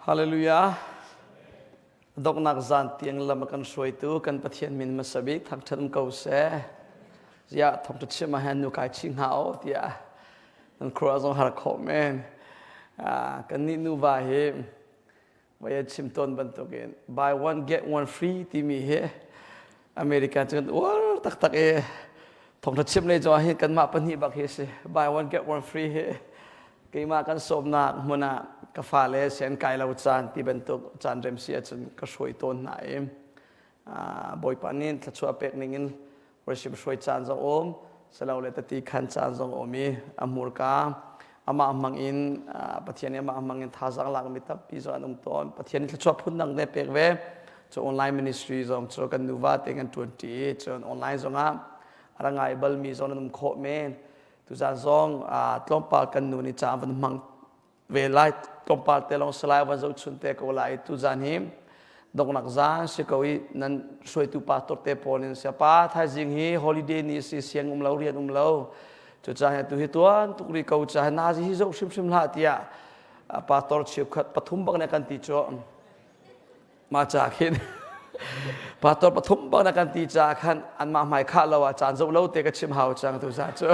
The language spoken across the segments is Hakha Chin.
Hallelujah. Donghnak zan tiang lam a kan hruaitu kan Pathian min hmasa bik thangṭhat um ko seh. Ziah thawngṭha chim ah hin nu kai chih hnga o tiah nan khua zong har khawh men. Kan nih nuva hi voi a chim tawn bantukin buy one get one free timi hi America cu kan uar taktak i thawngṭha chim lei zong ah hin kanmah pahnih bak hi a si. Buy one get one free hi keimah kan sawmnak hmun ah ka fale sian kai lo caan ti bantuk caan rem si ahcun ka hruai tawn hna i Bawipa nih thluachuah pek ning in worship hruai caan zong um silo le tati khan caan zong um i a hmurka amah hmang in Pathian nih amah hmang in thazaang lakmi tampi zong an um tawn. Pathian nih thluachuah phun dang te pek ve. Cu online ministry zong cu kan nuva te kan ṭuan ṭi i cun online zongah a ra ngai balmi zong nan um khawh men. Tuzaan zong tlawmpal kan nu nih caan van hmang ve lai tlawmpal te lawng salai van zohchun te ko lai. Tuzaan hi donghnak zaan si ko i nan hruaitu pastor te pawl in sia pa thaizing hi holiday ni si siang um lo rian um lo cucaah tu hi tuan tuk ri ko caah nazi hi zoh hrimhrim hlah tiah pastor cheukhat pathum bak ne kan ti cu ma ca khin pastor pathum bak na kan ti ca khan anmah hmai khah lo ah caan zoh lo te ka chim hau cang tu za cu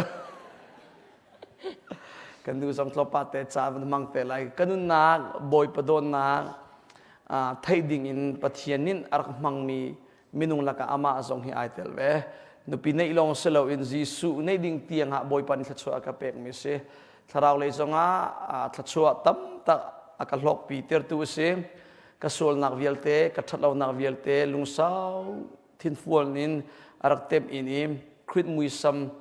Kan nu zong tlawmpa te ca van hmang te lai. Ka nunnak Bawipa dawtnak theih ding in Pathian nih a rak hmangmi minung lakah amah zong hi ai tel ve. Nupi neih lawng si loin Jesuh neih ding tiang ah Bawipa nih thluachuah a ka pekmi si. Thlarau lei zongah thluachuah tam tak a ka hlawkpi tirtu a si. Ka sualnak vialte, ka ṭhatlonak vialte lungsau thinfual in a rak temh in i Krit muisam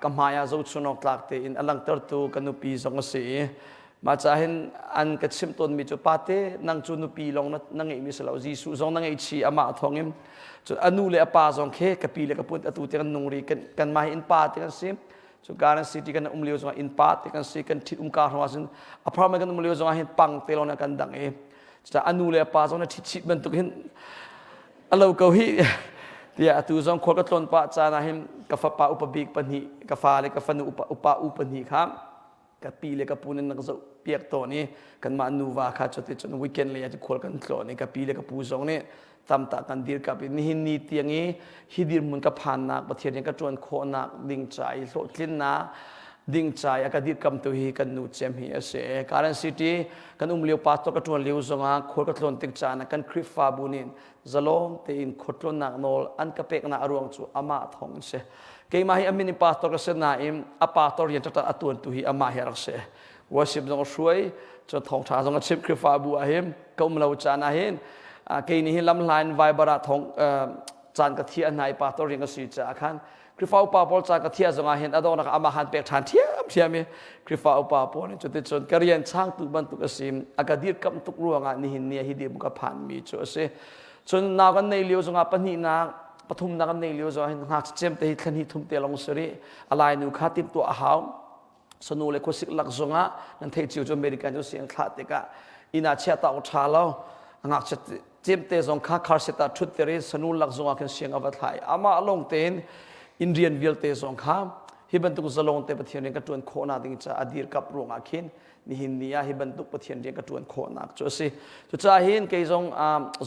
ka hmai ah zohchun awk tlak tein a langhtertu ka nupi zong a si i mah ca hin an ka chimh tawnmi cu pate nang cu nupi lawng na ngeihmi si lo Jesuh zong na ngeih chih amah thawngin cun a nu le a pa zong khi ka pi le ka pu atu te kan nung ri kan mah hi innpa te kan si cu Garden City kan um lio zongah innpa te kan si kan ṭhit umka hrawng ah cun apartment kan um lio zongah hin pang te lawng kan dang i cucaah a nu le a pa zong na ṭhit chih bantuk hin a lo ko hi tiah atu zong khual ka tlawn pah caan ah hin ka fapa upa bik pahnih ka fa le ka fanu upa upa u pahnih kha ka pi le ka pu nin nak zoh piak tawn i kanmah nuva kha cuti cun weekend lei ah khual kan tlawn i ka pi le ka pu zong nih tamta kan dirkap i nihin ni tiang i hi dirhmun ka phannak Pathian in ka ṭuan khawhnak ding ca i hlawhtlinnak ding ca i a ka dirkamtu hi kan nu cem hi a si. Karen City kan um lio pastor ka ṭuan lio zongah khual ka tlawn tik caan ah kan Khrihfabu nih zalong tein khualtlawnnak nawl an ka peknak a ruang cu amah thawng in si. Keimah hi a min in pastor ka si nain a pastor rian taktak a tuantu hi amah hi a rak si. Worship zong a hruai, cun thawngṭha zong a chimh Khrihfabu ah hin ka um lo caan ah hin kei nih hin lamhla in Viber ah thawng caan ka thiah hna i pastor rian ka si caah khan Khrihfa upa pawl ca ka thiah zongah hin a donghnak amah han pek ṭhan ṭhiamṭhiam i Khrihfa upa pawl nih cuticun ka rian changtu bantuk a si a ka dirkamh tuk ruangah nihin ni ah hi dirhmun ka phanmi cu a si. Cun nau kan nei lio zongah pahnihnak pathumnak kan nei lio zongah hin ngakchia cem te hi thla hnih thum te lawng si rih a lainu kha timhtuah a hau sanu le khuasik lak zongah nan theih cio cu American cu siang thlah tikah inn ah chia ta awk ṭha lo ngakchia cemte zong kha car seat ah ṭhutter i sanu lak zongah khin siang a va thlah i amah lawng tein inn rian vialte zong kha hi bantuk zalong te Pathian rian ka ṭuan khawhnak ding caah a dirkap ruangah khin nihin ni ah hi bantuk Pathian rian ka ṭuan khawhnak cu a si. Cucaah hin kei zong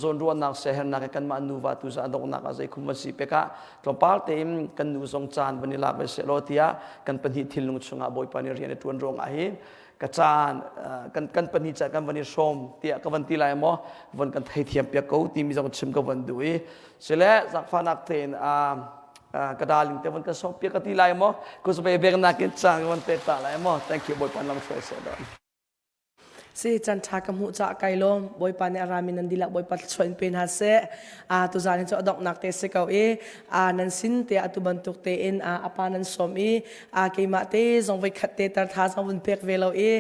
zawnruahnak siahernak he kanmah nuva tu zah donghnak ah zeikhum van si pek ah tlawmpal tein kan nu zong caan van i lak ve sehlaw tiah kan pahnih thinlung chungah Bawipa nih rian a ṭuan ruangah hin ka caan kan kan pahnih caan kan van i hrawm tiah ka van ti lai maw von kan theithiam piak ko timi zong chim ka van duh i sile zaangfahnak tein ka darling te von kan sawm piak ka ti lai maw kusbe bek nakin caan ka van pek ta lai maw thank you Bawipa lam hruai seh don Si chan tha ka hmuh ca kai lawm Bawipa nih a rami nan dihlak Bawipa thluachuah in pe hna seh a tuzan hi cu a donghnak te si ko i a nan sin te atu bantuk tein a apa nan sawm i a keimah te zong voi khat te tar tha zong vun pek ve lo i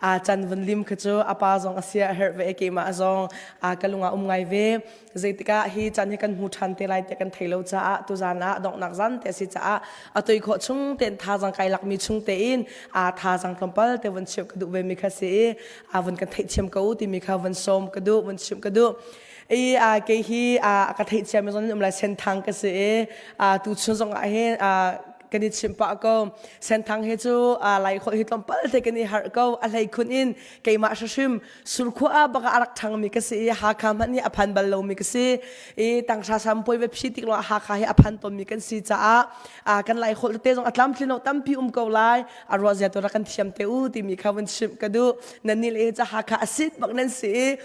a chan vun lim kha cu apa zong a sia a herh ve keimah zong a ka lung ah um ngai ve zeitikah hi chan hi kan hmu ṭhan te lai te kan thei lo caah tuzan ah donghnak zan te a si caah a toi khawh chung tein thazang kai lakmi chung tein a thazang tlawmpal te vun chimh ka duh ve mi kha si i a vun kan theihthiam ko timi kha vun sawm ka duh vun chimh ka duh i a kei hi a ka theihthiam mi zong um lai senthang ka si i a tu chun zong ah hin a. kan i chimh pah ko. Senthang he cu lai holh hi tlawmpal te kan i harh ko. A hlei khun in keimah hrim surkhua ah bak a rak ṭhangmi ka si i Hakha hmanh hi a phan bal lomi ka si. I tanghra sampuai va phi tik lawng Hakha hi a phan tawnmi kan si caah kan lai holh tete zong a tlamtlin lo tampi um ko lai. A ruah zia tu rak kan thiam te u timi kha vun chimh ka duh. Nan nih le ca Hakha a sit bak nan si i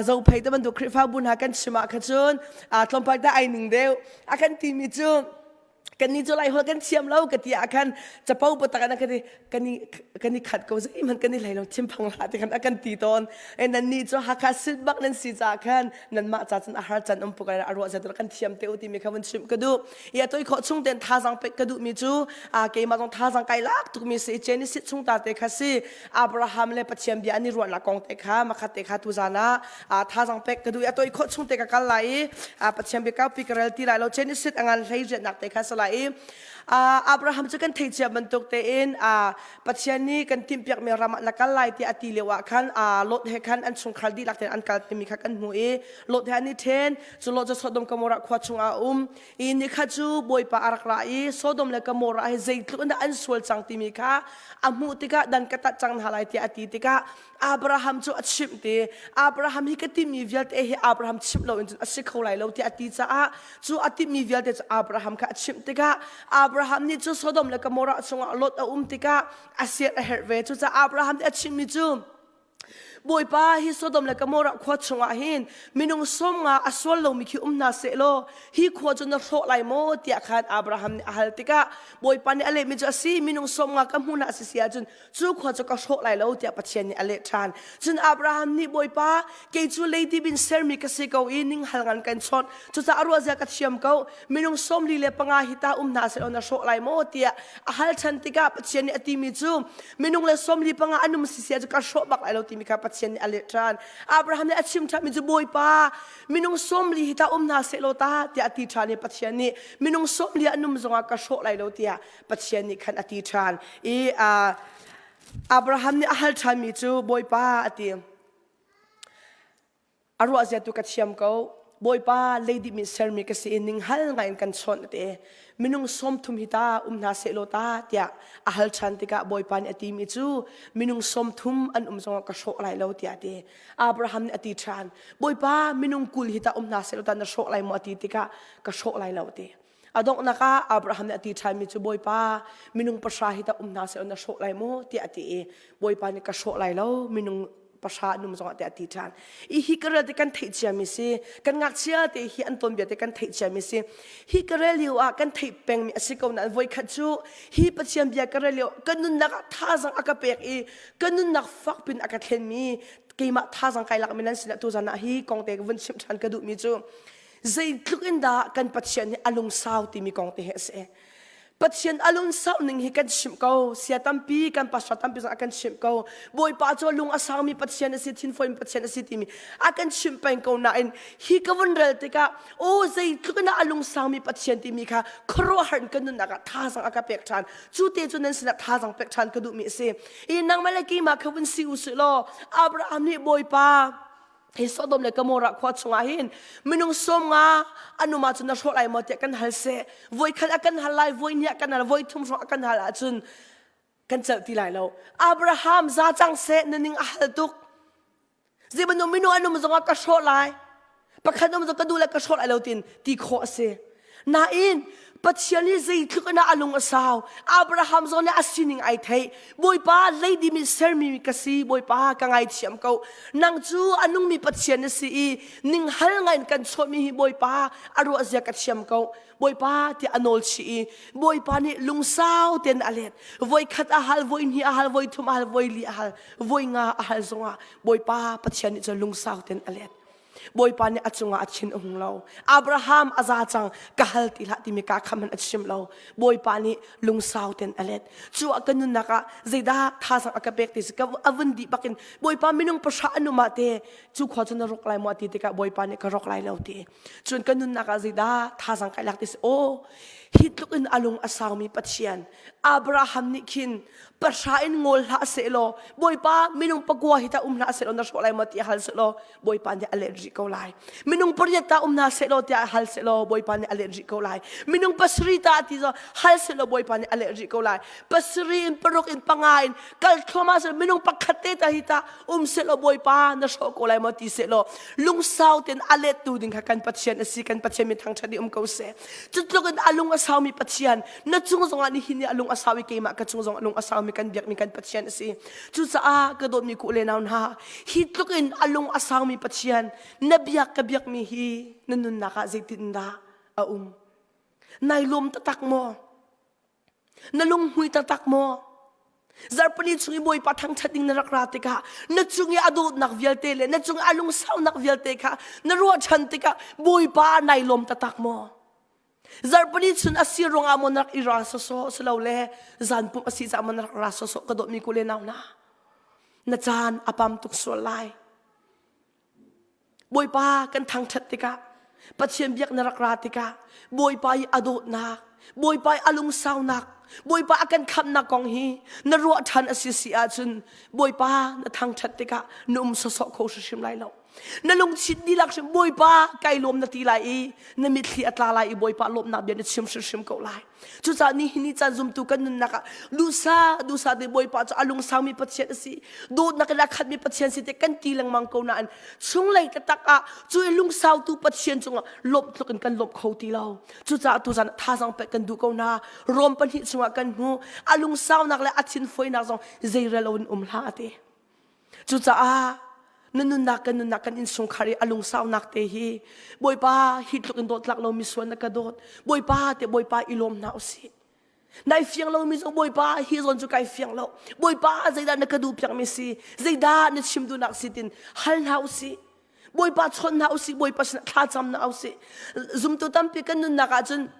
Zophei te bantuk Khrihfabu hna kan chim ah kha cun tlawmpal te ai ning deuh. A kan timi cu kannih cu lai holh kan thiam lo ka ti ah khan capo patak in a kan i kan i kan i khat ko zeihmanh kan i hlei lo thinphang hlah ti khan a kan ti tawn e nan nih cu Hakha sit bak nan si caah khan nanmah ca cun a har can um puk a ruah zat kan thiam te u timi kha vun chimh ka duh i a toi khawh chung ten thazang pek ka duh mi cu a keimah zong thazang kai lak tuk mi si Genesis chung ta te kha si Abraham le Pathian bia an i ruahnak kong te kha makhat te kha tuzan ah thazang pek ka duh i a toi khawh chung te ka kal lai i Pathian bia kaupi ka rel ti lai lo Genesis a ngan hlei riatnak te kha si lai i Abraham cu kan theih cia bantuk tein Pathian nih kan timhpiakmi ram ah na kal lai tiah a ti lio ah khan Lot he khan an chungkhar dihlak tein an kal timi kha kan hmu i Lot he an i then cu Lot cu Sodom Gomorrah khua chungah a um i nikhat cu Bawipa a rak ra i Sodom le Gomorrah hi zeitluk in dah an sual cang timi kha a hmuh tikah dan ka tat cang hna lai tiah a ti tikah Abraham cu a chimh ti Abraham hi ka timi vialte hi Abraham chimh loin cun a si kho lai lo tiah a ti caah cu a timi vialte cu Abraham kha a chimh tikah Abraham nih cu Sodom le Gomorrah chungah Lot a um tikah a siat a herh ve cucaah Abraham nih a chimhmi cu Bawipa hi Sodom le Gomorrah khua chungah hin minung 50 a sual lomi khi um hna seh law hi khua cu na hrawh lai maw tiah khan Abraham nih a hal tikah Bawipa nih a lehmi cu a si minung 50 ka hmu hna a si si ahcun cu khua cu ka hrawh lai lo tiah Pathian nih a leh ṭhan. Cun Abraham nih Bawipa kei cu leidip in sermi ka si ko i ninghal ngan kan chawnh cucaah ruahzia ka thiam ko minung 45 hi ta um hna seh na hrawh lai maw tiah a hal ṭhan tikah Pathian nih a timi cu minung le 45 an um sisi cu ka hrawh bak lai lo timi kha Pathian nih a leh ṭhan. Abraham nih a chim ṭhanmi cu Bawipa minung 40 hi ta um hna seh law ta tiah a ti ṭhan i Pathian nih minung 40 an um zongah ka hrawh lai lo tiah Pathian nih khan a ti ṭhan i Abraham nih a hal ṭhanmi cu Bawipa a ti. A ruahzia tu ka thiam ko. Bawipa leidip in sermi ka si i ninghal ngai in kan chawnh a ti. Minung 30 hi ta um hna seh law ta tiah a hal ṭhan tikah Bawipa nih a timi cu minung 30 an um zongah ka hrawh lai lo tiah a ti. Abraham nih a ti ṭhan. Bawipa minung 20 hi ta um hna seh law ta na hrawh lai maw a ti tikah ka hrawh lai lo a ti. A donghnak ah Abraham nih a ti ṭhanmi cu Bawipa minung pahra hi tah um hna seh na hrawh lai maw tiah a ti i Bawipa nih ka hrawh lai lo minung pahra an um zongah tiah a ti ṭhan. I hi ka rel ti kan theih ciami si kan ngakchia te hi an ton bia te kan theih ciami si hi ka rel lio ah kan theih pengmi a si ko nain voikhat cu hi Pathian bia ka rel lio ka nunnak ah thazang a ka pek i ka nunnak fakpin a ka thlenmi keimah thazang kai lakmi nan sinah tuzan ah hi kong te ka vun chimh ṭhan ka duhmi cu zeitluk in dah kan Pathian hi a lungsau timi kong te hi a si. Pathian a lungsau ning hi kan chimh ko. Sia tampi kan pastor tampi zong a kan chimh ko. Bawipa cu lung a saumi Pathian a si, thinfawi Pathian a si timi a kan chimh peng ko nain hi ka vun rel tikah aw zeitluk in a lungsaumi Pathian timi kha khuaruahhar in kan nunnak ah thazang a ka pek ṭhan. Cu te cu nan sinah thazang pek ṭhan ka duhmi a si. I nangmah le keimah kha vun si u sih law Abraham nih Bawipa hi Sodom le Gomorrah khua chungah hin minung 50 an um ahcun na hrawh lai maw tiah kan hal seh voi khat a kan hal lai voi hnih a kan hal voi thum hrawng a kan hal ahcun kan celh ti lai lo Abraham za cang seh na ning a hal tuk zei bantuk minung an um zongah ka hrawh lai pakhat um zong ka duh le ka hrawh lai lo tin ti khawh a si Nain Pathian hi zeitluk in a lung a sau. Abraham zong nih a sining ai theih. Bawipa leidimi sermi ka si. Bawipa ka ngaithiam ko. Nang cu a nungmi Pathian na si i ninghal ngai in kan chuahmi hi Bawipa a ruah zia ka thiam ko. Bawipa tiah a nawl chih i Bawipa nih lungsau tein a let. Voi khat a hal, voi hnih a hal, voi thum a hal, voi li a hal, voi nga a hal zongah Bawipa Pathian nih cun lungsau tein a let. Bawipa nih a cungah a thin a hung lo. Abraham a za cang ka hal ti hlah timi ka kham a chim lo. Bawipa nih lungsau ten a let. Cu ah ka nunnak ah zeidah thazang a ka pek ti si ka a vun dih bakin Bawipa minung pahra an um ah te cu khua cu na rok lai maw ti tikah Bawipa nih ka rok lai lo ti. Cun ka nunnak ah zeidah thazang kai lak ti si aw. Hi tluk in a lung a saumi Pathian Abraham nih khin pahra in ngawl hlah sehlaw Bawipa minung pakua hi ta um hlah sehlaw na hrawh lai maw tiah hal sehlaw Bawipa nih a let rih ko lai. Minung pariat ta um hna sehlaw tiah hal sehlaw Bawipa nih a let rih ko lai. Minung pasarih ta ti zo hal sehlaw Bawipa nih a let rih ko lai. Pasarih in paruk in panga in kal thluahmah sehlaw minung pakhat te ta hi ta um sehlaw Bawipa na hrawh ko lai maw ti sehlaw lungsau tein a lettu ding kha kan Pathian a si kan Pathian min thangṭhat i um ko seh. Cu tluk in a lung a saumi Pathian na cung zongah nihin ni a lung a sau i keimah ka cung zong a lung a saumi kan biakmi kan Pathian a si. Cucaah ka dawtmi ku le nau hna hi tluk in a lung a saumi Pathian na biak ka biakmi hi na nunnak ah zeitindah a um? Nai lawm taktak maw? Na lunghmui taktak maw? Zarhpini chung i Bawipa thangṭhat ding na rak ra tikah na cung i a dawtnak vialte le na cung i a lungsaunak vialte kha na ruah ṭhan tikah Bawipa nai lawm taktak maw? Zarhpini chun a si ruangah maw na rak i ra sawsawh silole zan pumh a si caah maw na rak ra sawsawh ka dawtmi ku le nau hna na caan a pam tuk sual lai. Bawipa kan thangṭhat tikah Pathian biak na rak ra tikah Bawipa i a dawtnak Bawipa i a lungsaunak Bawipa a kan khamhnak kong hi na ruah ṭhan a si si ahcun Bawipa na thangṭhat tikah na um sawsawh kho hrimhrim lai lo. Na lungthin dihlak hrim Bawipa kai lawm na ti lai i na mitthli a tla lai i Bawipa lawmhnak bia na chim hrimhrim ko lai. Cucaah nihin ni caan zumtu kan nunnak ah duhsah duhsah te Bawipa cu a lungsaumi Pathian a si dawtnak in a khatmi Pathian si te kan ti lengmang ko nain chunglei taktak ah cu i lungsautu Pathian cungah lawmh tluk in kan lawmh kho ti lo. Cucaah tuzan thazaang pek kan duh ko hna. Rom pahnih chungah kan hmu a lungsaunak le a thinfuainak zong zeirel lo in um hlah a ti. Cucaah na nunnak kan nunnak kan innchungkhar i a lungsaunak te hi Bawipa hi tluk in dawt lak lomi sual na ka dawt Bawipa te Bawipa i lawm hna usih nai fiang lomi zong Bawipa hi zawn cu kai fiang lo Bawipa zeidah na ka duh piakmi si zeidah na chim duhnak si tin hal hna usih Bawipa chawn hna usih Bawipa sinah thlacam hna usih zumtu tampi kan nunnak ahcun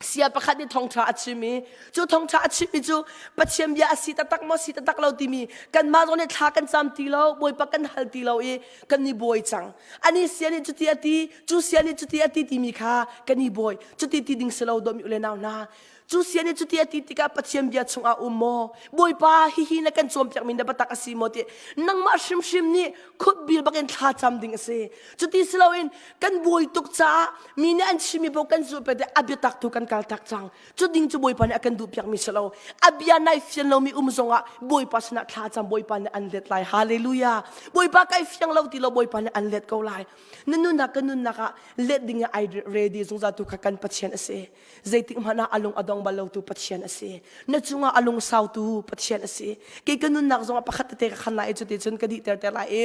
sia pakhat nih thawngṭha a chim i cu thawngṭha a chimmi cu Pathian bia a si taktak maw si taktak lo timi kanmah zong nih thla kan cam ti lo Bawipa kan hal ti lo i kan i buai cang ani sia nih cuti a ti cu sia nih cuti a ti timi kha kan i buai cuti ti ding si lo dawmi u le nau hna cu sia nih cuti a ti tikah Pathian bia chungah um maw Bawipa hihi na kan cawnpiakmi na biatak a si maw ti nangmah hrimhrim nih khutbil bakin thla cam ding a si cuti si loin kan buai tuk caah mi nih an chimmi paoh kan zulh pet a biatak tu kan kal tak cang cu ding cu bawipa nih a kan duh piakmi si lo a bia nai fian lomi um zongah bawipa sinah thla cam bawipa nih an let lai hallelujah bawipa kai fiang lo ti lo bawipa nih an let ko lai na nunnak ka nunnak ah let ding ai ready zungzal tu kha kan pathian a si zeitik hmanh ah a lung a dong bal lo tu pathian a si na cungah a lung sau tu pathian a si kei ka nunnak zongah pakhat tete ka khan lai i cuti cun ka dih ter ter lai i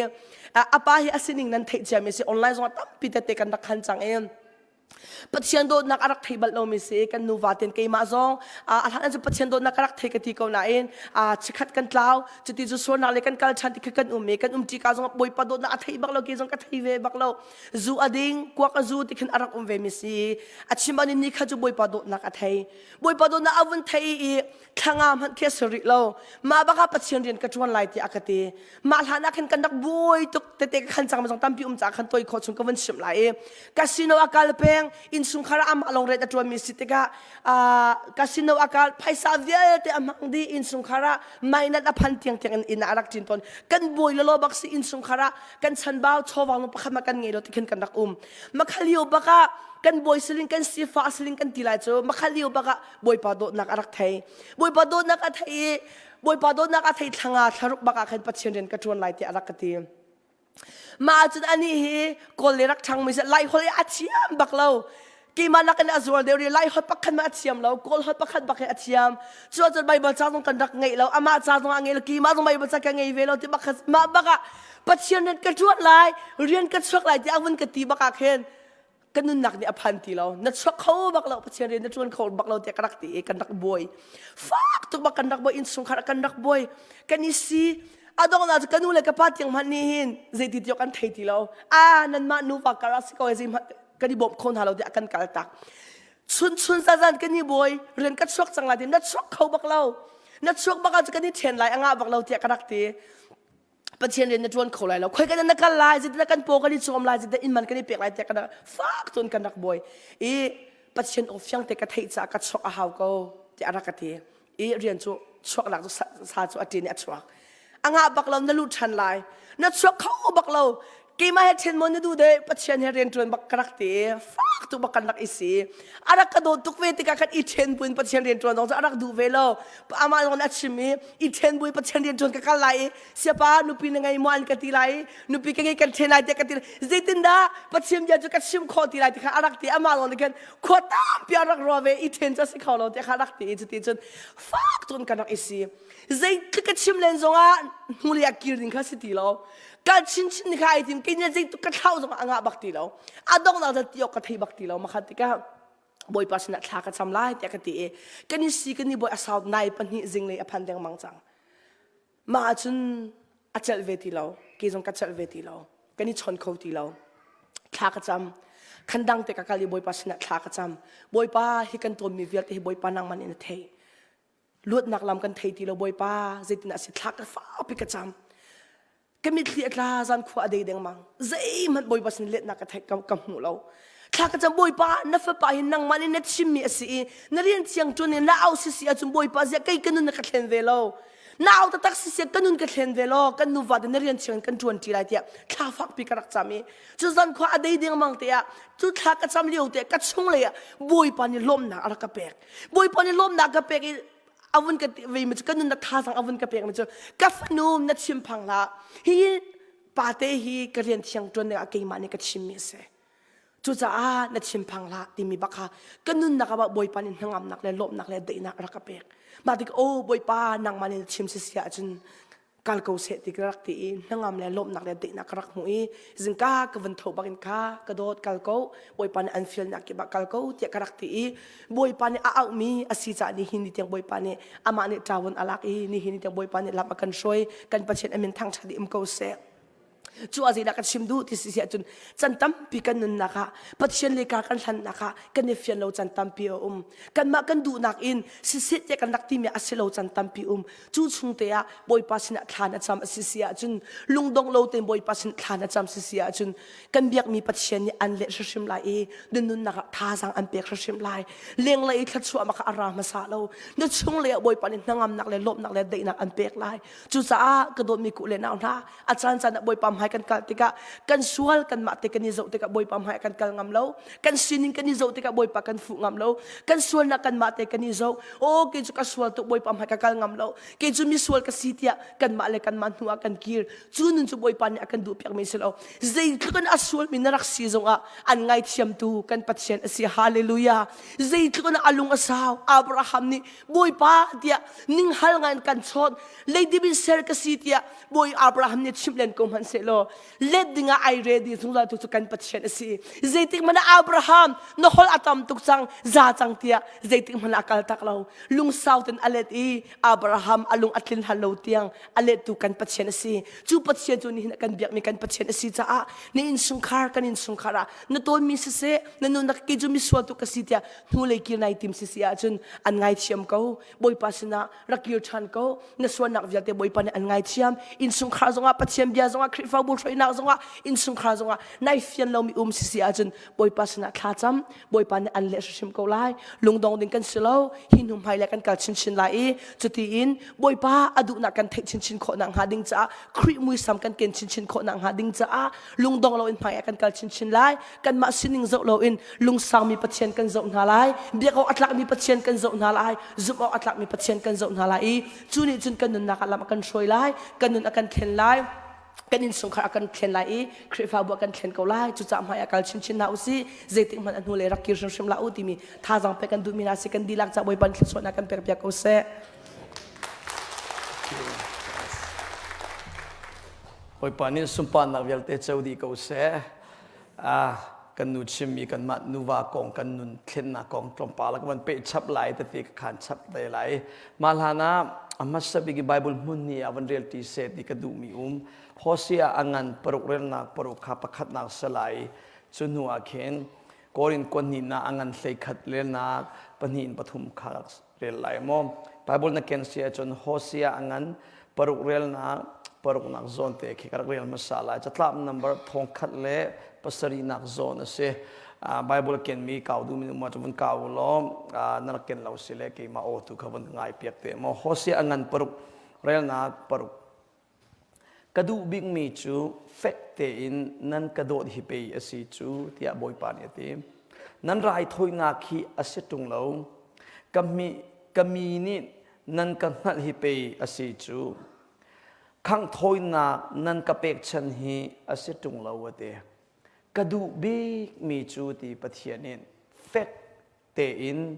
a pa hi a sining nan theih ciami si online zongah tampi tete kan rak khan cang i Pathian dawtnak a rak thei bal lomi si kan nuva ten keimah zong a hlan cu Pathian dawtnak ka rak thei ka ti ko nain chikhat kan tlau cuti cu sualnak le kan kal ṭhan ti kha kan um i kan um ṭi ka zong Bawipa dawtnak a thei bak lo ke zong ka thei ve bak lo zu a ding kuak a zu ti khin a rak um ve mi si a chim an ni kha cu Bawipa dawtnak a thei Bawipa dawtnak a vun thei i thlanga hmanh khi a si rih lo mah bak ah Pathian rian ka ṭuan lai tiah a ka ti mah hlan ah khin kan rak buai tuk tete ka khan cang zong tampi um ca khan toi khawh chung ka vun chimh lai i casino a kal peng innchungkhar ah amah lawng rian a ṭuanmi si tikah casino a kal phaisa vialte a hmang dih innchungkhar ah mainat a phan tiang tiang in inn ah a rak ṭin tawn kan buai lolo bak si innchungkhar ah kan chanbau chawva lung pakhat ma kan ngei lo ti khin kan rak um makhalio bak ah kan bawi siling kan sifa siling kan ti lai cu makhalio bak ah bawipa dawtnak a rak thei bawipa dawtnak a thei i Bawipa dawtnak a thei thlanga thlaruk bak ah khan Pathian rian ka ṭuan lai tiah a rak ka ti. Mah ahcun anih hi Kawl le rak ṭhangmi si Lai holh a thiam bak lo. Keimah nakin a zual deuh rih Lai holh pakhat mah a thiam lo Kawl holh pakhat bak hi a thiam. Cu ahcun Baibal ca zong kan rak ngeih lo amah ca zong a ngei lo keimah zong Baibal ca ka ngei ve lo ti bak mah bak ah Pathian rian ka ṭuan lai rian ka chuak lai tiah a vun ka ti bak ah khin ka nunnak nih a phan ti lo na chuak kho bak lo pathian rian na ṭuan kho bak lo tiah ka rak ti i kan rak buai fak tuk bak kan rak buai innchungkhar kan rak buai kan i si a donghnak cu ka nu le ka pa tiang hmanh nih hin zeiti tiok an thei ti lo a nanmah nuva kar ah si ko zei hmanh kan i bawm kho hna lo tiah kan kal tak chun chun zazan kan i buai rian ka chuak cang lai ti na chuak kho bak lo na chuak bak ah cu kan i ṭhen lai a ngah bak lo tiah ka rak ti Pathian rian na ṭuan kho lai lo khoi kan na kal lai zeitin kan paw kan i cawm lai zeitin inn man kan i pek lai tiah kan fak cun kan rak buai i. Pathian aw fiang te ka theih caah ka chuak a hau ko tiah a rak ka ti i rian cu chuaknak cu sa cu a ṭin i a chuak. A ngah bak lo na lut ṭhan lai. Na chuak kho bak lo. Keimah he ṭhen maw na duh deh Pathian he rian ṭuan bak ka rak ti i fak tuk bak kan rak i si. A rak ka dawt tuk ve tikah khan i ṭhen buin Pathian rian ṭuan zong cu a rak duh ve lo. Amah zong nih a chim i i ṭhen buin Pathian rian ṭuan ka kal lai i siapa nupi na ngei maw an ka ti lai i nupi ka ngei kan ṭhen lai tiah ka ti zeitindah Pathian bia cu ka chim khawh ti lai ti kha a rak ti amah lawng nih khan khua tampi a rak ruah ve i ṭhen cu a si kho lo tiah kha a rak ti i cuti cun fak cun kan rak i si zeitluk ka chim len zongah hnulei ah kir ding kha si ti lo kal chinchin ni kha ai tim kei nih zeitluk ka thlauh zongah a ngah bak ti lo a donghnak cu ti awk ka thei bak ti lo makhat tikah Bawipa sinah thla ka cam lai tiah ka ti i kan i si kan i bawi a sau nai pahnih zinglei a phan dengmang cang Mah ahcun a celh ve ti lo. Kei zong ka celh ve ti lo. Kan i chawn kho ti lo. Thla ka cam. Khandang te ka kal i Bawipa sinah thla ka cam. Bawipa hi kan tawnmi vialte hi Bawipa nangman in a thei. Luatnak lam kan thei ti lo Bawipa zeitin a si thla ka faupi ka cam. Ka mitthli a tla zan khua a dei dengmang. Zeihmanh Bawipa sin letnak ka theih ka, ka hmu lo. Thla ka cam Bawipa na fapa hi nangmah nih na chimmi a si i na rian thiang ṭuan in na au sisi ahcun Bawipa ziah kei ka nun na ka thlen ve lo. Na au taktak sisi ka nun ka thlen ve law kan nuva te na rian thiang in kan ṭuan ṭi lai tiah thla fakpi ka rak cam i cu zan khua a dei dengmang te ah cu thla ka cam lio te ka chunglei ah Bawipa nih lawmhnak a rak ka pek. Bawipa nih lawmhnak ka pek i a vun ka ve mi cu ka nunnak thazaang a vun ka pek mi cu ka fanu na chim phang hlah hi pate hi ka rian thiang ṭuan ding ah keimah nih ka chimmi a si cucaah na chim phang hlah timi bak kha ka nunnak ah bawipa nih hnangamnak le lawmhnak le daihnak rak ka pek mah tik aw bawipa nangmah nih na chim si si ahcun kal ko seh ti ka rak ti i hnangam le lawmhnak le daihnak ka rak hmuh i zingka ka vun tho bakin kha ka dawt kal ko bawipa nih an fialnak kip ah kal ko tiah ka rak ti i bawipa nih a auhmi a si caah nihin ni tiang bawipa nih amah nih ṭawun a lak i nihin ni tiang bawipa nih lam a kan hruai kan Pathian a min thangṭhat dih um ko seh cu ah zeidah ka chim duh ti si ahcun can tampi kan nunnak ah Pathian le kar kan hlannak ah kan i fian lo can tampi a um kanmah kan duhnak in siseh tiah kan rak timi a si lo can tampi um cu chung te ah Bawipa sinah thla na cam a si si ahcun lungdong lo tein Bawipa sin thla na cam si si ahcun kan biakmi Pathian nih an leh hrimhrim lai i na nunnak ah thazaang an pek hrimhrim lai lenglei i thluachuah ma kha a ra hmasa lo na chunglei ah Bawipa nih hnangamnak le lawmhnak le daihnak an pek lai cucaah ka dawtmi ku le nau hna a caan caan ah Bawipa hmai kan kal tikah kan sual kanmah te kan i zoh tikah Bawipa hmai kan kal ngam lo kan sining kan i zoh tikah Bawipa kan fuh ngam lo kan sualnak kanmah te kan i zoh oh kei cu ka sual tuk Bawipa hmai ka kal ngam lo kei cu misual ka si tiah kanmah le kanmah hnu ah kan kir cu nun cu Bawipa nih a kan duh piakmi si lo zeitluk in a sualmi na rak si zongah an ngaithiamtu kan Pathian a si hallelujah zeitluk in a lung a sau Abraham nih Bawipa tiah ninghal ngai in kan chawt leidip in ser ka si tiah Bawi Abraham nih chimh len ko hmanh sehlaw let dingah ai ready zungzal tu cu kan Pathian a si zeitik hmanh ah Abraham na holh a tam tuk cang za cang tiah zeitik hmanh ah a kal tak lo lungsau ten a let i Abraham a lung a tlin hal lo tiang a lettu kan Pathian a si cu Pathian cu nihin kan biakmi kan Pathian a si caah na innchungkhar kan innchungkhar ah na tawnmi siseh na nunnak kei cu misual tu ka si tiah hnulei kir nai tim sisi ahcun an ngaithiam ko Bawipa sinah rak kir ṭhan ko na sualnak vialte Bawipa nih an ngaithiam innchungkhar zongah Pathian bia zongah Khrihfabu hruainak zongah innchungkhar zongah nai fian lomi um sisi ahcun Bawipa sinah thla cam Bawipa nih an leh hrimhrim ko lai lungdong ding kan si lo hi hnu hmai le kan kal chinchin lai i cutiin Bawipa a duhnak kan theih chinchin khawh nak hnga ding caah Khrih muisam kan ken chinchin khawh nak hnga ding caah lungdong loin hmai ah kan kal chinchin lai kanmah sining zoh loin lungsangmi Pathian kan zoh hna lai biak awk a tlakmi Pathian kan zoh hna lai zumh awk a tlakmi Pathian kan zoh hna lai i cu nih cun kan nunnak ah lam a kan hruai lai kan nun a kan thlen lai kan innchungkhar a kan thlen lai i Khrihfabu a kan thlen ko lai cucaah hmai ah kal chinchin hna usih zeitik hmanh a hnu le rak kir hrimhrim hlah u timi thazaang pek kan duhmi hna si kan dihlak ca Bawipa thluachuahnak kan pek piak ko seh Bawipa nih sunparnak vialte co dih ko seh. Ah, kan nu chimmi kanmah nuva kong kan nun thlennak kong tlawmpal ka van peh chap lai tete ka khan chap te lai. Mah hlan ah a hmasa bik i Bible hmun ni ah van rel ti seh ti ka duhmi um. Hosea a ngan paruk relnak paruk kha pakhatnak salai cu hnu ah khin Korin kuan a ngan hlei khat relnak pahnih in pathum kha rel lai maw Bible na ken si ahcun Hosea a ngan paruk relnak paruknak zawn te khi ka rak rel hmasa lai catlap number thongkhat le pasarihnak zawn a si. Bible kenmi kau duhmi um ahcun vun kau law na rak ken lo si le keimah aw tu kha vun ngai piak te maw. Hosea a ngan paruk relnak paruk. Ka duh bikmi cu fek tein nan ka dawt hi pei a si cu tiah Bawipa nih a ti. Nan raithawinak hi a si ṭung lo. Ka mi, ka mi nih nan ka hngalh hi pei a si cu. Khanghthawinak nan ka pekchan hi a si ṭung lo a ti. Ka duh bikmi cu ti Pathian nih fek tein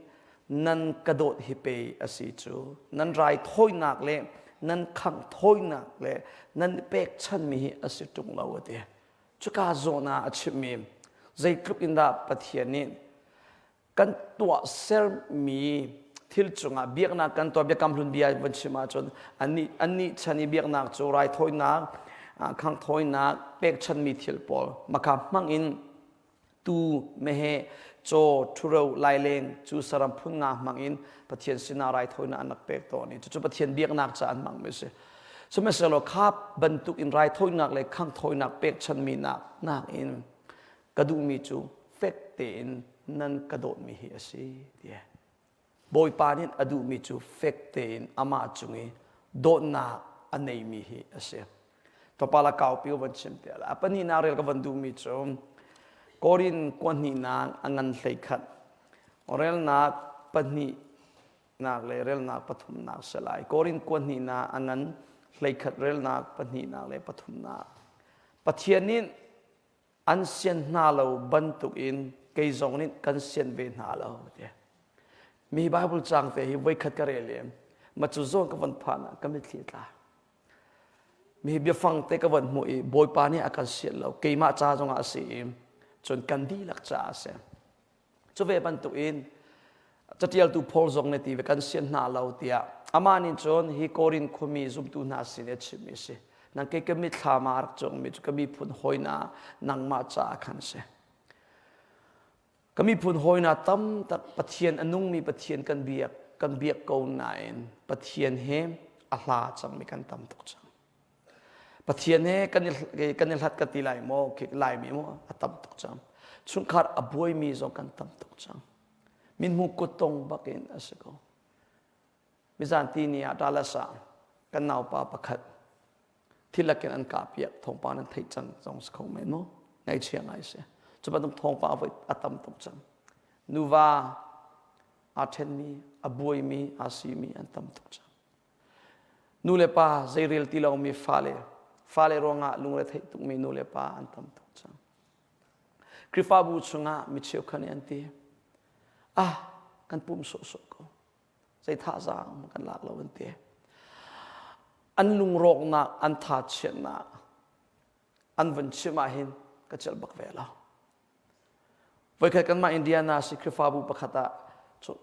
nan ka dawt hi pei a si cu. Nan raithawinak le nan khanghthawinak le nan pekchanmi hi a si ṭung lo a ti. Cuka zawn ah a chimmi zeitluk in dah Pathian nih kan tuahsermi thil cungah biaknak kan tuah biakam hlun bia van chim ahcun annih annih chan i biaknak cu raithawinak khanghthawinak pekchanmi thil pawl makha hmang in tuu, meheh, caw, ṭhuro, laileng cu saram phun nga hmang in Pathian sinah raithawinak an rak pek tawn i cucu Pathian biaknak caah an hmangmi a si. Sihmanhsehlaw kha bantuk in raithawinak le khanghthawinak pekchanmi nak nakin ka duhmi cu fek tein nan ka dawtmi hi a si ti. Bawipa nih a duhmi cu fek tein amah cung i dawtnak a neimi hi a si. Tlawmpal a kaupi van chim te la. A pahnihnak rel ka van duhmi cu Korin kuahnihnak a ngan 11 relnak pahnihnak le relnak pathumnak si lai. Korin kuahnihnak a ngan 11 relnak pahnihnak le pathumnak. Pathian nih an sian hna lo bantukin kei zong nih kan sian ve hna lo ti. Mi Bible caang te hi voikhat ka rel i ma cu zawn ka von phan ah ka mitthli tla. Mi biafang te ka von hmuh i Bawipa nih a kan sian lo keimah ca zongah a si i cun kan dihlak caah a si. Cu ve bantukin catialtu Paul zong nih ti ve kan sian hna lo tiah amah nih cun hi Korin khuami zumtu hna sin i a chimmi a si. Nang kei ka mitthlam ah a rak cuangmi cu ka miphun hawina nangmah caah khan a si. Ka miphun hawina tam tak Pathian a nungmi Pathian kan biak kan biak ko nain Pathian he a hla cangmi kan tam tuk cang. Pathian he kan i kan i hlat ka ti lai maw laimi maw a tam tuk cang. Chungkhar a buaimi zong kan tam tuk cang. Minhmu kuttong bakin a si ko. Mizan ti ni ah Dallas ah kan naupa pakhat thil in an kah piak thawngpang nan theih cang zong si kho men maw ngaihchia ngai si. Cu bantuk thawngpang voi a tam tuk cang. Nuva aa ṭhenmi, a buaimi, aa simi an tam tuk cang. Nu le pa zeirel ti lomi fale, fale ruangah lungre theih tukmi nu le pa an tam tuk cang. Khrihfabu chungah mi cheukhat nih an ti, ah kan pum sawhsawh ko, zei thazaang kan lak lo an ti. An lungrawknak, an thachiatnak an vun chim ahhin ka celh bak ve lo. Voikhat kanmah Indiana si Khrihfabu pakhat ah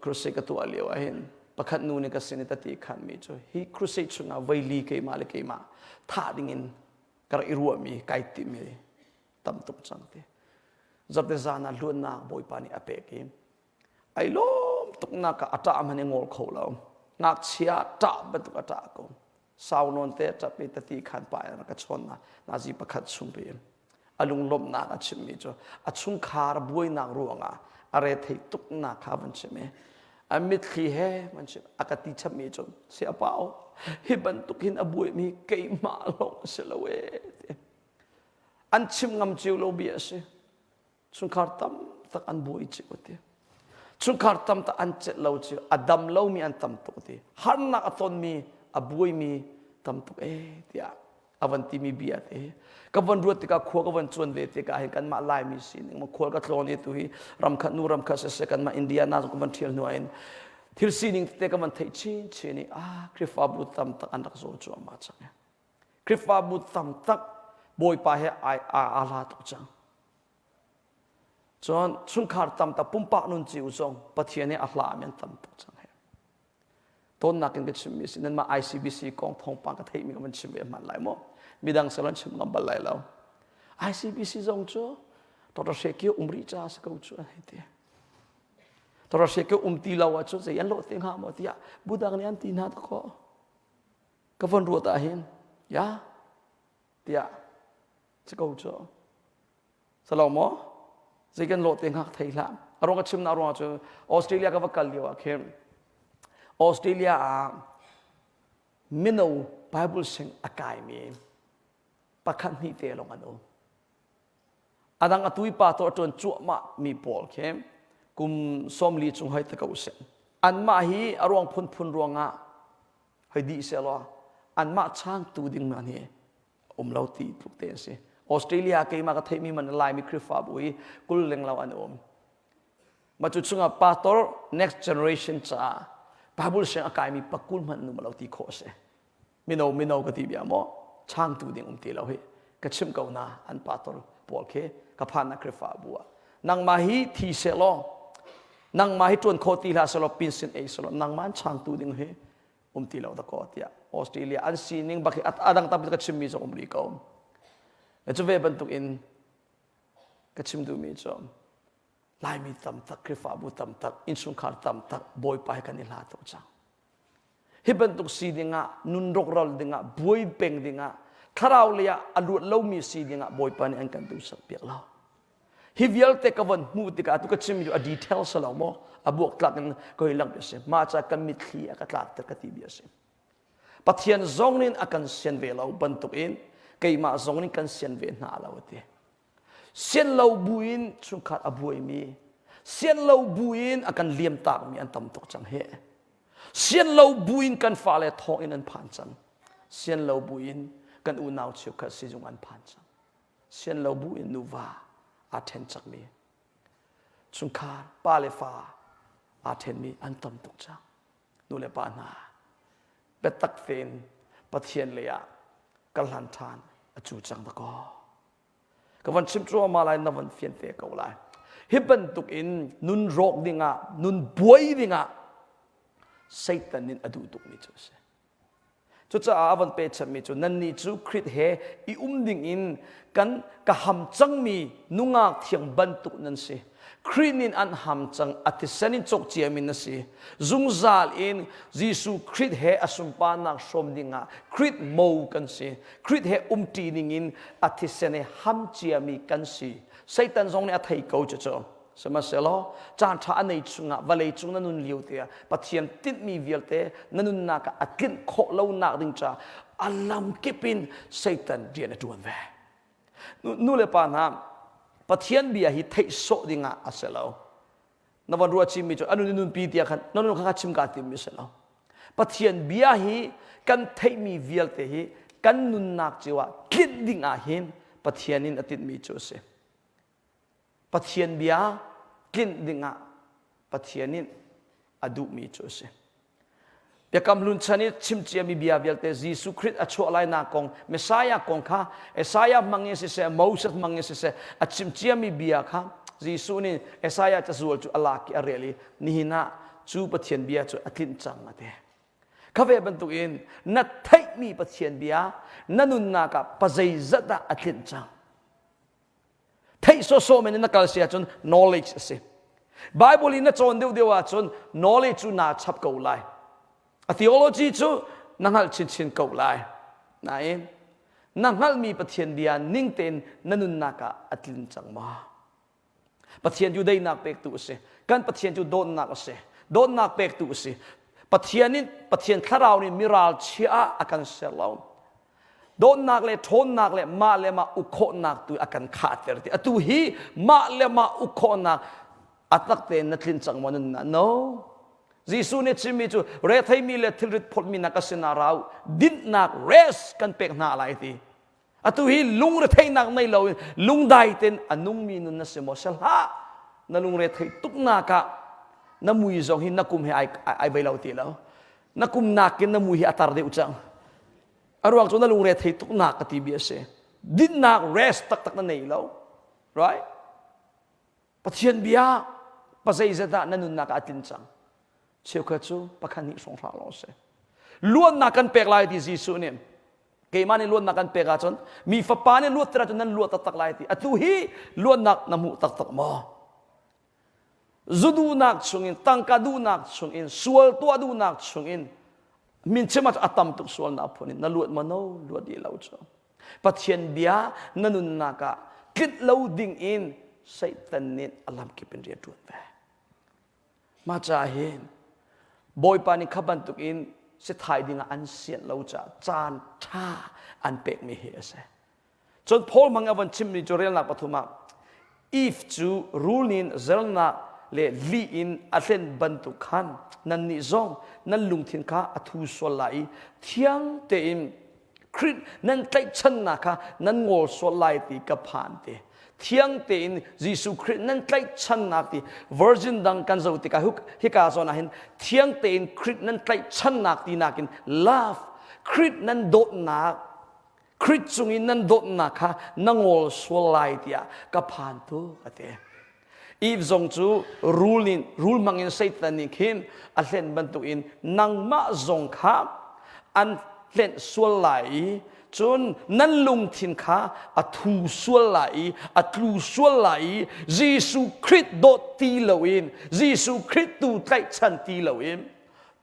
crusade ka tuah lio ahhin pakhat nu nih ka sin i tati khanmi cu hi crusade chungah voili keimah le keimah thah dingin ka rak i ruahmi kai timmi tam tuk cang ti. Zarhte zan ah luatnak Bawipa nih a pek i ai lawm tuknak ah a ṭah hmanh i ngol kho lo. Ngakchia ṭah bantuk a ṭah ko. Sau nawn te ṭap i tati khan pa in ka chawn na nazi pakhat chung pi a lunglawmhnak a chimmi cu a chungkhar buainak ruangah a rethei tuknak kha van chim i a mitthli he van chim a ka ti chapmi cu si a pau hi bantuk hin a buaimi keimah lawng a si lo ee an chim ngam cio lo bia a si Chungkhar tam tak an buai cio ti. Chungkhar tam tak an celh lo cio. A dam lomi an tam tuk ti. Harnak a tonmi, a buaimi tam tuk ee tiah a van timi bia te. Ka van ruat tikah khua ka van cuan ve tikah hin kanmah Laimi sining ma khual ka tlawn i tu hi ramkhat nu ramkhat siseh kanmah Indiana zong ka van ṭhial hnu in thil sining tete ka van theih chin chin i ah Khrihfabu tam tak an rak zaw cuahmah cang. Khrihfabu tam tak Bawipa he ai aa la tuk cang. Cun chungkhar tam tak pumpak nun cio zong Pathian he a hlami an tam tuk cang he. Tawnnak in ka chimmi si nanmah ICBC kong thawngpang ka theihmi ka van chim ve hman lai maw? Midang sel an chim ngam bal lai lo. ICBC zong cu Dr. Hre Kio um rih ca si ko cu an hei ti. Dr. Hre Kio um ti lo ahcun zei an lawh te hnga maw tiah budang nih an ti hna dakaw. Ka von ruat ah hin ya tiah si ko cu. Salo maw? Zei kan lawh te hngak thei hlah. A ruang ka chimnak ruangah cu Australia ka va kal lio ah khin Australia ah mino Bible sing a kaimi pakhat hnih te lawng an um. A dang atu i pa to a ṭuan cuahmah mi pawl khi kum 40 chung hoi te ko usih. Anmah hi a ruang phunphun ruangah hoi dih sehlaw anmah changtu ding man hi um lo ti tluk te an si. Australia keimah ka theihmi man Laimi Khrihfabu hi 20 lenglo an um. Mah cu chungah pastor next generation caah Bible siang a kaimi pakul hmanh num lo ti khawh a si. Mino mino ka ti bia maw changtu ding um ti lo hi ka chimh ko na an pastor pawl khi ka phan na Khrihfabu ah nangmah hi thi sehlaw nangmah hi ṭuan khawh ti hlah sehlaw pinsin ei sehlaw nangmah an changtu ding hi um ti lo dakaw tiah Australia an sining bak hi adang tampi ka chimmi zong um rih ko. Cu ve bantuk in ka chim duhmi cu Laimi tamtak, Khrihfabu tamtak, innchungkhar tamtak Bawipa he kan i hla tuk cang. Hi bantuk si dingah, nun rawkral dingah, buai peng dingah, thlarau lei ah a luat lomi si dingah Bawipa nih an kan duhsak piak lo. Hi vialte ka von hmuh tikah atu ka chimmi cu a detail si lo maw? A buaktlak in ka hei langh a si. Mah ca kan mitthli a ka tlakter ka ti bia a si. Pathian zong nih a kan sian ve lo bantukin keimah zong nih kan sian ve hna lo a ti. Sian lo buin chungkhar a buaimi, sian lo buin a kan liamtakmi an tam tuk cang hi. Sian lo buin kan fale thawngin an phan cang. Sian lo buin kan unau cheukhat sizung an phan cang. Sian lo buin nuva aa ṭhen cangmi, chungkhar pa le fa aa ṭhenmi an tam tuk cang. Nu le pa hna, biatak tein Pathian lei ah kal hlan ṭhan a cu cang dakaw. Ka van chim cuahmah lai na van fian te ko lai. Hi bantuk in nun rawk dingah, nun buai dingah Satan nih a duh tukmi cu a si. Cucaah a van pechanmi cu nannih cu Khrih he i um dingin kan ka ham cangmi nungak thiang bantuk nan si. Khrih nih an ham cang a thisen in cawk ciami na si. Zungzal in Jesuh Khrih he a sunparnak hrawm dingah Khrih mo kan si. Khrih he umṭi dingin a thisen he ham ciami kan si. Satan zong nih a thei ko cucu. Sihmanhsehlaw caan ṭha a nei chungah vawlei cung na nun lio te ah Pathian tinhmi vialte na nunnak ah a tlinh khawh lonak ding caah a lamkip in Satan rian a ṭuan ve. Nu le pa hna, Pathian bia hi theih sawh dingah a si lo. Na van ruah chimmi cu a nun in nunpi tiah khan na nun kha chim kaa timmi a si lo. Pathian bia hi kan theihmi vialte hi kan nunnak cio ah tlinh ding ah hin Pathian in a tinhmi cu a si. Pathian bia tlinh dingah Pathian nih a duhmi cu a si. Biakam hlun chan i chim ciami bia vialte Jesuh Khrih a chuah lainak kong, Messiah kong kha Isaiah hmang in siseh, Moses hmang in siseh, a chim ciami bia kha Jesuh nih Isaiah cazual cu a lak i a rel i nihin ah cu Pathian bia cu a tlinh cang a ti. Kha ve bantukin na theihmi Pathian bia na nunnak ah pazeizat dah a tlinh cang. Theih sawsawh men in na kal si ahcun knowledge a si. Bible in na cawn deuhdeuh ahcun knowledge cu naa chap ko lai. A theology cu na hngalh chinchin ko lai. Nain na hngalhmi Pathian bia ning tein na nunnak ah a tlin cang ma? Pathian cu daihnak pektu a si. Kan Pathian cu dawtnak a si. Dawtnak pektu a si. Pathian in Pathian thlarau nih miral chia ah a kan ser lo. Dawtnak le ṭhawnnak le mah le mah uk khawhnak tu a kan khahter ti. Atu hi mah le mah uk khawhnak a tak tein na tlin cang maw nan no. Jesuh nih chimmi cu retheimi le thilrit phawtmi na ka sinah rau dinhnak rest kan pek hna lai ti. Atu hi lungretheihnak nei loin lungdai tein a nungmi nun na si maw si hlah. Na lungre theih tuknak ah na mui zong hi na kum he ai ai bei lo ti lo. Na kum nakin na mui hi a tar deuh cang. A ruang cu na lungre thei tuknak ka ti bia a si. Dinnak rest taktak na nei lo. Right? Pathian bia pazeizat ah na nunnak ah a tlin cang. Cheukhat cu pakhat hnih hrawng hra lawng si. Luatnak kan pek lai ti Jesuh nih keimah nih luatnak kan pek ahcun mi fapa nih luatter ahcun nan luat taktak lai ti. Atu hi luatnak na hmuh taktak maw? Zu duhnak chungin, tangka duhnak chungin, sual tuah duhnak chungin min chim ah a tam tuk sualnak phun in na luat ma no luat dih lo cu. Pathian bia na nunnak ah tlinh lo ding in Satan nih a lamkip in rian ṭuan ve. Mah caah hin Bawipa nih kha bantukin sithai dingah an sianh lo caah caan ṭha an pekmi hi a si. Cun Paul hmang a von chimmi cu relnak pathum ah Eve cu rul nih zernak le lih in a hlen bantuk khan nannih zong nan lungthin kha a thu sual lai i thiang tein Khrih nan tlaihchannak kha nan ngawl sual lai ti ka phan ti. Thiang tein Jesuh Khrih nan tlaihchannak ti virgin dang kan zoh tikah hika zawn ah hin thiang tein Khrih nan tlaihchannak ti nakin love Khrih nan dawtnak Khrih cung i nan dawtnak kha na ngawl sual lai tiah ka phan tuk a ti. Eve zong cu rul in rul hmang in Satan nih khin a hlen bantukin nangmah zong kha an hlenh sual lai i cun nan lungthin kha a thu sual lai i a tlu sual lai i Jesuh Khrih dawt ti loin Jesuh Khrih tu tlaihchan ti loin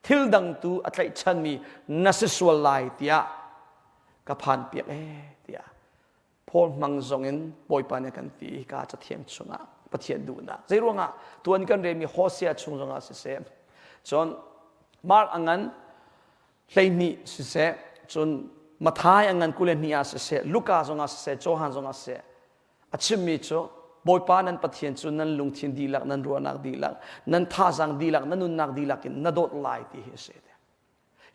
thil dang tu a tlaihchanmi na si sual lai tiah ka phan piak ee tiah Paul hmang zongin Bawipa nih a kan ti hika cathiang chungah Pathian duhnak. Zei ruangah tuan kan relmi Hosea chung zongah siseh, cun Mark a ngan 12 siseh, cun Matthai a ngan 22 ah siseh, Luka zongah siseh, Johan zongah siseh, a chimmi cu Bawipa nan Pathian cu nan lungthin dihlak, nan ruahnak dihlak, nan thazaang dihlak, nan nunnak dihlak in na dawt lai ti hi a si.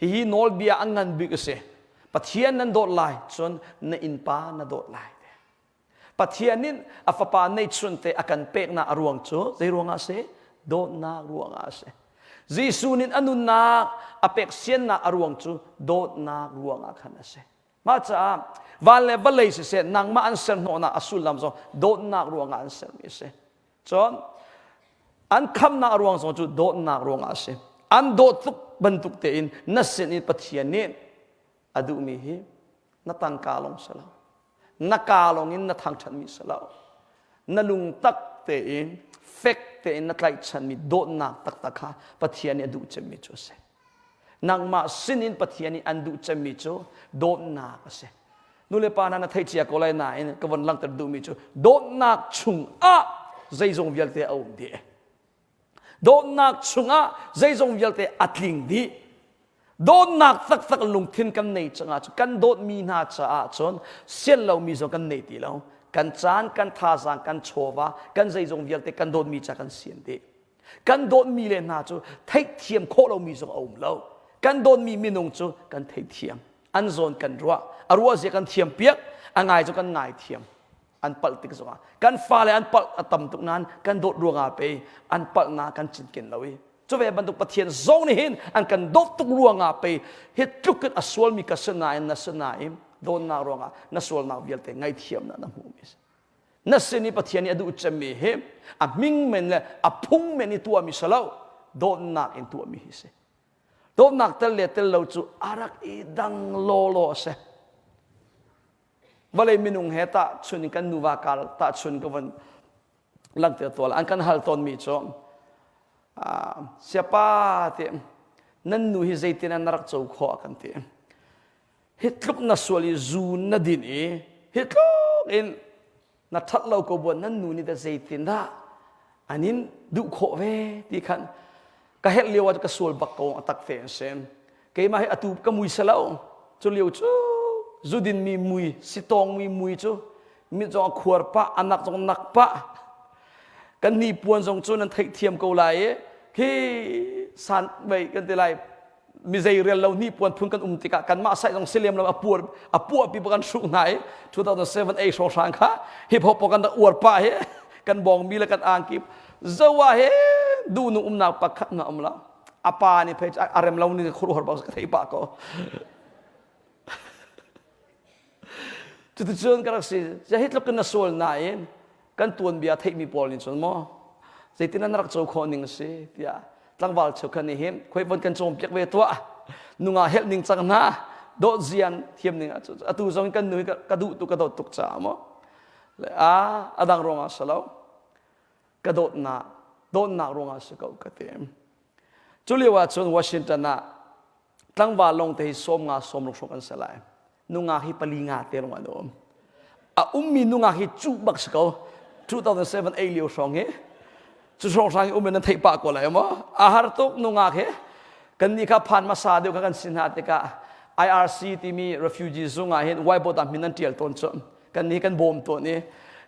Hihi nawlbia a ngan bik a si. Pathian nan dawt lai cun na innpa na dawt lai. Pathian nih a fapa neihchun te a kan peknak a ruang cu zei ruangah a si? Dawtnak ruangah a si. Jesuh nih a nunnak a pek siannak a ruang cu dawtnak ruangah khan a si. Mah caah van le vawlei siseh nangmah an ser hnawhnak a sullam zong dawtnak ruangah an sermi a si. Cun an khamnak ruang zong cu dawtnak ruangah a si. An dawt tuk bantuk tein na sin in Pathian nih a duhmi hi na tangka lawng si lo. Na kaa lawng in na thangṭhatmi si lo. Na lungtak tein fek tein na tlaihchanmi dawtnak taktak kha Pathian nih a duh cemmi cu a si. Nangmah sinin Pathian nih an duh cemmi cu dawtnak a si. Nulepa hna na theih cia ko lai nain ka von langhter duhmi cu dawtnak chungah zeizong vialte a um dih. Dawtnak chungah zeizong vialte a tling dih. Dawtnak taktak lungthin kan nei cangah cu kan dawtmi hna caah cun sian lomi zong kan nei ti lo. Kan caan, kan thazaang, kan chawva, kan zeizong vialte kan dawtmi ca kan sian dih. Kan dawtmi le hna cu theihthiam khawh lomi zong a um lo. Kan dawtmi minung cu kan theihthiam. An zawn kan ruah. A ruah zia kan thiam piak. A ngai cu kan ngai thiam. An palh tik zongah. Kan fale an palh a tam tuk nain kan dawt ruangah pe an palhnak kan cinken lo i cu ve bantuk Pathian zong nih hin an kan dawt tuk ruangah pe hi tluk in a sualmi ka si nain na si nain dawtnak ruangah na sualnak vialte ngaihthiamnak na hmuhmi a si. Na sin i Pathian nih a duh cemmi hi a hming men le a phung men i tuahmi si lo dawtnak in tuahmi hi si. Dawtnak tel le tel lo cu a rak i dang lawlaw a si. Vawlei minung he tahchun in kan nuva kar tahchun ka von langhter tual an kan hal tawnmi cu siapa ti nan nu hi zeitin an rak co khawh a kan ti. Hi tluk na sual i zu na din i hi tluk in na ṭhat lo ko buan nan nu nih dah zeitindah an in duh khawh ve ti khan ka herh lio ah ka sual bak ko a tak te an si keimah hi atu ka mui selo cu lio cu zudin mi mui sitawng mi mui cu mit zong a khuar pah anak zong nak pah kan ni puan zong cu nan theihthiam ko lai i khi san mei kan ti lai mi zei rel lo ni puan phun kan um tikah kanmah sai zong si lem lo a puar a puah pi kan hruk hna i 2007 a hrawng hrang kha hip hop kan rak uar pa he kan bong mi le kan angki zowa he du nu umnak pakhat na um lo a pa nih phei a rem lo ni khur hor bak ka thei pa ko cuticun ka rak si hi tluk in na sual nain kan tuanbia theihmi pawl nih cun maw zeitin an rak co khawh ning a si tiah tlangval cheukhat nih hin khoi von kan cawnpiak ve tuah nunga helh ning cang hna dawt zian thiam ning ah atu zong kan nu ka duh tu ka dawt tuk caah maw le a adang ruangah si lo ka dawtnak dawtnak ruangah si ko ka ti cu lio ah cun Washington ah tlangval lawng te hi 50 60 hrawng kan si lai nungak hi pali nga te lawng an um a ummi nungak hi cuh bak si ko. 2007 ei lio hrawng hi cu hrawng hrang um in nan theih pah ko lai maw a har tuk nungak he kan nih kha phan hmasa deuh kha kan si hna tikah IRC timi refugee zung ah hin whiteboard ah min an tial tawn cu kan nih kan bawm tawn i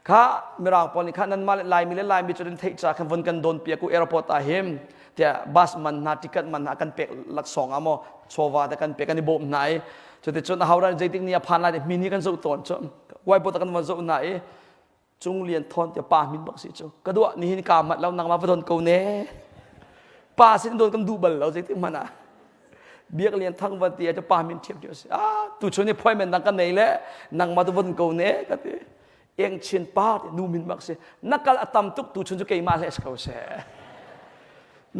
kha mirang pawl nih kha nanmah le laimi le laimi cu nan theih ca khan von kan don piak u airport ah hin tiah bus man hna ticket man hna kan pek laksawng ah maw chawva te kan pek kan i bawm hna i cuticun a hodah zeitik ni a phan lai min hi kan zoh tawn cu whiteboard ah kan von zoh hna i Cung Lian Thawn tiah pa min bak si cu ka duah nihin ka mat lo nangmah va don ko ne pa sin don kan duh bal lo zeitik hmanh ah Biak Lian Thang van ti ah pa min thiam thiam si ah tu chun ni appointment dang kan nei le nangmah tu von ko ne ka ti eng chin pa ti nu min bak si na kal a tam tuk tu chun cu keimah hle si ko se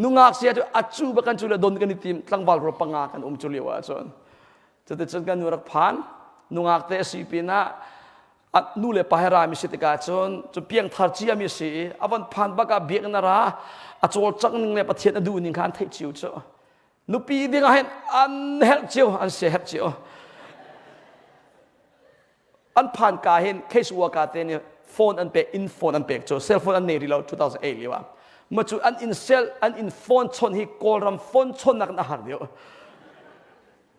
nungak sia cu acu ba kan cu le don kan i tim tlangval ro panga kan um cu lio ah cun cuticun kan nu rak phan nungak te si pinah nu le pa he rami si tikah cun cu piangthar ciami si i a von phan bak ah biakinn a ra a cawlcangh ning le Pathian a duh ning kha an theih cio cu nupi ding ah hin an herh cio an sia herh cio an phan ka hin case worker te nih phone an pek in phone an pek cu cell phone an nei rih lo 2008 lio ah ma cu an in cell an in phone chon hi kawlram phone chon nak in a har deuh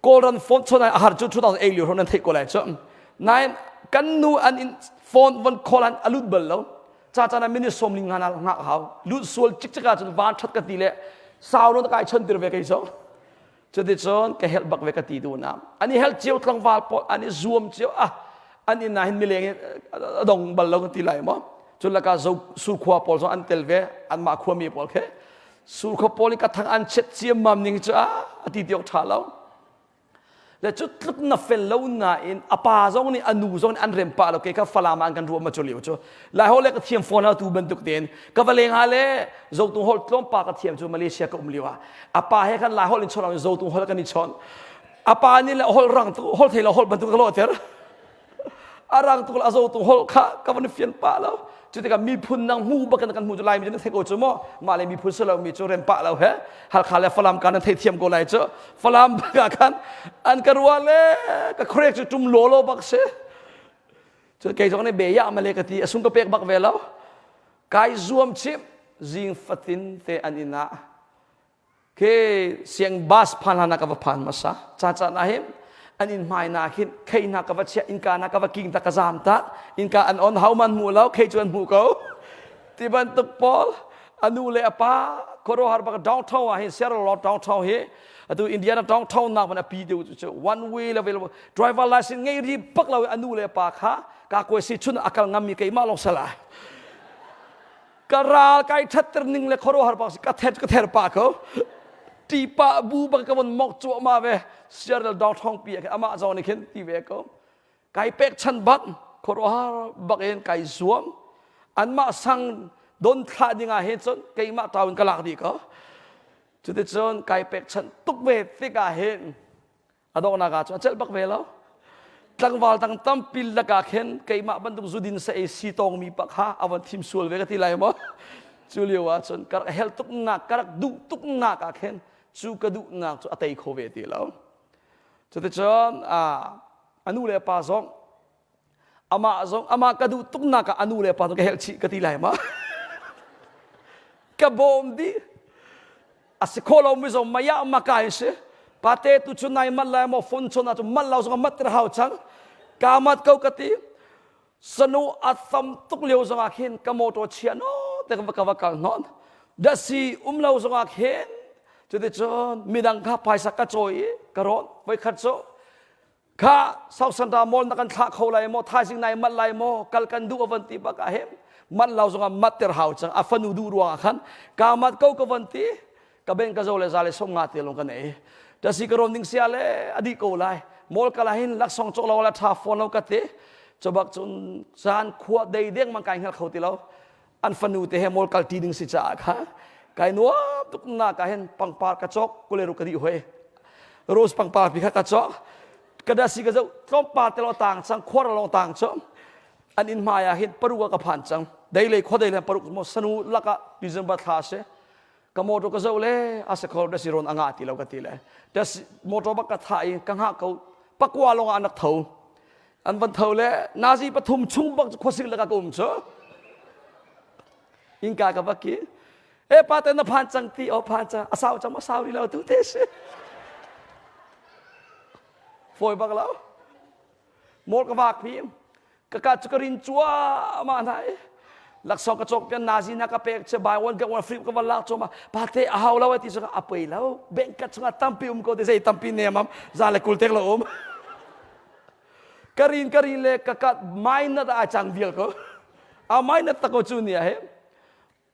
Kawlram phone chon a har cu 2008 lio nan theih ko lai cu. Nain kan nu an in phone von call an alut bal lo. Ca caan ah minute som ling ngana ngak hau. Lut sual cik cik ahcun van that ka ti le sau non kai chon tir ve kei so. Cuticun ka help bak ve ka ti tu na. Ani help cio tlangval pawl ani zuam cio ah an in na hin mileng a dong bal lo kan ti lai maw. Cun laka zo surkhua pawl zong an tel ve anmah khuami pawl khe Surkhua pawl i ka thang an chiat ciammam ning cu a ti ti awk ṭha lo. Le cu tluk na fel lo nain a pa zong nih a nu zong nih an rem pah lo ke kha Falam ah an kan ruah ma cu lio cu. Lai holh le ka thiam fawn lo tu bantuk tein ka va leng ha le Zotung holh tlawmpa ka thiam cu Malaysia ka um lio ah a pa he khan Lai holh in chawnh lo Zotung holh kan i chawnh. A pa nih le holh rang tuk holh thei lo holh bantuk ka lawhter. A rang tuk a zo tung holh kha ka van fian pah lo cu tikah miphun nang hmu bak in kan hmu cu laimi cu nan thei ko cu maw mah le miphun si lo mi cu rem pah lo he halkha le falam ka nan thei thiam ko lai cu falam bak ah khan an ka ruah le ka khrek cu tum law law bak si cu kei zong nih be ya male ka ti a sung ka pek bak ve lo kai zuam chim zing fatin te an inn ah Khi siang bus phan hlan ah ka va phan hmasa. Ca caan ah hin an inn hmai na khin khei hna ka va chiah innka na ka va king ta ka zam ta innka an on hau man hmu lo khei cu an hmu ko ti bantuk pawl a nu le a pa khuaruahhar bak downtown ah hin Sierra Leone downtown hi atu Indiana downtown nak man a pi deuh cu one way level driver license ngei ri bak lo a nu le a pa kha ka koi si chun akal ngam mi keimah lawng sala ka ral kai thatter ning le khuaruahhar bak ka ther ka ther pa ko tipa bu bak ka von mok cuahmah ve siaral dong thong pi amah zong nih khin ti ve ko kai pek chan bak khuaruahhar bak in kai zuam anmah sang don thlah ding ah hin cun keimah tau in ka lak dih ko cuticun kai pek chan tuk ve tikah hin a donghnak ah cun a celh bak ve lo tlangval dang tampi lakah khin keimah bantuk zudin sa ei si tawngmi pa kha a von thim sual ve ka ti lai maw cu lio ah cun ka rak hel tuknak ka rak duh tuknak ah khin cu ka duhnak cu a tei kho ve ti lo cuticun a nu le pa zong amah zong amah ka duh tuknak ah a nu le pa zong ka helh chih ka ti lai ma ka bawm dih a si kho lo mi zong maya maka in si pate tu chu nai mat lai maw phone chon ah cu mat lo zong mat tir hau chang ka mat ko ka ti sanu a tam tuk lio zong ah khin ka motor chia no te ka va kal hnon dasi um lo zong ah khin cuticun midang kha phaisa ka cawi i ka rawn voi khat cu Kha South Santa Mall na kan thlah kho lai maw thaizing nai mat lai maw kal kan duh a van ti bak ah hem mat lo zongah mat ter hau cang a fanu duh ruangah khan ka mat ko ka van ti ka ben ka zo le za le som nga te long ka nei tasi ka rom ding sia le adi ko lai mall kala hin laksong chok lo la tha phone lo ka te chobak chun zan khua dei deng mang kai hngal kho ti lo an fanu te he mall kal ti ding si caah kha kai nuam tuk na ka hen pangpar ka chok kuleru ka di hoi rose pangpar pi kha ka chok ka da si ka zo tlawmpal te lo tang chang khuar long tang cho an in hmai ah hin paru ka phan chang dei le kho dei le paruk mo sanu laka December thla se ka motor ka zo le a se khol da si ron anga ti lo ka ti le da motor bak ka tha i ka nga ko pakwa long anak tho an van tho le nazi pathum chung bak khuasik laka ka um chu. Innka ka va ki. E pa te na phan cang ti o phan cang a sau cang ma sau ri lo tu te si. Foi bak lo. Mol ka vak pi. Ka ka cu ka rin cuahmah hna i laksawng ka cawk pian nazi na ka pek che buy one get one free ka van lak cuahmah pate a hau lo ti cu a poi lo bank ka chungah tampi um ko te zei tampi nem am za le kul tek lo um ka rin ka rin le ka ka minus a cang vial ko a minus tak ko cu ni a he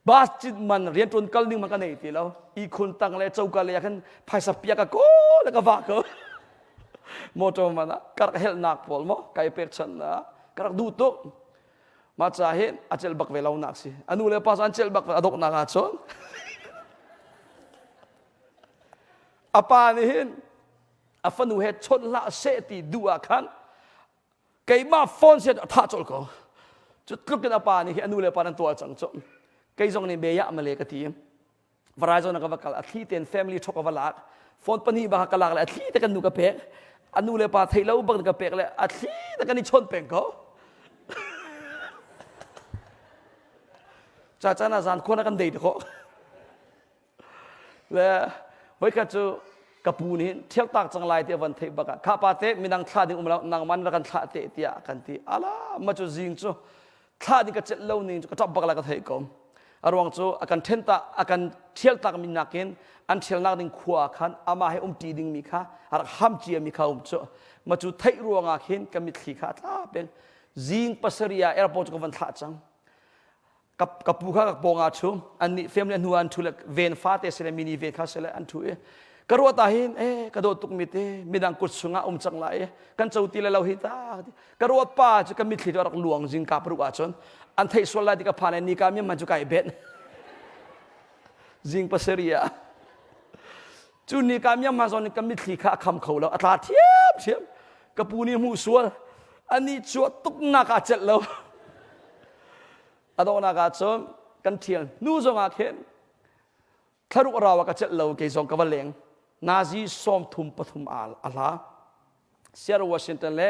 Bus cit man rianṭuan kal ning man ka nei ti lo. Ihkhun tang le coka lei ah khan phaisa pia ka kawl le ka va ko. Motor man ah ka rak helhnak pawl maw kai pekchanhnak ka rak duh tuk. Mah ca hi a celh bak ve lo nak si. A nu le pa cu an celh bak a donghnak ah cun. A pa nih hin a fanu he chawnh hlah seh ti duh ah khan keimah phone sian a thah colh ko cu tluk in a pa nih hi a nu le pa nan tuah cang cu kei zong nih beya male ka ti Verizon ka va kal a thli ten family thok ka va lak phone pahnih ba ka lak le a thli te kan nu ka pek a nu le pa thei lo bak ka pek le a thli te kan i chon peng ko cha chan a zan khona kan dei te ko Le voikhat cu ka pu nih ṭhialtak cang lai ti a van theih bak ah kha pa te midang thlah ding um lo nangman rak kan thlah te tiah kan ti ala ma cu zing cu thlah ding ka celh lo ning cu ka ṭap bak la ka theih ko a ruang cu a kan ṭhen ta a kan ṭhialtak mi nakin an ṭhialnak ding khua khan amah he umṭi ding mi kha a rak ham cia mi kha um cu ma cu theih ruangah khin ka mitthli kha a tla peng zing pasarih ah airport cu ka van thlah cang ka, ka pu kha ka pawng ah ṭhu annih family a hnu ah an ṭhu le ven fate si le mini ven kha si le an ṭhu i ka ruat ah hin eh ka dawt tuk mi te midang kut chungah um cang lai i kan co ti le lo hi ta ka ruat pa cu ka mitthli cu a rak luang zing ka paruk ah cun an theih sual lai ti ka phan i nika mi man cu kai bet zing pasari ah cu nika mi man zon ka mitthli kha a kham kho lo a tla thiam thiam ka pu nih hmuh sual ani chuah tuk nak ah celh lo A donghnak ah cun kan ṭhial hnu zongah khin thlaruk rau ah ka celh lo kei zong ka va leng. Nazi 33 a hla. Seattle, Washington le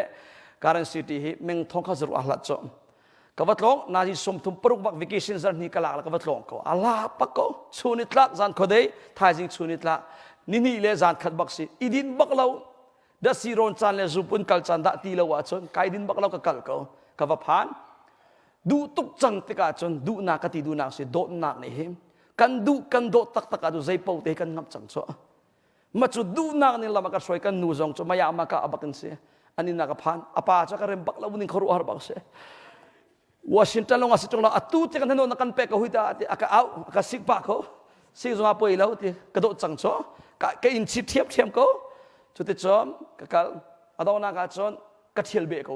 Garden City hi meng thong kha zaru a hlat cu. Ka va tlawng Nazi 36 bak vacation zarhni ka lak la ka va tlawng ko. A la pak ko. Chun i tlak zan khuadei thaizing chun i tlak nihnih le zan khat bak si idin bak lo dasi rawn caan le zupun kal caan dah ti lo ahcun kai din bak lo ka kal ko ka va phan duh tuk cang tikah cun duhnak ka ti duhnak si dawtnak nih hi kan duh kan dawt taktak ah cu zei paoh te kan ngamh cang cu ma cu duhnak nih lam a ka hruai kan nu zong cu maya ma ka abak in si an inn ah ka phan a pa cu ka rem bak lo ning khuaruah har bak si Washington lawng ah si tung lo atu te kan hano na kan pek ka hui ta ti a ka au a ka sik pa ko sik zong ah poi lo ti ka dawt cang cu ka ka in chit thiam thiam ko cu ti cun ka kal a donghnak ah cun ka thial beh ko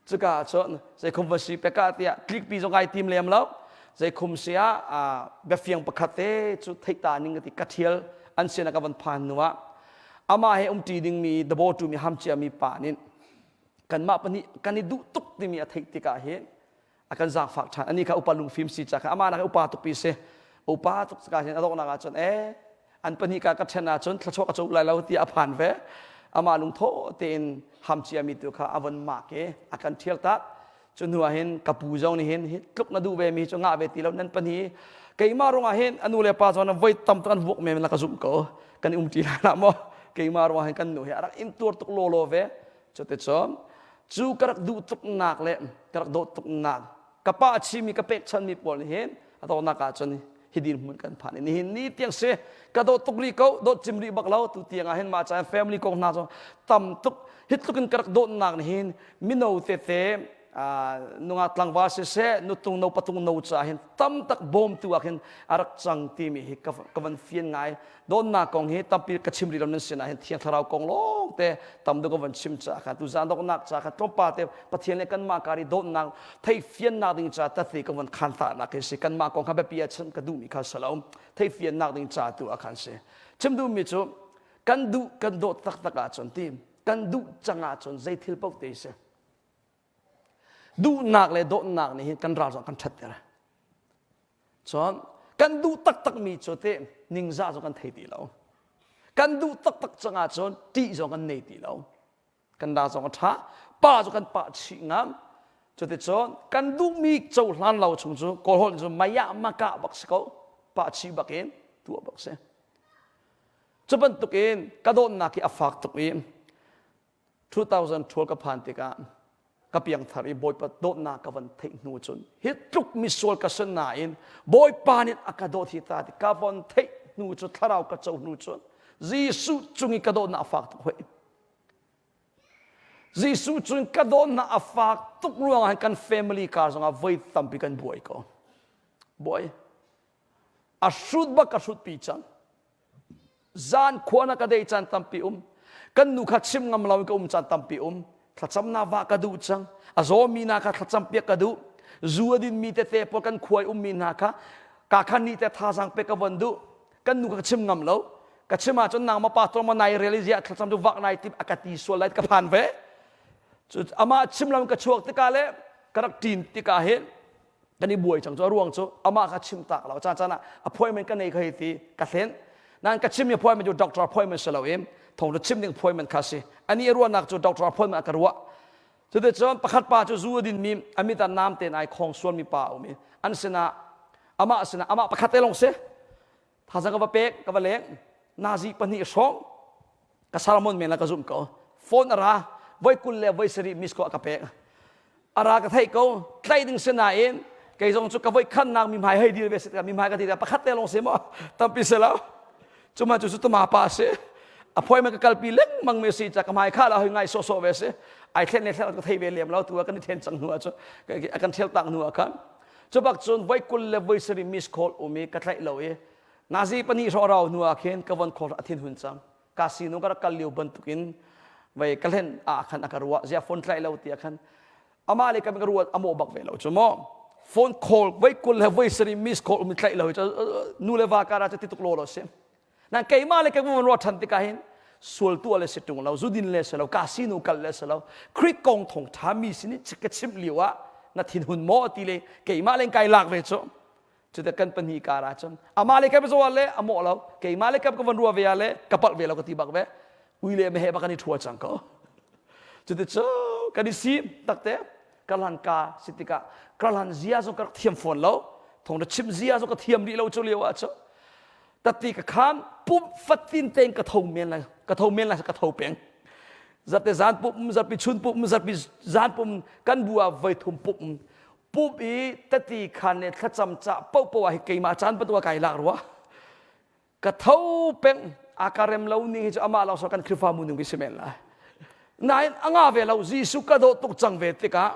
cuka ah cun zeikhum va si peka tiah tlikpi zong ai tim lem lo zeikhum si ah biafiang pakhat te cu theih ta ning ka ti ka thial an sin ah ka van phan hnu ah amah he umṭi dingmi dawtu mi ham ciami pa nih kanmah pahnih kan i duh tuk timi a theih tikah hin a kan zaangfak ṭhan ani kha upa lungfim si ca kha amah nak upa tukpi si upa tuk ka hin a donghnak ah cun eh an pahnih ka ka ṭhen ahcun thluachuah ka co lai lo tiah a phan ve amah lungtho tein ham ciami tu kha a von mak i a kan ṭhial tak cu hnu ah hin ka pu zong nih hin hi tluk na duh ve mi cu ngah ve ti lo nan pahnih keimah ruangah hin a nu le pa zong voi tam tuk an vuak men la ka zumh ko kan i um ṭi lai lah maw keimah ruangah hin kan nu hi a rak in tuar tuk lawlaw ve Cuticun cu ka rak duh tuknak le ka rak dawt tuknak ka pa a chimmi ka pekchanmi pawl nih hin a dawtnak ahcun hi dirhmun kan phan i nihin ni tiang si ka dawt tuk rih ko dawt cim rih bak lo tu tiang ah hin mah caan family kong hna cu tam tuk hi tluk in ka rak dawtnak nih hin mino tete nungak tlangval siseh nutung no patung no caah hin tam tak bawmtu ah khin a rak cang timi hi ka van fian ngai Dawtnak kong hi tampi ka chim rih lo nan sinah hin Thiang Thlarau kong lawng te tam deuh ka van chim ca kha tuzaan donghnak ca kha tlawmpal te Pathian le kanmah kar i dawtnak theihfiannak ding ca tate ka van khan tahnak hi si kanmah kong kha biapi ah chim ka duhmi kha si lo theihfiannak ding ca tu ah khan si chim duhmi cu kan duh kan dawt taktak ahcun ti kan duh cang ahcun zei thil paoh te si duhnak le dawtnak nih hin kan ral zong kan ṭhatter Cun kan duh taktakmi cu teh ningzah zong kan thei ti lo. Kan duh taktak cang ahcun ṭih zong kan nei ti lo. Kan ra zong a ṭha, pa cu kan pah chih ngam. Cuticun kan duhmi cohlan lo chung cu Kawlholh cu maya maka bak si ko pa chi bak in tuah bak si. Cu bantukin ka dawtnak hi a fak tuk i 2012 ka phan tikah ka piangthar i Bawipa dawtnak ka van theih hnu cun hi tluk misual ka si nain Bawipa nih a ka dawt hi ta ti ka von theih hnu cu thlarau ka co hnu cun Jesuh cung i ka dawtnak a fak tuk hoi. Jesuh cun ka dawtnak a fak tuk ruangah kan family kar zongah voi tampi kan buai ko. Buai. A hrut bak ka hrut pi cang. Zan khua na ka dei caan tampi um. Kan nu kha chim ngam lo in ka um caan tampi um. Thlacamnak va ka duh cang. A zawmi hna kha thlacam piak ka duh. Zu a dinmi tete pawl kan khuai ummi hna kha ka khan ni te thazaang pe ka von duh. Kan nu kha ka chim ngam lo. Ka chim ahcun nangmah pastor maw nai rel i ziah thlacam cu vak nai tim a ka ti sual lai ka phan ve. Cu amah chim lo in ka chuak tikah le ka rak ṭin tikah hin kan i buai cang cu a ruang cu amah kha chim tak lo caan caan ah appointment ka nei kha hi ti ka hlen nain ka chimmi appointment cu doctor appointment si lo in thong cu chim ding appointment kha si ani a ruahnak cu doctor appointment a ka ruah cuticun pakhat pa cu zu a dinmi a mit ah nam tein ai khong sualmi pa a um i an sinah amah sinah amah pakhat te lawng si Thazang ka va pek, ka va leng. Nazi pahnih hrawng ka sermon men la ka zumh ko. Phone a ra, voi 20 le voi sarih miss ko a ka pek. A ra ka theih ko, tlaih ding si nain kei zong cu ka voi khannak mi hmai hei dir ve si mi hmai ka ti pakhat te lawng si maw tampi si lo cuma cu cu tama pa si appointment ka kalpi lengmang mi si ca ka hmai kha la hoi ngai sawhsawh ve si ai thlen le thlen ka thei ve lem lo tu kan i then cang hnu ah cu a kan thel tak hnu ah khan Cu bak cun voi 20 le voi sarih miss call um i ka tlaih lo i nazi pahnih hrawh rau hnu ah khin ka von call a thin hun cang. Ka sinu ka rak kal lio bantukin vei ka hlen ah khan a ka ruah zia phone tlaih lo ti ah khan amah le ka ka ruat a mawh bak ve lo cu maw phone call voi 20 le voi sarih miss call um i tlaih lo cu nu le va kar ah cu ti tuk law law si. Nan keimah le keimah ruah ṭhan tikah hin sual tuah le si ṭung lo, zudin le si lo, casino kal le si lo, Khrih kong thawngṭha mi sin i ka chimh lio ah na thinhun maw ti le keimah le kai lak ve cu. Cuti kan pahnih kar ah cun amah le kai zaw le a mawh lo, keimah le ka van rua ve ah le ka palh ve lo ka ti bak ve. Ui le meheh bak kan i ṭhua cang ko. Cuti cu kan i sim takte karhlan ka si tikah karhlan zia zong ka rak thiam fawn lo. Thawng na chim zia zong ka thiam rih lo cu lio ah cun tati ka kham pum fatin tein ka tho men lai ka tho men lai ka tho peng zarhte zan pum zarhpi chun pum zarhpi zan pum kan bu ah voi thum pum pum i tati khan le thlacam ca po po ah hi keimah caan patu kai lak rua ka tho peng a ka rem lo ning hi chu amah lo so kan khrifa mu ning bi si men lai nain anga ve lo Jesuh ka dawt tuk cang ve tikah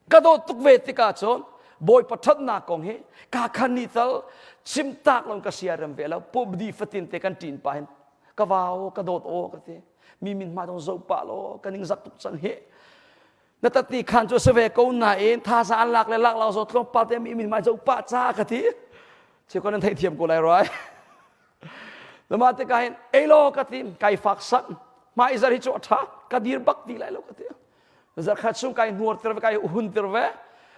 Ka dawt tuk ve tikah cun Bawipa ṭhatnak kong hi ka khan ni tal chim tak lo ka siarem ve lo pumdi fatin te kan ṭin pa hin ka vau ka dawt aw ka ti mi min hma dong zo pa lo ka ning zak tuk cang hi na tati khan cu si ve ko nain thaza an lak le lak lo zo tlawmpal te mi min hmai zo pa ca ka ti cheu kan thei thiam ko lai roi Lama te ka hin ei lo ka ti kai fak sak hmai zar hi cu a ṭha ka dir bak ti lai lo ka ti Zarkhat chung kai hnuar tir ve kai hun tir ve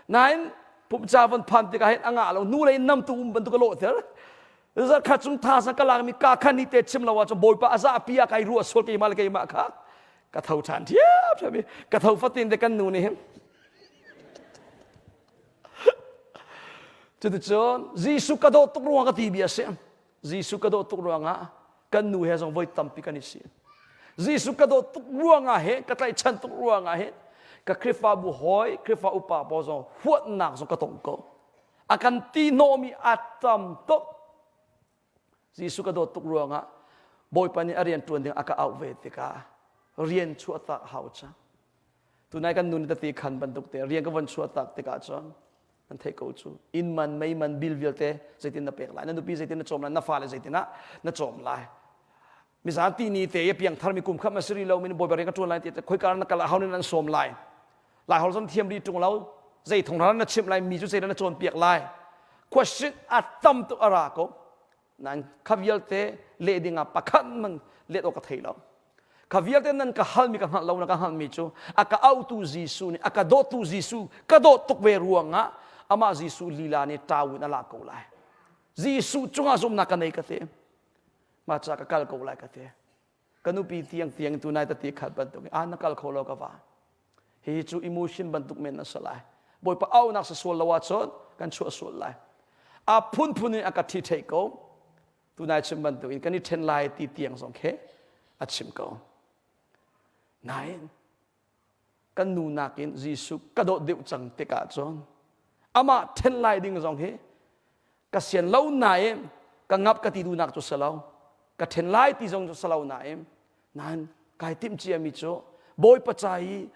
nain pumca von phan tikah hin a ngah lo nu lei nam tu um bantuk a lawh ter zarkhat chung tha sang ka lak mi ka khan ni te chim lo ah cun bawipa a zapi ah kai ruah sual keimah le keimah kha ka tho ṭhan ṭhiam ṭhiam i ka tho fatin te kan nu nih hin cuticun Jesuh ka dawt tuk ruang ka ti bia si Jesuh ka dawt tuk ruangah kan nu he zong voi tampi kan i si. Jesuh ka dawt tuk ruangah he ka tlaihchan tuk ruangah he ka Khrihfabu hawi Khrihfa upa pawl zong huatnak zong ka tong ko. A kan ti hnawhmi a tam tuk. Jesuh ka dawt tuk ruangah Bawipa nih a rian ṭuan ding a ka auh ve tikah rian chuahtak hau cang. Tunai kan nun tati khan bantuk te rian ka von chuahtak tikah cun nan theih ko cu inn man mei man bill vialte zeitin na pek lai na nupi zeitin na cawm lai na fale zeitin ah na cawm lai mizanti ni te i piang tharmi kum khat ma siri lo min bawipa rian ka ṭuan lai ti khoika na kal ah hau nan sawm lai lai hol zong thiam ri ṭung lo zei thong na chimh lai mi cu zeidah na cawnpiak lai question a tam tuk a ra ko Nain kha vialte leh dingah pakhat man let awk ka thei lo. Kha vialte nan ka halmi ka hngalh lo na ka hngalhmi cu a ka autu Jesuh nih a ka dawtu Jesuh ka dawt tuk ve ruangah amah Jesuh lila nih ṭau in a lak ko lai. Jesuh cungah zumhnak ka nei ka ti. Mah ca ka kal ko lai ka ti. Ka nupi tiang tiang tu nai tati khat bantuk ah na kal kho lo ka va. Hihi cu emotion bantuk men a si lai. Bawipa aunak si sual lo ahcun kan chuah sual lai. A phunphun in a ka ṭhi theih ko. Tunai chim bantukin kan i ṭhen lai ti tiang zong khi a chim ko. Nain kan nu nakin Jesuh ka dawt deuh cang tikah cun amah ṭhen lai ding zong hi ka sian lo nain ka ngap ka ti duhnak cu si lo ka ṭhen lai ti zong cu si lo nain nain kai timh ciami cu Bawipa ca i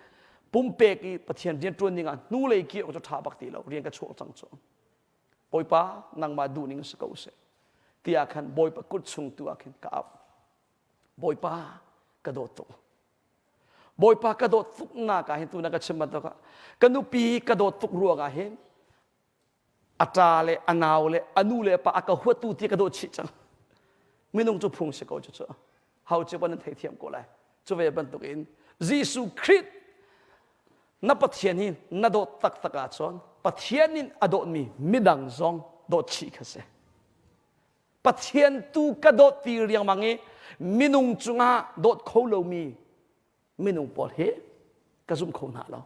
pumpek i Pathian rian ṭuan ding ah hnulei kir cu ṭha bak ti lo rian ka chuak cang cu Bawipa nangmah duhning si ko seh tiah khan Bawipa kut chung tu ah khin ka ap Bawipa ka dawt tuk Bawipa ka dawt tuk nak ah hin tu na ka chim bantuk ah ka nupi ka dawt tuk ruang ah hin a ṭa le a nau le a nu le a pa a ka huatu ti ka dawt chih cang minung cu phung si ko cu cu hau cu nan theithiam ko lai cu ve bantuk in Jesuh Khrih na Pathian hi na dawt taktak ahcun Pathian in a dawtmi midang zong dawt chih kha si Pathian tu ka dawt ti riangmang i minung cungah dawt kho lomi minung pawl hi ka zum kho hna lo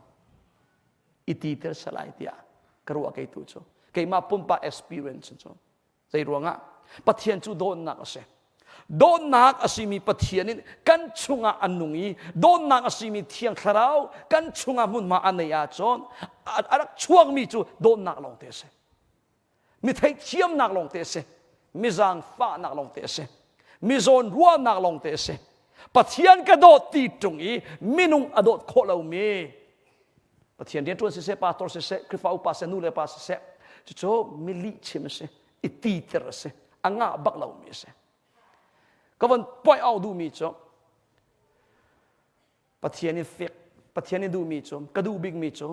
i ti ter salai tiah ka ruah kei tu cu keimah pumpak experience cu zei ruangah Pathian cu dawtnak a si dawtnak a simi Pathian in kan chungah an nung i dawtnak a simi Thiang Thlarau kan chungah hmunhma a nei ahcun a rak chuakmi cu dawtnak lawngte a si mi theihthiamnak lawngte a si mi zaangfahnak lawngte a si mi zawn ruahnak lawngte a si Pathian ka dawt ti ṭung i minung a dawt khawh lomi Pathian rianṭuan siseh pastor siseh Khrihfa upa siseh nu le pa siseh cucu mi lihchim a si i titer a si a ngah bak lomi a si ka von point out duhmi cu Pathian i fek Pathian i duhmi cu ka duh bikmi cu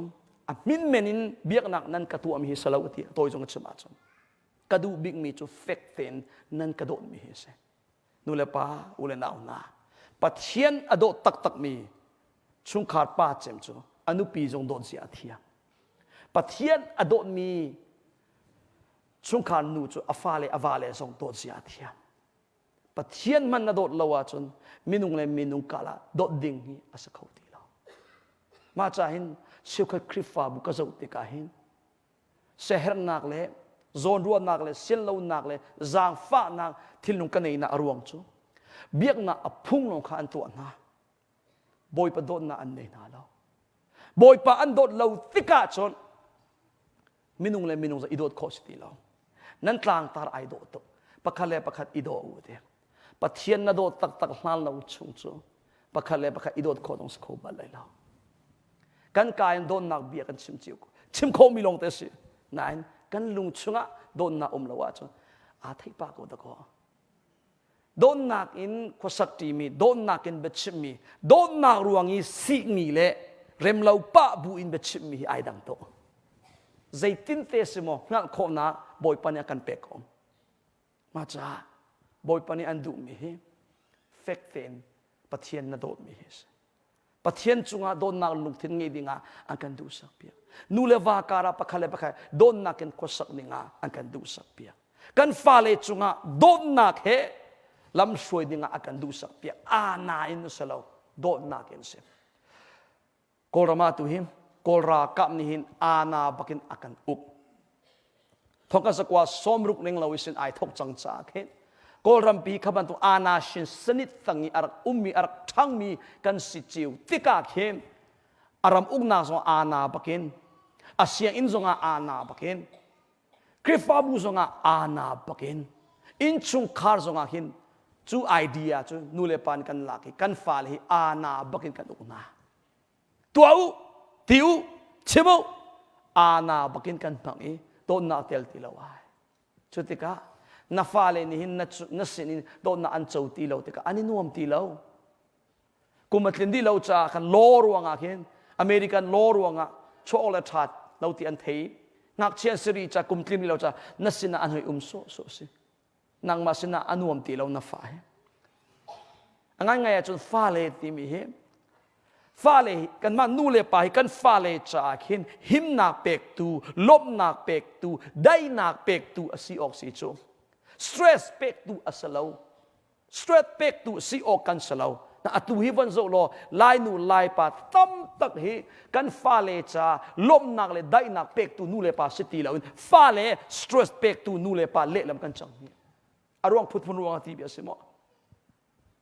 a hmin men in biaknak nan ka tuahmi hi si lo ti tawi zong a chim ahcun ka duh bikmi cu fek tein nan ka dawtmi hi a si nu le pa u le nau hna Pathian a dawt taktakmi chungkhar pa cem cu a nupi zong dawt zia a thiam Pathian a dawtmi chungkhar nu cu a fale a vale zong dawt zia a thiam Pathian hmanh na dawt lo ahcun minung le minung kal ah dawt ding hi a si kho ti lo. Mah ca hin cheukhat Khrihfabu ka zoh tikah hin siaherhnak le zawnruahnak le sianlonak le zaangfahnak thinlung ka neinak a ruang cu biaknak a phung lawng kha an tuah hna. Bawipa dawtnak an nei hna lo. Bawipa an dawt lo tikah cun minung le minung i dawt khawh si ti lo. Nan tlangtar ai dawh tuk. Pakhat le pakhat i daw u ti. Pathian na dawt taktak hlan lo chung cu pakhat le pakhat i dawt khawh dong si kho bal lai lo. Kan ka in dawtnak bia kan chim cio chim khomi lawng te si. Nain kan lung chungah dawtnak um lo ahcun aa theih pah ko dakaw. Dawtnak in khuasak ṭimi, dawtnak in biachimmi, dawtnak ruang i sikmi le remlo pah bu in biachimmi hi ai dang tuk. Zeitinte si maw hngalh khawhnak Bawipa nih a kan pek ko. Mah caah Bawipa nih an duhmi hi fek tein Pathian na dawtmi hi a si. Pathian cungah dawtnak lungthin ngei dingah an kan duhsak piak. Nu le va karah pakhat le pakhat dawtnak in khuasak dingah an kan duhsak piak. Kan fale cungah dawtnak he lamhruai dingah a kan duhsak piak. Aa nain a si lo, dawtnak in si. Kawlram ah tu hi Kawl ralkap nih hin aana bakin a kan uk. Thongka zakua sawmruk ning lo isin ai thok cang caah khin Kawlrampi kha bantuk aana shin sanit tang i a rak ummi a rak ṭhangmi kan si cio tikah khin a ram uknak zong aana bakin a sianginn zongah aana bakin Khrihfabu zongah aana bakin innchungkhar zongah hin cu idea cu nu le pa nih kan lak i kan fale hi aana bakin kan uk hna. Tuah u, ti u, chim u, aana bakin kan hmang i dawtnak tel ti lo ai. Cu tikah na fale nih hin na, na sinin dawtnak an co ti lo tikah an i nuam ti lo. Kum a tlin dih lo caah khan law ruangah khin American law ruangah chuah le ṭhat lo ti an thei. Ngakchia an si rih ca kum tlim lo ca na sinah an hoi um sawh sawh si. Nangmah sinah a nuam ti lo na fa hi. A ngaingai ahcun fale timi hi fale hi kanmah nu le pa hi kan fale caah khin himnak pektu, lawmhnak pektu, daihnak pektu a si awk si cu. Stress pektu a si lo. Stress pektu si awk kan si lo. Na atu hi von zoh law Lainu Laipa tam tak hi kan fale ca lawmhnak le daihnak pektu nu le pa si ti loin fale stress pektu nu le pa lehlam kan cang hi. A ruang phutphun ruang ah ti bia si maw?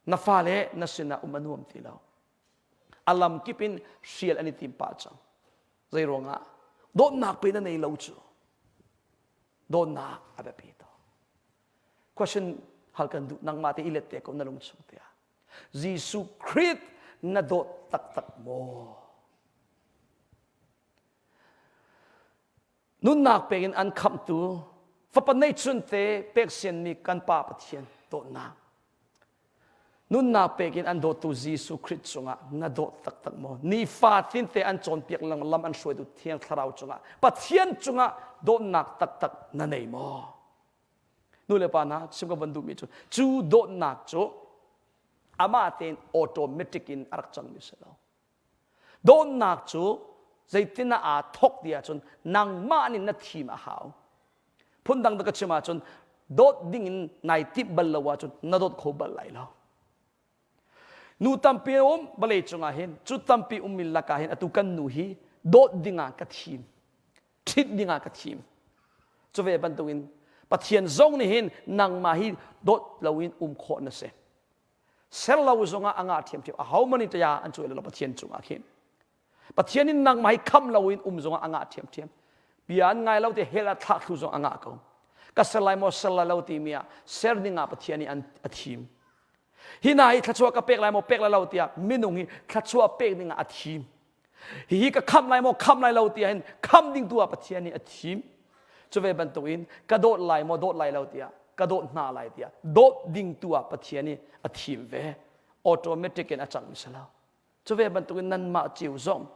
Na fale na sinah um a nuam ti lo. A lam kip in hrial an i tim pah cang. Zei ruangah? Dawtnak pe na nei lo cu. Dawtnak a biapi to. Question hal kan duh nangmah te i let te ko na lung chung te ah. Jesuh Khrih na dawt taktak maw? Nunnak pek in an khamhtu fapa neihchun te pek sianmi kan Pa Pathian dawtnak. Nunnak pek in an dawttu Jesuh Khrih cungah na dawt taktak maw? Nifatin te an cawnpiak lam an hruaitu Thiang Thlarau cungah Pathian cungah dawtnak taktak na nei maw? Nu le pa hna chim ka van duhmi cu cu dawtnak cu amah tein automatic in a rak cangmi si lo. Dawtnak cu zeitin ah aa thawk ti ahcun nangmah nih na thim a hau. Phundang ka chim ahcun dawt ding in nai timh bal lo ahcun na dawt kho bal lai lo. Nu tampi a um vawlei cungah hin cu tampi ummi lakah hin atu kan nu hi dawt dingah ka thim. Ṭhit dingah ka thim. Cu ve bantukin Pathian zong nih hin nangmah hi dawt loin um khawh na si. Ser lo zongah a ngah ṭhiamṭhiam. Ahohmanh nih taya an cuai lo Pathian cungah khin. Pathian in nangmah hi kham loin um zongah a ngah ṭhiamṭhiam. Bia an ngai lo ti hell ah thlah thlu zong a ngah ko. Ka ser lai maw ser lai lo timi ah ser dingah Pathian nih an a thim. Hi hna hi thluachuah ka pek lai maw pek lai lo tiah minung hi thluachuah pek dingah a thim. Hihi ka khamh lai maw khamh lai lo tiah hin khamh ding tu ah Pathian nih a thim. Cu ve bantukin ka dawt lai maw dawt lai lo tiah ka dawt hna lai tiah dawt ding tu ah Pathian nih a thim ve. Automatic in a cang si lo. Cu ve bantukin nanmah cio zong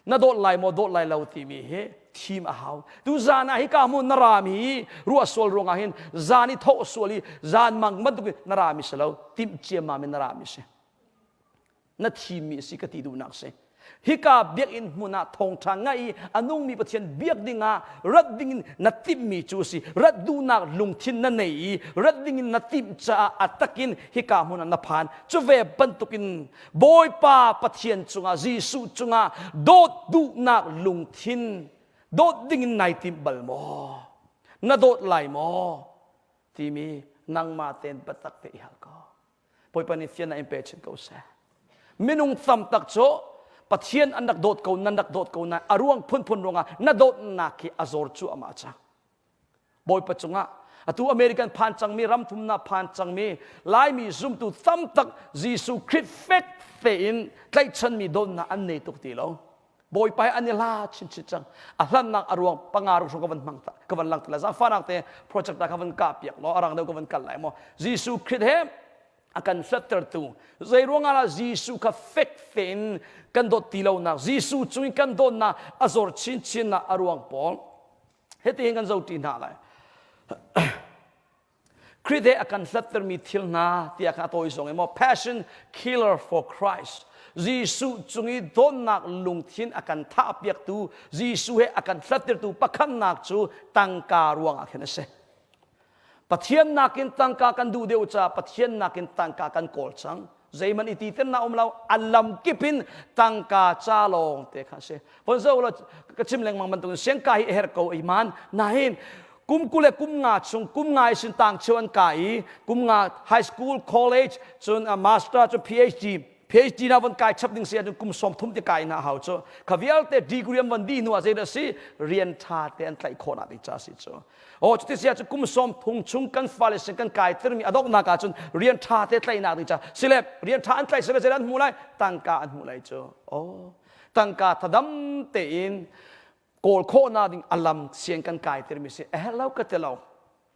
na dawt lai maw dawt lai lo timi hi thim a hau. Tu zan ah hika hmun na rami hi ruah sual ruangah hin zan i thawh sual i zan mang bantukin na rami si lo timh ciammam in na rami si. Na thimmi a si ka ti duhnak si. Hika biakinn hmun ah thawngṭha ngai i a nungmi Pathian biak dingah rat dingin na timhmi cu a si. Rat duhnak lungthin na nei i rat dingin na timh caah a takin hika hmun ah na phan. Cu ve bantukin Bawipa Pathian cungah Jesuh cungah dawt duhnak lungthin dawt dingin nai timh bal maw? Na dawt lai maw? Timi nangmah tein biatak te i hal ko. Bawipa nih fiannak in pe chin ko seh. Minung tam tak cu Pathian an rak dawt ko nan rak dawt ko na a ruang phunphun ruangah na dawtnak hi a zor cu amah cang. Bawipa cungah atu American phan cangmi ram thumnak phan cangmi Laimi zumtu tam tak Jesuh Khrih fek tein tlaihchanmi dawtnak an nei tuk ti lo. Bawipa hi an i hla chinchin cang. A hlannak a ruang panga ruk ka van hmang ta ka van lang ti la zaangfahnak te project ta ka van kah piak law a rang deuh ka van kal lai maw Jesuh Khrih he a kan hlattertu zei ruangah dah Jesuh kha fek tein kan dawt ti lonak Jesuh cung in kan dawtnak a zor chinchin nak a ruang pawl hitihin kan zohṭi hna lai Khrih he a kan hlattermi thil hna tiah khan a tawi zong in maw passion killer for Christ Jesuh cung i dawtnak lungthin a kan thahpiaktu Jesuh he a kan hlattertu pakhatnak cu tangka ruangah khin a si. Pathian nakin tangka kan duh deuh caah Pathian nakin tangka kan kawl cang. Zeihmanh i titernak um lo a lam kip in tangka ca lawng te kha a si. Von zo law ka chim lengmang bantukin siangka hi a herh ko iman nain kum 20 le kum nga chung kum nga i sin tang cheu an ka i kum nga high school college cun master cu PhD PhD na von kai chap ding si ahcun kum 30 te kai na hau cu kha vialte degree an von dih hnu ah zeidah si rian ṭha te an tlaih khawh nak ding ca si cu Oh cuti si ahcun kum 30 chung kan fale sin kan kai tirmi a donghnak ahcun rian ṭha te tlaihnak ding ca sile rian ṭha an tlaih sile zeidah an hmuh lai tangka an hmuh lai cu oh tangka thadam tein kawl khawhnak ding a lam sian kan kai tirmi si a herh lo ka ti lo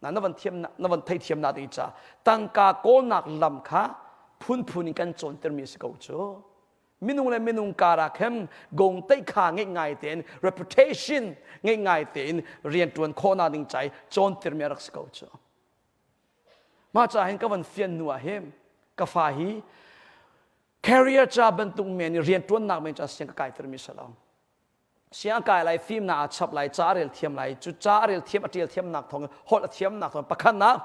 na na van thiam na van theithiam nak ding ca tangka kawlnak lam kha phunphun in kan cawntermi si ko cu minung le minung karah khem gong teih kha ngeih ngai tein reputation ngeih ngai tein rian ṭuan khawhnak ding cai cawntirmi a rak si ko cu mah ca hin ka van fian hnu ah hin ka fa hi career ca bantuk men i rian ṭuannak men ca siang ka kaitermi si lo siang kai lai fimnak a chap lai ca a rel thiam lai cu ca a rel thiam a ṭial thiamnak thawng holh a thiamnak thawng pakhatnak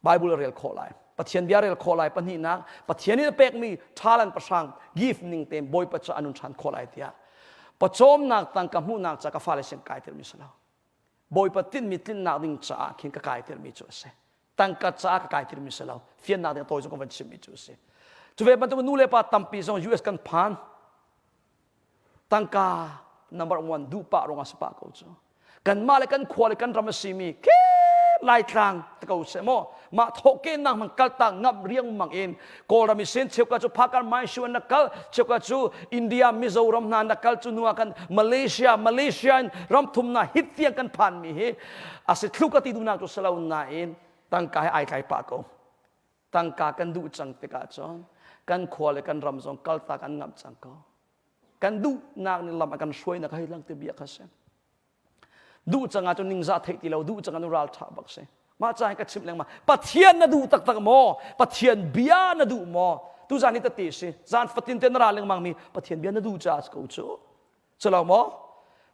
Bible a rel khawh lai. Pathian bia rel khawh lai pahnihnak Pathian nih a pekmi talent pahrang gift ning tein Bawipa cu anun ṭhan khawh lai tiah pawcawmnak tangka hmuhnak ca ka fale sin kai tirmi si lo. Bawipa tinhmi tlinnak ding caah khin ka kai tirmi cu a si. Tangka caah ka kai tirmi si lo. Fiannak ding a tawi zong ka van chimmi cu a si. Cu ve bantuk nu le pa tampi zong US kan phan. Tangka number one duh pah ruangah si pah ko cu. Kanmah le kan khua le kan ram a simi khi Laitlang te ko seh maw mah thawhkehnak hmang kaltak ngam riangmang in Kawlram i sen cheuka cu Phakar Maishu an rak kal cheuka cu India Mizoram hna an rak kal cu hnu ah kan Malaysia Malaysia in ramthum na hit tiang kan phan mi hi a si thlu ka ti duhnak cu salo nain tangka he ai tlai pah ko tangka kan duh cang tikah cun kan khua le kan ram zong kaltak an ngamh cang ko kan duhnak nih lam a kan hruainak hei lang te bia kha si duh cang ahcun ningzah theih ti lo duh cang ahcun ral ṭha bak si mah ca hi ka chimh lengmang pathian na duh taktak maw pathian bia na duh maw tu zan hi tete si zan fatin te na ra lengmang mi pathian bia na duh caah ko cu culo maw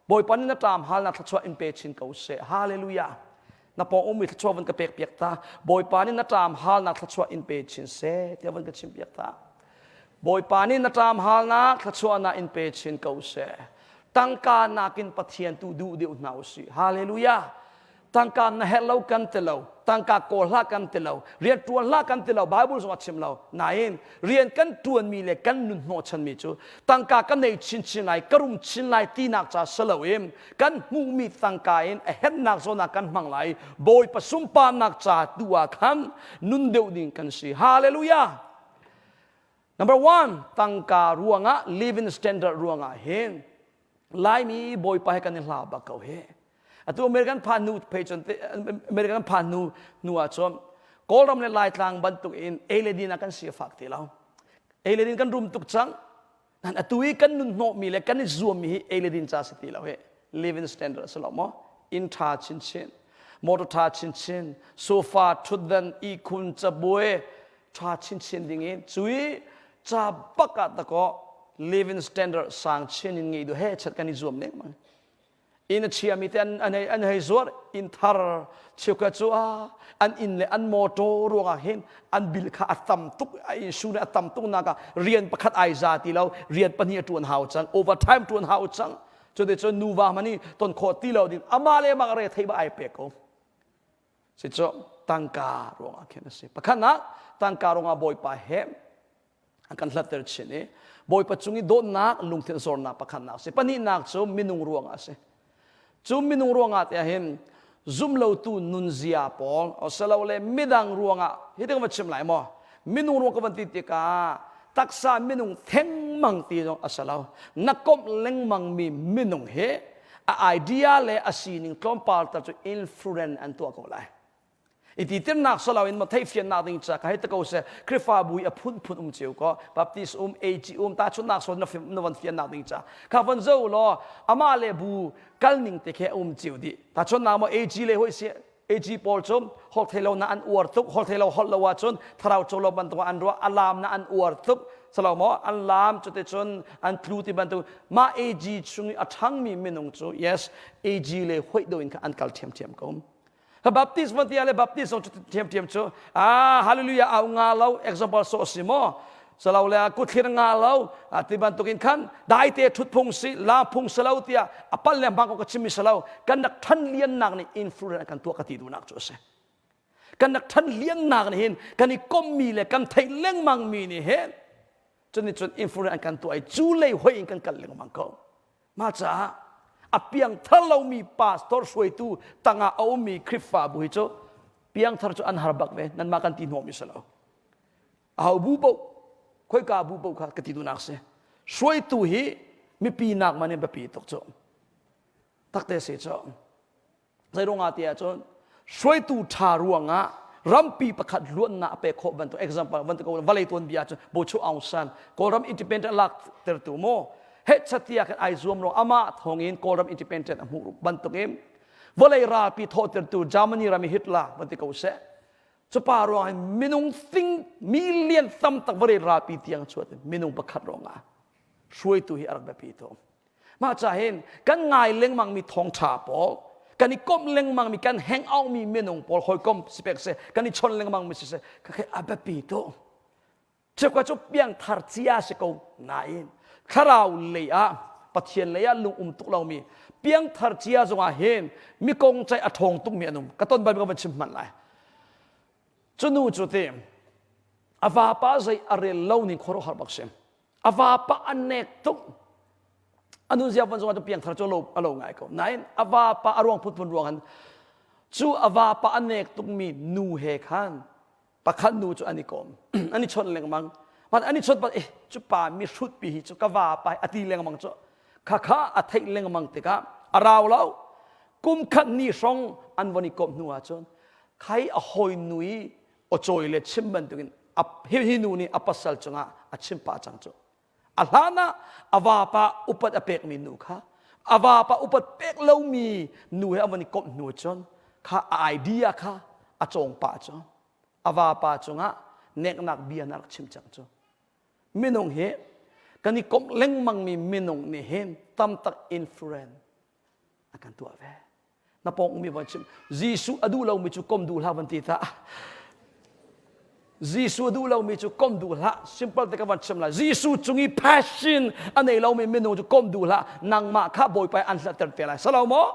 bawipa nih na ṭam hal na thluachuah in pe chin ko seh hallelujah na pawng ummi thluachuah van ka pek piak ta bawipa nih na ṭam hal na thluachuah in pe chin seh tiah van ka chim piak ta Bawipa nih na ṭam halnak thluachuahnak in pe chin ko seh. Tangka nakin Pathian tu duh deuh hna usih. Hallelujah. Tangka na herh lo kan ti lo. Tangka kawl hlah kan ti lo. Rian ṭuan hlah kan ti lo. Bible zong a chim lo. Nain rian kan ṭuanmi le kan nun hnawhchanmi cu tangka ka nei chinchin lai, ka rum chin lai tinak ca si loin kan hmuhmi tangka in a herhnak zawn ah kan hmang lai. Bawipa sunparnak ca tu ah khan nun deuh ding kan si. Hallelujah. Number one, tangka ruangah living standard ruangah hin Laimi Bawipa he kan i hla bak ko hi. Atu American phan nu phei cun American phan nu nu ah cun Kawlram le Laitlang bantuk in ei le din ah kan si a fak ti lo. Ei le din kan rum tuk cang. Nan atu i kan nun hnawhmi le kan i zuammi hi ei le din ca si ti lo hi. Living standard a si lo maw? Inn ṭha chinchin, motor ṭha chinchin, sofa, ṭhutdan, ihkhun, cabuai, ṭha chinchin ding in cui ca bak ah dakaw living standard sang chin in ngei du he chat kan i zuam lengmang inn a chiami te an an hei an hei zuar inn thar cheukhat cu a an inn le an motor ruangah hin an bill kha a tam tuk a insurance a tam tuk nak ah rian pakhat ai za ti lo rian pahnih a ṭuan hau cang overtime ṭuan hau cang cuticun nuva hmanh i ton khawh ti lo ding amah le amah re thei ba ai pek ko Si cu tangka ruangah khin a si. Pakhatnak tangka ruangah Bawipa he a kan hlatter chin i Bawipa cung i dawtnak lungthin zornak pakhatnak a si. Pahnihnak cu minung ruangah a si. Cu minung ruangah tiah hin zumlotu nunzia pawl asilole midang ruangah hi ka van chim lai maw minung ruang ka van ti tikah taksa minung thengmang ti zong a si lo na komh lengmang mi minung hi a idea le a sining tlawmpal tar cu influence an tuah ko lai i ti tirnak solo in ma theihfiannak ding ca ka hei te ko se Khrihfabu i a phunphun um cio ko Baptist um AG um ta chunnak so na na van fiannak ding ca kha van zo law amah le bu kal ning te khe um cio di ta chunnak mo AG le hoi si AG pawl cu holh thei lo na an uar tuk holh thei lo holh lo ahcun thlarau co lo bantuk an ruah a laam na an uar tuk salo maw an laam cuti cun an tlu ti bantuk mah AG chung i a ṭhangmi minung cu yes AG le hoih do in kha an kal ṭhiamṭhiam ko Baptist van ti le Baptist zong cu ṭhiamṭhiam cu ah hallelujah au nga lo example so si maw salo le kuthlir nga lo ti bantuk in khan daite thut phung si la phung salo tiah a pal le hmang ko ka chimmi salo kan rak than liannak nih influence kan tuah ka ti duhnak cu a si kan rak than liannak nih hin kan i kommi le kan theih lengmang mi nih hin cun cun influence an kan tuah i cu lei hoi in kan kal lengmang ko mah caah a piangthar lomi pastor hruaitu tangah a ummi Khrihfabu hi cu piangthar cu an har bak ve nanmah kan ti hnawm i si lo aho bu paoh khoika bu paoh kha ka ti duhnak si hruaitu hi mipi nak man in biapi tuk cu takte si cu zeiruangah ti ahcun hruaitu ṭha ruangah rampi pakhat luannak a pek khawh bantuk example bantuk vawlei tuanbia ahcun Bochu Aung San Kawlram independent lak tertu maw hetchatia khan ai zuam ruang amah thawngin Kawlram independent a hmuh bantukin vawlei ralpi thawhtertu Germany ram i Hitler van ti ko seh Cupa ruang hin minung thing million tam tak vawlei ralpi tiang chuat minung pakhat ruangah hruaitu hi a rak biapi tuk. Mah ca hin kan ngai lengmang mi thawngṭha pawl, Kan i komh lengmang mi kan hang out mi minung pawl hawikom sipek se kan i chon lengmang mi siseh khakhe a biapi tuk. Cheukhat cu piangthar cia si ko nain thlarau lei ah Pathian lei ah lung um tuk lomi piangthar cia zongah hin mi kong ceih a ṭhawng tukmi an um. Ka ton bal mi ka van chim hmanh lai. Cu nu cu ti a vapa zei a rel lo ning khuaruahhar bak si. A vapa a nek tuk. A nun zia van zongah cu piangthar cu a lo, a lo ngai ko. Nain a vapa a ruang phunphun ruang han cu a vapa a nek tukmi nu he khan pakhat nu cu an i kawm an i chawnh lengmang man an i chawnh bat eh cu pa mi hrut pi hi cu ka va pa a ti lengmang cu khakha a theih lengmang tikah a rau lo kum khat ni hrawng an von i kawm hnu ahcun khai a hawi nu i aw le chim bantukin hi hi nu nih a pasal cungah a chim pah cang cu A hlan ah a vapa upat a pekmi nu kha a vapa upat pek lomi nu he a van i komh hnu cun kha a idea kha a cawng pah cu a vapa cungah neknak bia na rak chim cang cu. Minung hi kan i komh lengmangmi minung nih hin tam tak influence a kan tuah ve. Na pawng ummi van chim Jesuh a duh lomi cu kom duh hlah van ti ta. Jesuh a duh lomi cu kom duh hlah. Simple te ka van chim lai. Jesuh cung i passion a nei lomi minung cu kom duh hlah. Nangmah kha Bawipa an hlatter te lai. Salo maw?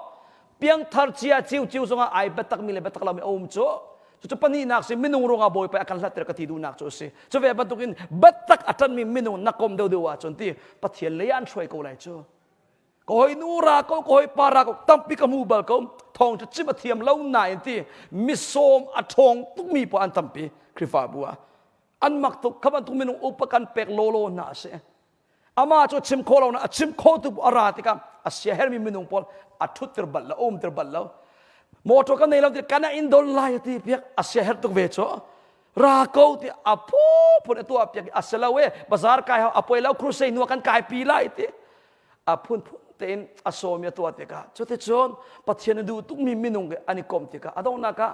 Piangthar cia ciu ciu zongah ai biatak mi le biatak lomi a um cu. Cucu pahnihnak si minung ruangah Bawipa a kan hlatter ka ti duhnak cu a si. Cu ve bantukin biatak a ṭanmi minung na kom deuhdeuh ahcun ti Pathian lei ah an hruai ko lai cu. Ka hoi nu ra ko, ka hoi pa ra ko, tampi ka hmu bal ko. Thawng cu chim a thiam lo nain ti misawm a ṭhawng tukmi paoh an tampi Khrihfabu ah. An mak tuk, kha bantuk minung upa kan pek lawlaw hna a si. Amah cu chim khawh lo na a chim khawh tu a ra tikah a siahermi minung pawl a ṭhutter bal lo, a umter bal lo. Motor kan nei lo ti kana in don lai ti piak a siaherh tuk ve cu. Ra ko ti a phun a tuah piak a si lo e bazar kai hau a poi lo crusade nu kan kai pi lai ti a phunphun tein a sawmi a tuah tikah cuticun Pathian a duh tukmi minung an i komh tikah a donghnak ah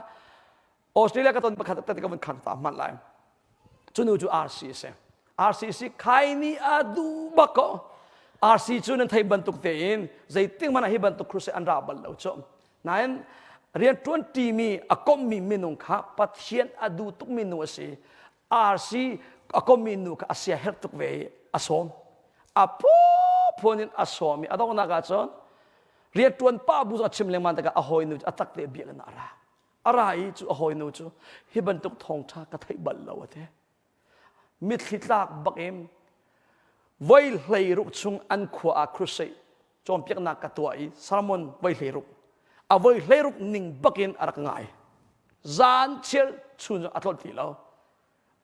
Australia ka ton pakhat te ka vun khang ta hmanh lai cu nu cu RC a si RCC khai nih a duh bak ko RC cu nan thei bantuk tein zeitik hmanh ah hi bantuk crusade an ra bal lo cu nain rian ṭuan ṭimi a kommi minung kha Pathian a duh tukmi nu a si RC a kommi nu kha a sia herh tuk ve i a sawm a phun in a sawm i a donghnak ah cun rianṭuan pa bu zong a chim lengmang tikah a hawinu cu a tak te biakinn ah a ra a ra i cu a hawinu cu hi bantuk thawngṭha ka theih bal lo a ti mitthli tlak bak in voi 16 chung an khua ah crusade cawnpiaknak ka tuah i sermon voi 16 a voi 16 ning bakin a rak ngai zan chiar chun a tlolh ti lo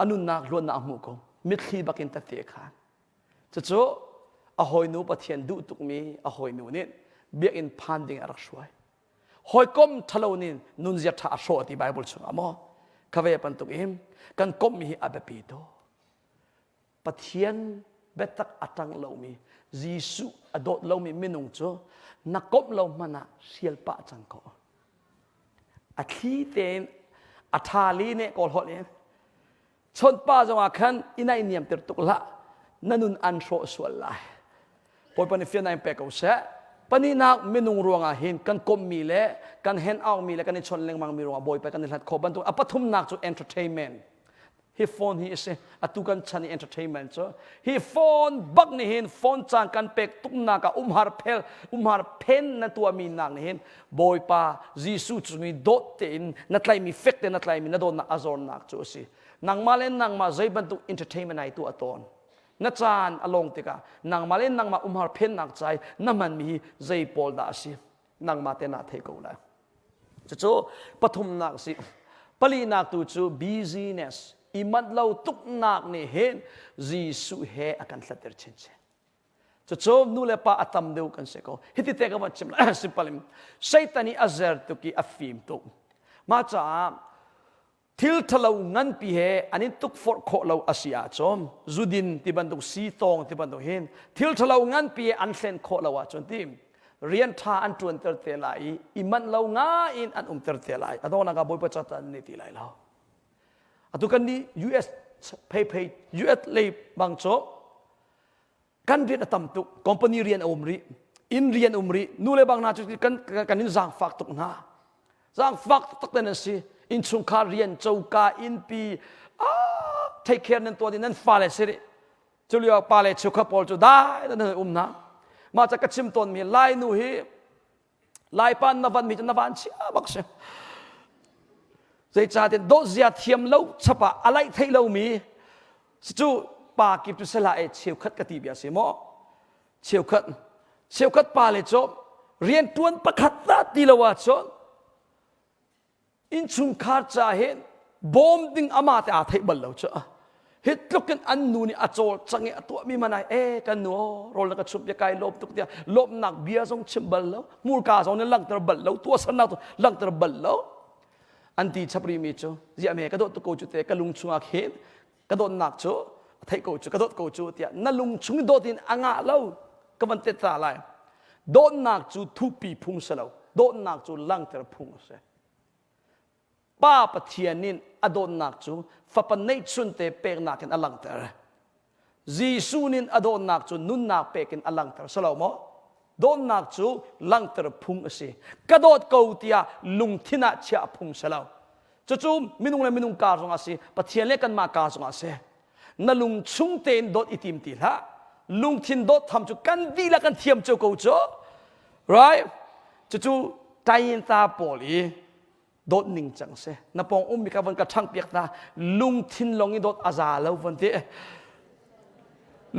a nunnak luatnak a hmuh ko mitthli bakin tette khan cucu a hawinu Pathian duh tukmi a hawinu nih biakinn phan ding a rak hruai hawikom ṭhalo nih nunzia ṭha a hrawh ti Bible chungah maw kha ve bantuk in kan komhmi hi a biapi tuk Pathian biatak a ṭang lomi Jesuh a dawt lomi minung cu na komh lo hmanh ah hrial pah cang ko a thli tein a ṭha li ne kawl holh in Chawnhpa zongah khan i naihniamter tuk hlah na nun an hrawh sual lai Bawipa nih fiannak in pe ko seh pahnihnak minung ruangah hin kan komhmi le kan hen aukmi le kan i chawnh lengmangmi ruangah Bawipa kan i hlat khawh bantuk a pathumnak cu entertainment hi phone hi a si atu kan chan i entertainment cu hi phone bak nih hin phone caan kan pek tuknak ah umhar phel umhar phen na tuahmi nak nih hin Bawipa Jesuh cung i dawt tein na tlaihmi fek tein na tlaihmi na dawtnak a zornak cu a si. Nangmah le nangmah zei bantuk entertainment ai tuah tawn. Na caan a long tikah nangmah le nangmah umhar phennak cai na hmanmi hi zei pawl dah a si. Nangmah te naa thei ko lai. Cucu pathumnak si. Palinak tu cu busyness i manh lo tuknak nih hin Jesuh he a kan hlatter chinchin. Cucu nu le pa a tam deuh kan si ko. Hiti te ka van chim lai simple in. Satan i a zer tuk i a fim tuk. Mah caah thil thalo nganpi he an in tukforh khawh lo a si ahcun zudin ti bantuk sitawng ti bantuk hin thil thalo nganpi he an hlen khawh lo ahcun ti rian ṭha an ṭuanter te lai i i manh lo ngai in an umter te lai. A donghnak ah Bawipa catan nih ti lai lo. Atu kan nih US phei US lei bang cu kan rian a tam tuk company rian a um rih. Inn rian um rih. Nu le bang hna cu kan kan in zaangfak tuk hna. Zaangfak taktak nan si. Innchungkhar rian, coka, innpi, ah, take care nan tuah nan fale si rih. Cu lio pa le cheukhat pawl cu dai nan um hna. Mah ca ka chim tawnmi Lai nu hi Laipa na van mi cu na van chia bak si. Zeicahtiah dawt zia thiam lo chap ah a laih theih lomi cu pa kip cu sela e cheukhat ka ti bia si maw? Cheukhat cheukhat pa le cu riantuan pakhat dah ti lo ahcun innchungkhar ca hin bawm ding ama te aa theih bal lo cu hi tluk in an nu nih a cawl cang i a tuahmi man ai e kan nu aw rawl na ka chumh bia kai lawm tuk tiah lawmhnak bia zong chim bal lo hmurka zong nih langhter bal lo tuahsernak langhter bal lo an ti chap rimi cu ziah me ka dawt tuk ko cu te ka lung chungah khin ka dawtnak cu a theih ko cu ka dawt ko cu tiah na lung chung dawt in a ngah lo ka van tet ta lai dawtnak cu thupi phung si lo dawtnak cu langhter phung a si Pa Pathian in a dawtnak cu fapa neihchunte peknak in a langhter. Jesuh nih a dawtnak cu nunnak pek in a langhter. Si lo maw? Dawtnak cu langhter phung a si. Ka dawt ko tiah lungthin ah chiah phung si lo. Cucu minung le minung kar zongah a si, Pathian le kanmah kar zongah a si. Na lung chung tein dawt i tim ti hlah. Lungthin dawt tham cu kan dihlak kan thiam cio ko cu. Right? Cucu Tainta pawl i dawt ning cang si na pawng ummi kha von ka ṭhangh piak hna lungthin lawng i dawt a za lo von ti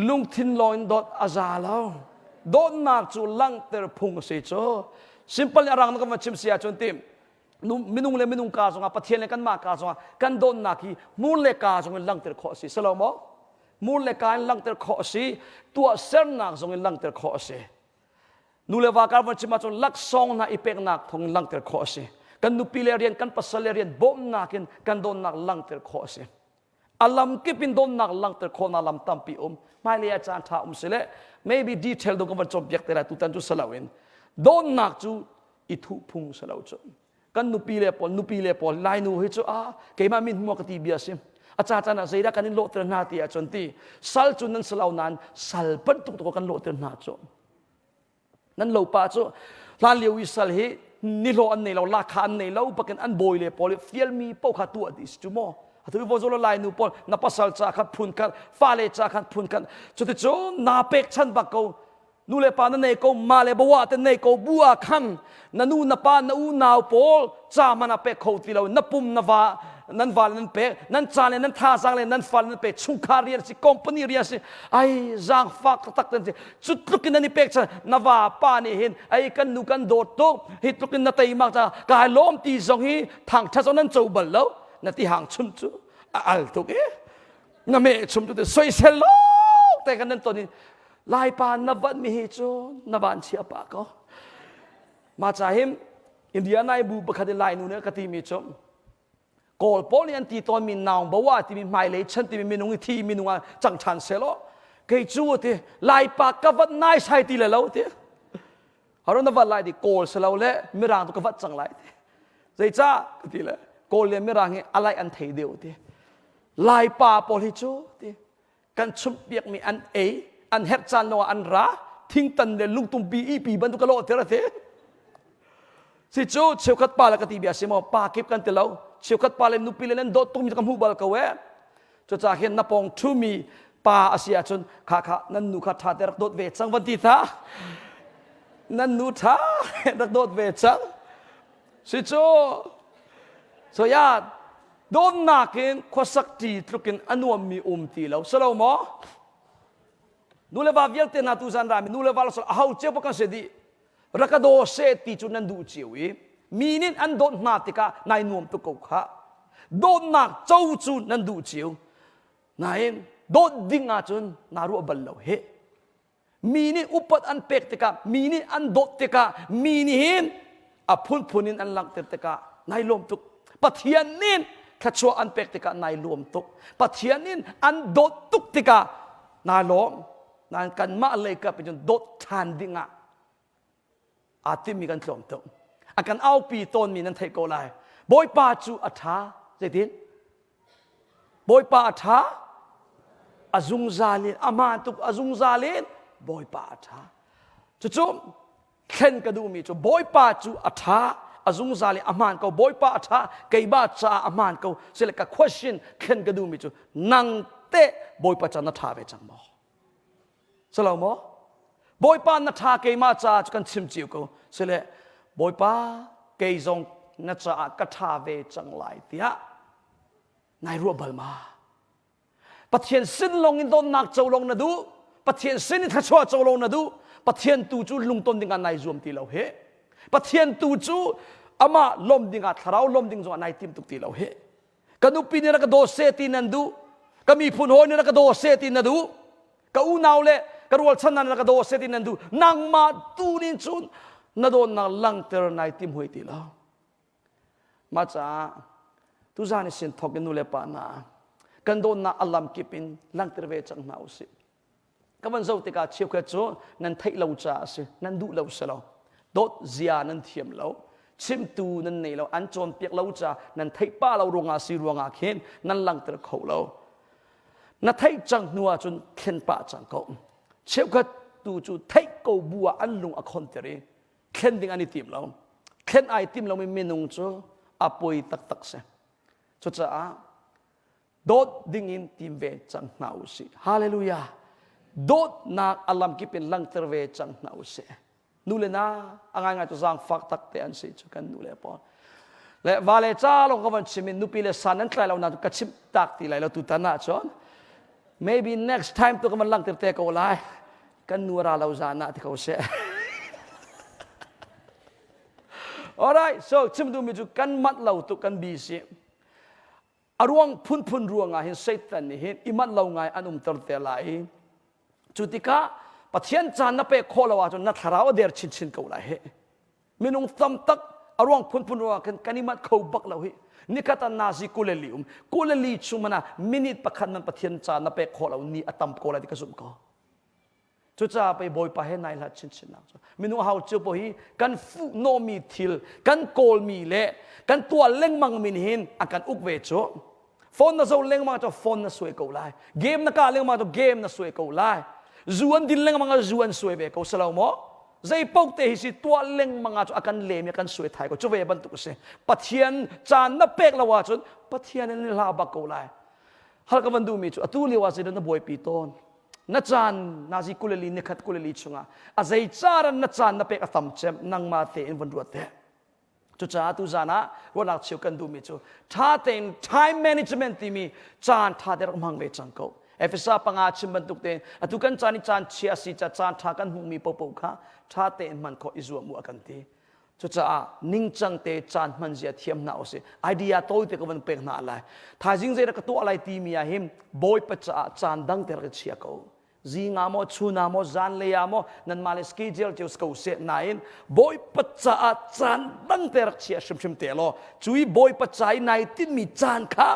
lungthin lawng in dawt a za lo dawtnak cu langhter phung a si cu simple in a rang na kan van chim si ahcun ti minung le minung ka zongah pathian le kanmah ka zongah kan dawtnak hi hmur le ka zong in langhter khawh a si silo maw hmur le ka in langhter khawh a si tuahsernak zong in langhter khawh a si Nu le va kar van chim ahcun laksawng hna i peknak thawng in langhter khawh a si. Kan nupi le rian, kan pasal le rian bawmhnak in kan dawtnak langhter khawh a si. A lam kip in dawtnak langhter khawhnak lam tampi um. Hmailei ah caan ṭha um si le maybe detail dong kan van cawnpiak te lai tutan cu si loin dawtnak cu i thuh phung si lo cu. Kan nupi le pawl nupi le pawl Lainu hi cu ah keimah min hmuh ka ti bia si. A ca caan ah zeidah kan in lawhter hna ti ahcun ti sal cu nan si lo nain sal bantuk tu kan lawhter hna cu. Nan lo pa cu hlan lio i sal hi nihlawh an nei lo lakha an nei lo bakin an bawi le pawl i fialmi paoh kha tuah dih si cu maw atu vo zolo lai nu pawl na pasal ca khan phun khat fale ca khan phun khat cuticun naa pekchan bak ko nu le pa na nei ko ma le bawa te nei ko bu ah khan na nu na pa na unau pawl ca man a pek kho ti lo na pum na va nan val nan pek nan ca le nan thazaang le nan fal nan pek chungkhar rian si company rian si ai zaangfak taktak tan si cu tluk in nan i pek chan na va pa nih hin ai kan nu kan dawt tuk hi tluk in na teimak ca kai lawm ti zong hi thangthat zong nan co bal lo na ti hang chum cu a al tuk e na me chum tu te soisel lo te kan nan ton in laipa na van mi hi cu na van chia pa ko ma cha him India nai bu pakhat in lai nu ne ka ti mi cu Kawl pawl nih an ti tawn mi naung bawa timi hmailei chan timi minung i thi minung ah cang ṭhan selaw kei cu ti laipa ka vat nai sai ti le lo ti haron na vat lai ti kawl selo le mirang tu ka vat cang lai ti zeicah ka ti le kawl le mirang hi alai an thei deuh ti Laipa pawl hi cu ti kan chumhpiakmi an ei an herh caan lawngah an ra thingtan le lungtumpi ipi bantuk ka lawhter a ti si cu cheukhat pa le ka ti bia si maw pa kip kan ti lo cheukhat pa le nupi le nan dawt tukmi ka hmuh bal ko e cucaah hin na pawng ṭhumi pa a si ahcun kha kha nan nu kha ṭha te rak dawt ve cang van ti tha nan nu ṭha rak dawt ve cang si cu so ya Dawtnak in khuasak ṭi tluk in a nuammi um ti lo. Si lo maw? Nu le va vialte hna tu zan rami nu le va a ho cio kan si dih. Rak ka daw seh ti cu nan duh cio i mi nih an dawt hna tikah nai nuam tuk ko kha. Dawtnak co cu nan duh cio. Nain dawt ding ahcun naa ruah bal lo hih. Mi nih upat an pek tikah, mi nih an dawt tikah, mi nih hin a phunphun in an langhter tikah nai lawm tuk. Pathian nih thluachuah an pek tikah nai lawm tuk. Pathian nih an dawt tuk tikah nai lawm. Nain kanmah lei kap in cun dawt ṭhan dingah aa timmi kan tlawm tuk. A kan aupi tawnmi nan theih ko lai. Bawipa cu a ṭha. Zeitin? Bawipa a ṭha. A zungzal in, a hmaan tuk, a zungzal in Bawipa a ṭha. Cucu Thlen ka duhmi cu Bawipa cu a ṭha, a zungzal i a hmaan ko. Bawipa a ṭha, keimah caah a hmaan ko. Sile ka question thlen ka duhmi cu nang teh Bawipa ca na ṭha ve cang maw? Silo maw? Bawipa na ṭha keimah caah cu kan chim cio ko. Sile Bawipa kei zong na caah ka ṭha ve cang lai tiah nai ruah bal ma? Pathian sin lawng in donnak co lawng na duh. Pathian sin in thluachuah co lawng na duh. Pathian tu cu lungton ding ah nai zuam ti lo he. Pathian tu cu amah lawm ding ah thlarau lawm ding zong ah nai tim tuk ti lo he. Ka nupi nih rak ka daw seh ti nan duh. Ka miphun hawi nih rak ka daw seh ti na duh. Ka unau le ka rualchan hna nih rak ka daw seh ti nan duh. Nangmah tu nih cun na dawtnak langhter nai tim hoi ti lo. Mah caah tuzaan i sin thawk in nu le pa hna kan dawtnak a lam kip in langhter ve cang hna usih. Ka van zoh tikah cheukhat cu nan theih lo caah a si, nan duh lo si lo. Dawt zia nan thiam lo, chimtu nan nei lo, an cawnpiak lo caah nan theih pah lo ruangah si ruangah khin nan langhter kho lo. Na theih cang hnu ahcun thlen pah cang ko. Cheukhat tu cu theih ko bu ah an lung a khonter i thlen ding an i tim lo thlen ai tim lomi minung cu a poi taktak si cucaah dawt ding in tim ve cang hna u sih hallelujah dawtnak a lamkip in langhter ve cang hna u sih nu le na a ngaingai cu zaangfak tak te an si cu kan nu le pawl le va le ca lawng ka van chim in nupi le san nan tlai lo na ka chim tak ti lai lo tutan ah cun maybe next time tu ka van langhter te ko lai kan nu ra lo zan ah ti ko seh Alright, so chim duhmi cu kan manh lo tuk kan busy. A ruang phunphun ruangah hin Satan nih hin i manh lo ngai an umter te lai i cu tikah Pathian caan na pek khawh lo ahcun na thlarau a der chinchin ko lai hi. Minung tam tak a ruang phunphun ruangah khan kan i manh kho bak lo hi. Nikhat ah nazi kuleli um. Kuleli chung man ah minute pakhat man Pathian caan na pek khawh lo ni a tam ko lai ti ka zumh ko. Cucaah pei Bawipa he nai hlat chinchin nak cu minung hau cio paoh hi kan fuhnawhmi thil kan kawlmi le kan tuah lengmang mi nih hin a kan uk ve cu. Phone na zoh lengmang cu phone na suai ko lai. Game na kah lengmang cu game na suai ko lai. Zu an din lengmang ah zu an suai ve ko salo maw? Zei paoh te hi si tuah lengmang ah cu a kan lem i a kan suai thai ko. Cu ve bantuk a si. Pathian caan na pek lo ahcun Pathian in hla bak ko lai. Hal ka van duhmi cu atu lio ah zeidah na buaipi tawn? Na caan nazi kuleli nikhat kuleli chungah a zei caran na caan na pek a tam cem nangmah tein van ruat te. Cucaah tu zan ah ruahnak cheu kan duhmi cu ṭha tein time management timi caan ṭha te rak hmang ve cang ko. Efesa panga chim bantuk tein atu kan caan i caan chia a si ca caan ṭha kan hmuhmi popo kha ṭha tein hman khawh i zuam u a kan ti. Cucaah ningcang te caan hman zia thiam hna usih. Idea tawi te ka van pek hna lai. Thaizing zei dah ka tuah lai timi ah hin Bawipa caah caan dang te rak i chia ko. Zing ah maw, chun ah maw, zanlei ah maw, nanmah le schedule cio si ko seh nain Bawipa caah caan dang te rak chia hrimhrim te law cui Bawipa ca i nai tinmi caan kha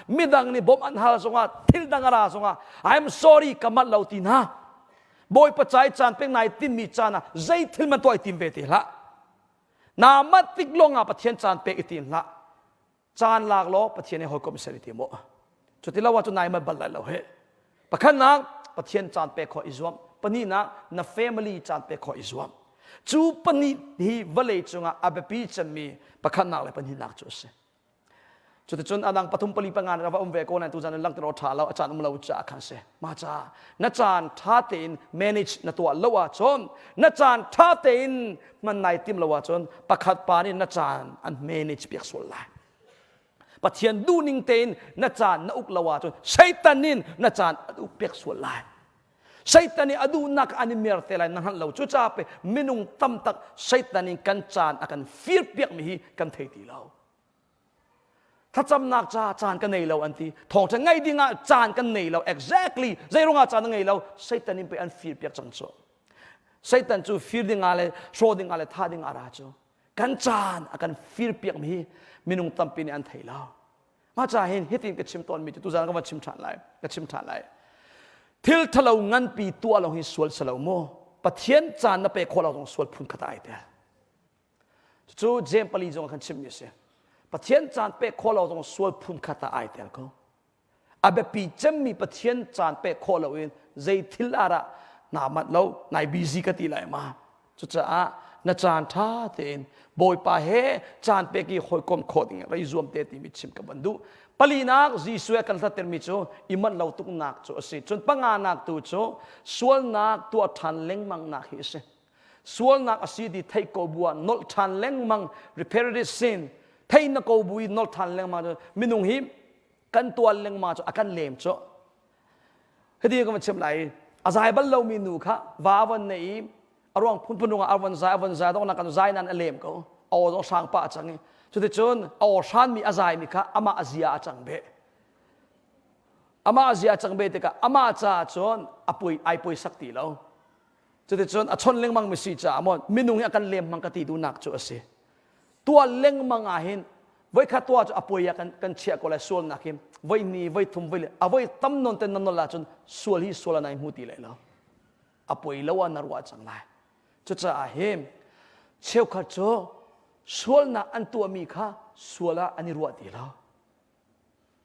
midang nih bawmh an hal zongah thil dang a ra zongah I'm sorry ka manh lo ti hna Bawipa ca i caan pek nai timmi caan ah zei thil man tuah i tim ve ti hlah. Naa manh tik lawng ah Pathian caan pek i tim hlah. Caan lak law Pathian he hawikom ser i tim u. Cuti lo ahcun nai manh bal lai lo he. Pakhatnak Pathian caan pek khawh i zuam. Pahnihnak na family caan pek khawh i zuam. Cu pahnih hi vawlei cungah a biapi cemmi pakhatnak le pahnihnak cu a si. Cuticun a dang pathum pali panga na va um ve ko nain tuzan in langhter awk ṭha lo a caan um lo caah khan si. Mah caah na caan ṭha tein manage na tuah lo ahcun na caan ṭha tein hman nai tim lo ahcun pakhat pa nih na caan an manage piak sual lai. Pathian duhning tein na caan na uk lo ahcun Satan in na caan an uk piak sual lai. Satan nih a duhnak an i mer te lai na hngalh lo. Cucaah pe minung tamtak Satan in kan caan a kan fir piakmi hi kan thei ti lo. Thlacamnak ca caan ka nei lo an ti. Thawngṭha ngaih ding ah caan kan nei lo. Exactly. Zei ruangah caan na ngei lo? Satan in pei an fir piak cang cu. Satan cu fir ding ah le hrawh ding ah le thah ding ah ra cu. Kan caan a kan fir piakmi hi minung tampi nih an thei lo. Mah ca hin hitin ka chim tawnmi cu tuzaan ka van chim ṭhan lai. Ka chim ṭhan lai. Thil ṭhalo nganpi tuah lo hi sual si lo mu. Pathian caan na pek khawh lo zong sual phun khat ai tel. Cucu Jeim pali zong kan chimmi a si. Pathian caan pek khawh lo zong sual phun khat ah ai tel ko. A biapi cemmi Pathian caan pek khawh loin zei thil ah dah naa manh lo, nai busy ka ti lai ma. Cucaah na caan ṭha tein Bawipa he caan pek i hawikom khawh ding rei zuam te timi chim ka van duh. Palinak Jesuh he kan hlattermi cu i manh lo tuknak cu a si. Cun panganak tu cu sualnak tuah ṭhan lengmangnak hi a si. Sualnak a si ti theih ko bu ah nolh ṭhan lengmang repetitive sin thei na ko bu i nolh ṭhan lengmang cu minung hi kan tual lengmang cu a kan lem cu. Hiti ka van chim lai a zai bal lomi nu kha va van nei i a ruang phunphun ruangah a van zai a van zai dong kan zai nan a lem ko a aw zong hrang pah a cang i cuticun a aw hranmi a zaimi kha amah a zia a cang beh amah a zia a cang beh tikah amah caah cun a pui ai puisak ti lo cuticun a chon lengmang mi si caah maw minung hi a kan lem hmang ka ti duhnak cu a si tuah lengmang ah hin voikhat tuah cu a puai ah kan kan chiah ko lai sualnak hi voi ni voi thum voi a voi tam non ten nan nol ahcun sual hi sual an ai hmu ti lai lo a poi lo ah na ruah cang lai cucaah hin cheukhat cu sualnak an tuahmi kha sual ah an i ruah ti lo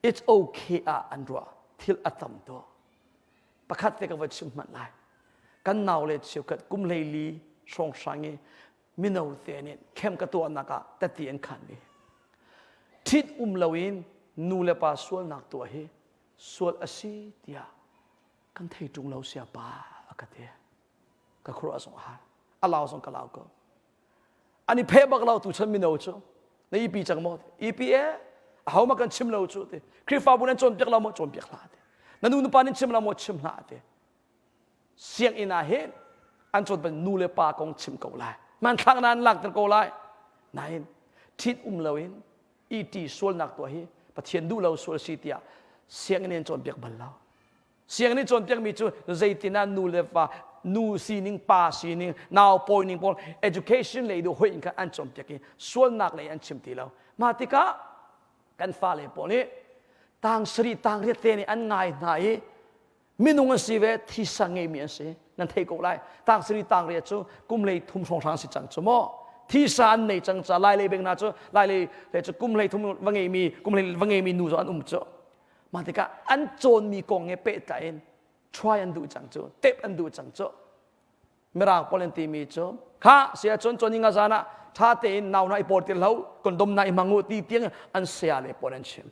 it's okay ah an ruah thil a tam tuk pakhat te ka va chim hmanh lai kan nau le cheukhat kum hleili hrawnghrang i mino te nih khem ka tuahnak ah tati an khan mi ṭhit um loin nu le pa sualnak tuah hi sual a si tiah kan thei ṭung lo sia pa a ka ti ka khuaruah zong a har a lau zong ka lau ko an i pheh bak lo tu chan mino cu na ipi cang maw ipi e aho ma kan chim lo cu ti Khrihfabu nan cawnpiak lo maw cawnpiak hlah ti na nu na pa nan chim lo maw chim hlah ti sianginn ah hin an cawn ban nu le pa kong chim ko lai hmanthlak na an lakter ko lai nain ṭhit um loin iti sualnak tuah hi Pathian duh lo sual si tiah sianginn in cawnpiak bal lo sianginn in cawnpiakmi cu zeitin ah nu le pa nu sining pa sining nau pawi ning pawl education lei duh hoih in khan an cawnpiak i sualnak lei an chim ti lo mah tikah kan fale pawl nih tang sarih tang riat te nih an ngai hna i minung an si ve thisa ngeimi an si nan thei ko lai tang sari tang riat cu kum lei thum hrawnghrang si cang cu maw thisa an nei cang ca lai lei beng na cu lai lei le cu kum lei thum va ngeimi kum lei va ngeimi nu zong an um cu mah tikah an cawnmi kong he pehtlai in try an duh cang cu tep an duh cang cu mirang pawl an timi cu kha sia cun cun inga zan ah tha tein nau na i por ti lo condom na i hmang u ti tiang an saya le pawl an chim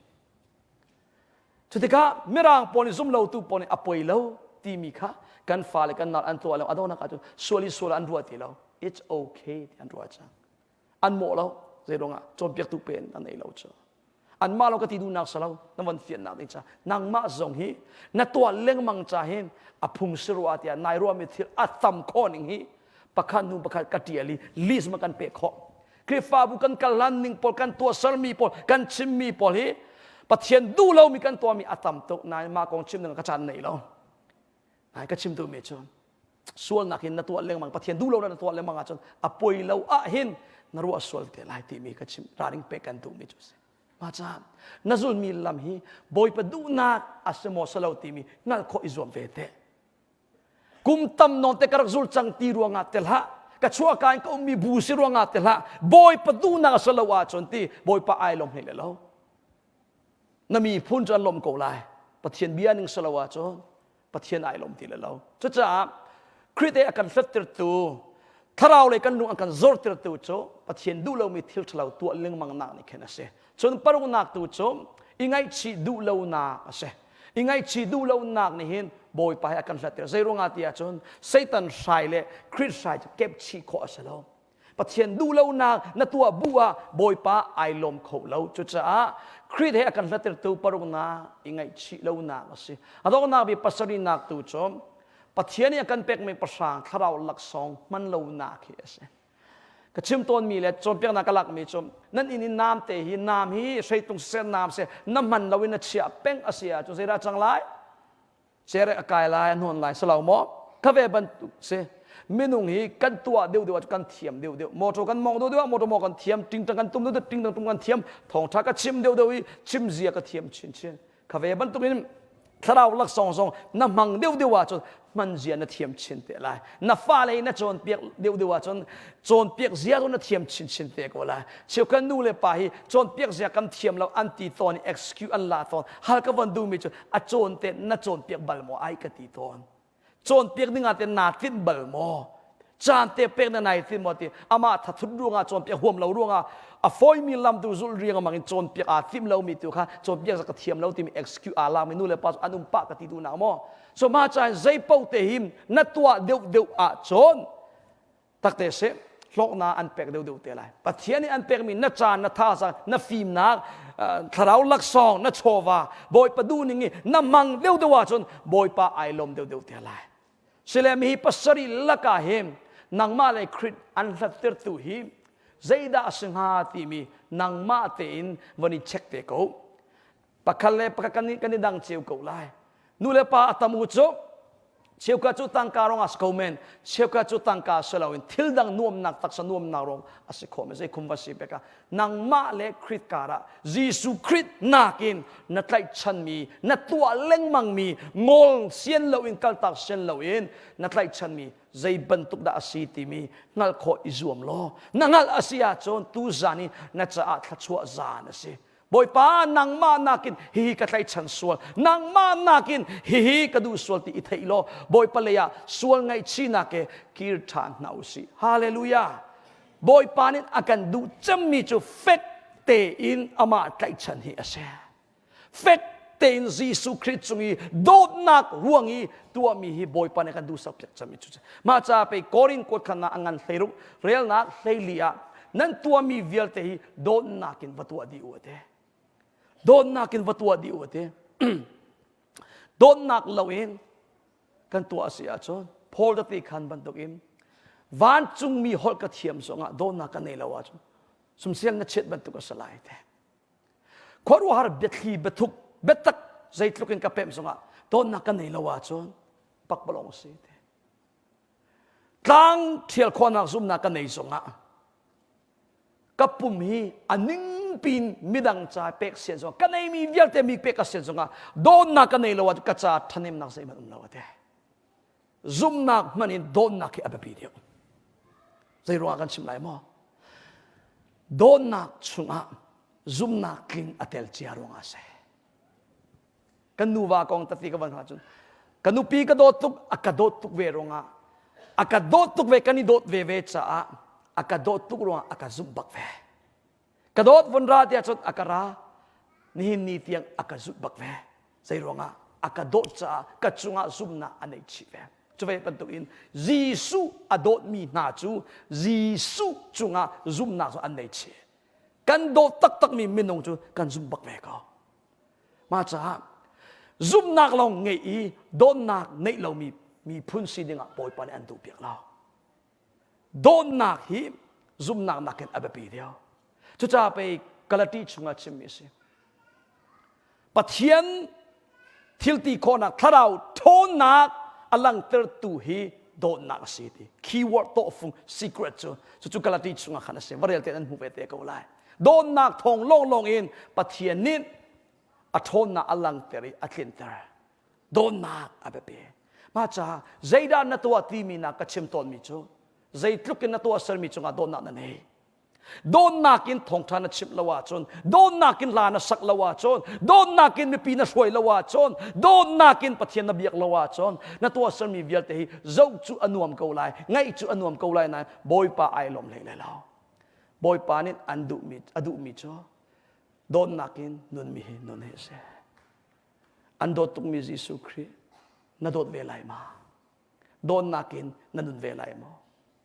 Cutikah Mirang pawl nih zumlotu pawl nih a poi lo timi kha kan fale kan nau an tuah lo a donghnak ahcun sual i sual an ruah ti lo. It's okay ti an ruah cang. An mawh lo zeiruangah cawnpiaktu pen an ei lo cu. Anmah lo ka ti duhnak si lo na von fiannak ding ca nangmah zong hi na tuah lengmang ca hin a phung si rua tiah nai ruahmi thil a tam khawh ning hi pakhat hnu pakhat ka ṭial i list ma kan pek khawh Khrihfabu kan kal hlan ning pawl kan tuahsermi pawl kan chimmi pawl hi Pathian duh lomi kan tuahmi a tam tuk nain mah kong chim ding ka caan nei lo nain ka chim duhmi cu sualnak in na tuah lengmang Pathian duh lo na tuah lengmang ahcun a poi lo ah hin na ruah sual te lai timi ka chim ralring pek kan duhmi cu si mah caah na zulmi lam hi Bawipa duhnak a si maw si lo timi hngalh khawh i zuam ve te Kum tam nawn te ka rak zul cang ti ruangah te hlah ka chuahka in ka ummi bu si ruangah te hlah Bawipa duhnak a si lo ahcun ti Bawipa ai lawm hlei lo na miphun cu an lawm ko lai Pathian bia ning si lo ahcun Pathian ai lawm ti le lo cucaah Khrih te a kan hlattertu thlarau lei kan lung an kan zortertu cu Pathian duh lomi thil ṭhalo tuah lengmang nak nih khin a si Cun paruknak tu cu i ngaihchih duh lonak a si. I ngaihchih duh lonak nih hin Bawipa he a kan hlatter. Zei ruangah ti ahcun Satan hrai le Khrih hrai cu kepchih khawh a si lo. Pathian duh lonak na tuah bu ah Bawipa ai lawm kho lo. Cucaah Khrih he a kan hlattertu paruknak i ngaihchih lonak a si. A donghnak bik pasarihnak tu cu Pathian nih a kan pekmi pahrang thlarau laksawng hman lonak hi a si. Ka chim tawnmi le cawnpiaknak ka lakmi cu nan inn in naam te hi naam hi hreitung siseh naam seh na hman loin na chiah peng a si ahcun zeidah cang lai? Cerek a kai lai a hnawn lai si lo maw? Kha ve bantuk si minung hi kan tuah deuh deuh ah kan thiam deuh deuh motor kan mong deuh deuh ah motor maw kan thiam tingtang kan tum deuh deuh tingtang tum kan thiam thawngtha ka chim deuh deuh i chim zia ka thiam chinchin Kha ve bantukin thlarau laksawng zong na hmang deuhdeuh ahcun hman zia na thiam chin te lai. Na fale na cawnpiak deuhdeuh ahcun cawnpiak zia zong na thiam chinchin te ko lai. Cheukhat nu le pa hi cawnpiak zia kan thiam lo an ti tawn i excuse an la tawn. Hal ka von duhmi cu a cawn te na cawnpiak bal maw ai ka ti tawn. Cawnpiak ding ah te naa tlinh bal maw? Caan te pek na nai ti maw ti amah thathut ruangah cawnpiak huam lo ruangah a fawimi lam tu zulh riangmang in cawnpiak aa tim lomi tu kha cawnpiak ka thiam lo timi excuse aa lakmi nu le pa cu an um pah ka ti duhnak maw? So mah caan zei paoh te hi na tuah deuh deuh ahcun takte si hlawknak an pek deuh deuh te lai. Pathian nih an pekmi na caan, na thazaang, na fimnak, thlarau laksawng, na chawva, Bawipa duhning i na hmang deuh deuh ahcun Bawipa ai lawm deuh deuh te lai. Sile mi pasarih lakah hin nangmah le Khrih an hlattertu hi zeidah a si hnga timi nangmah tein van i check te ko. Pakhat le pakhat kan i, kan i dang cio ko lai. Nu le pa a tam u cu cheukhat cu tangka rong a si ko men cheukhat cu tangka si loin thil dang nuamnak taksa nuamnak rong a si khawh men zei khum va si pek ah nangmah le Khrih karah Jesuh Khrih nakin na tlaihchanmi na tuah lengmangmi ngol sian loin kaltak sian loin na tlaihchanmi zei bantuk dah a si timi hngalh khawh i zuam law na hngalh a si ahcun tu zan i na caah thluachuah zan a si Bawipa nangmah nakin hihi ka tlaihchan sual nangmah nakin hihi ka duh sual ti i theih law Bawipa lei ah sual ngaihchihnak he kir ṭhan hna u sih Hallelujah Bawipa nih a kan duh cemmi cu fek tein amah tlaihchan hi a si. Fek tein Jesuh Khrih cung i dawtnak ruang i tuahmi hi Bawipa nih a kan duhsak piak cemmi cu. Mah caah pei Korin kuat khan ah a ngan hleiruk relnak hleili ah nan tuahmi vialte hi dawtnak in va tuah dih u a ti. Dawtnak in va tuah dih u a ti. Dawtnak loin kan tuah a si ahcun Paul te khan bantukin vancungmi holh ka thiam zongah dawtnak ka nei lo ahcun sumsial na chiat bantuk a si lai te khuaruahhar biathli biathuk biatak zeitluk in ka pemh zongah dawtnak ka nei lo ahcun pakpalawng a si te tlang ṭhial khawhnak zumnak ka nei zongah ka pum hi a ningpin midang ca pek sian zongah ka neimi vialte mi pek ka sian zongah dawtnak ka nei lo ah ka ca ṭhahnemnak zeihmanh um lo ate zumnak hmanh in dawtnak hi a biapi deuh zei ruangah kan chim lai maw dawtnak chungah zumnak tling a tel cia ruangah a si Kan nuva kong tati ka van cun ka nupi ka dawt tuk a ka dawt tuk ve ruangah a ka dawt tuk ve kan i dawt ve ve caah a ka dawt tuk ruangah a ka zumh bak ve. Ka dawt vun ra tiah cun a ka ra nihin ni tiang a ka zumh bak ve. Zei ruangah a ka dawt caah ka cungah zumhnak a neih chih ve. Cuve bantukin Jesuh a dawtmi hna cu Jesuh cungah zumhnak cu an nei chih. Kan dawt taktakmi minung cu kan zumh bak ve ko. Mah caah zumhnak lawng ngeih i dawtnak neih lomi miphun si dingah Bawipa nih an duhpiak lo. Dawtnak hi zumhnak nakin a biapi deuh. Cucaah pei Galati chungah chimmi a si. Pathian thilti khawhnak thlarau ṭhawnnak a langhtertu hi dawtnak a si ti. Keyword tawhfung secret cu cucu Galati chungah khan a si. Va rel te nan hmu ve te ko lai. Dawtnak thawng lawnglawng in Pathian nih a ṭhawnnak a langhter i a tlinter. Dawtnak a biapi. Mah caah zeidah na tuah timi na ka chim tawnmi cu zeitluk in na tuah sermi cungah dawtnak na nei. Dawtnak in thawngṭha na chimh lo ahcun, dawtnak in hla na sak lo ahcun, dawtnak in mipi na hruai lo ahcun, dawtnak in Pathian na biak lo ahcun, na tuahsermi vialte hi zoh cu a nuam ko lai, ngaih cu a nuam ko lai nain Bawipa ai lawm hlei lai lo. Bawipa nih an duhmi a duhmi cu dawtnak in nunmi hi nun hi a si. An dawt tukmi Jesuh Khrih na dawt ve lai ma? Dawtnak in na nun ve lai maw?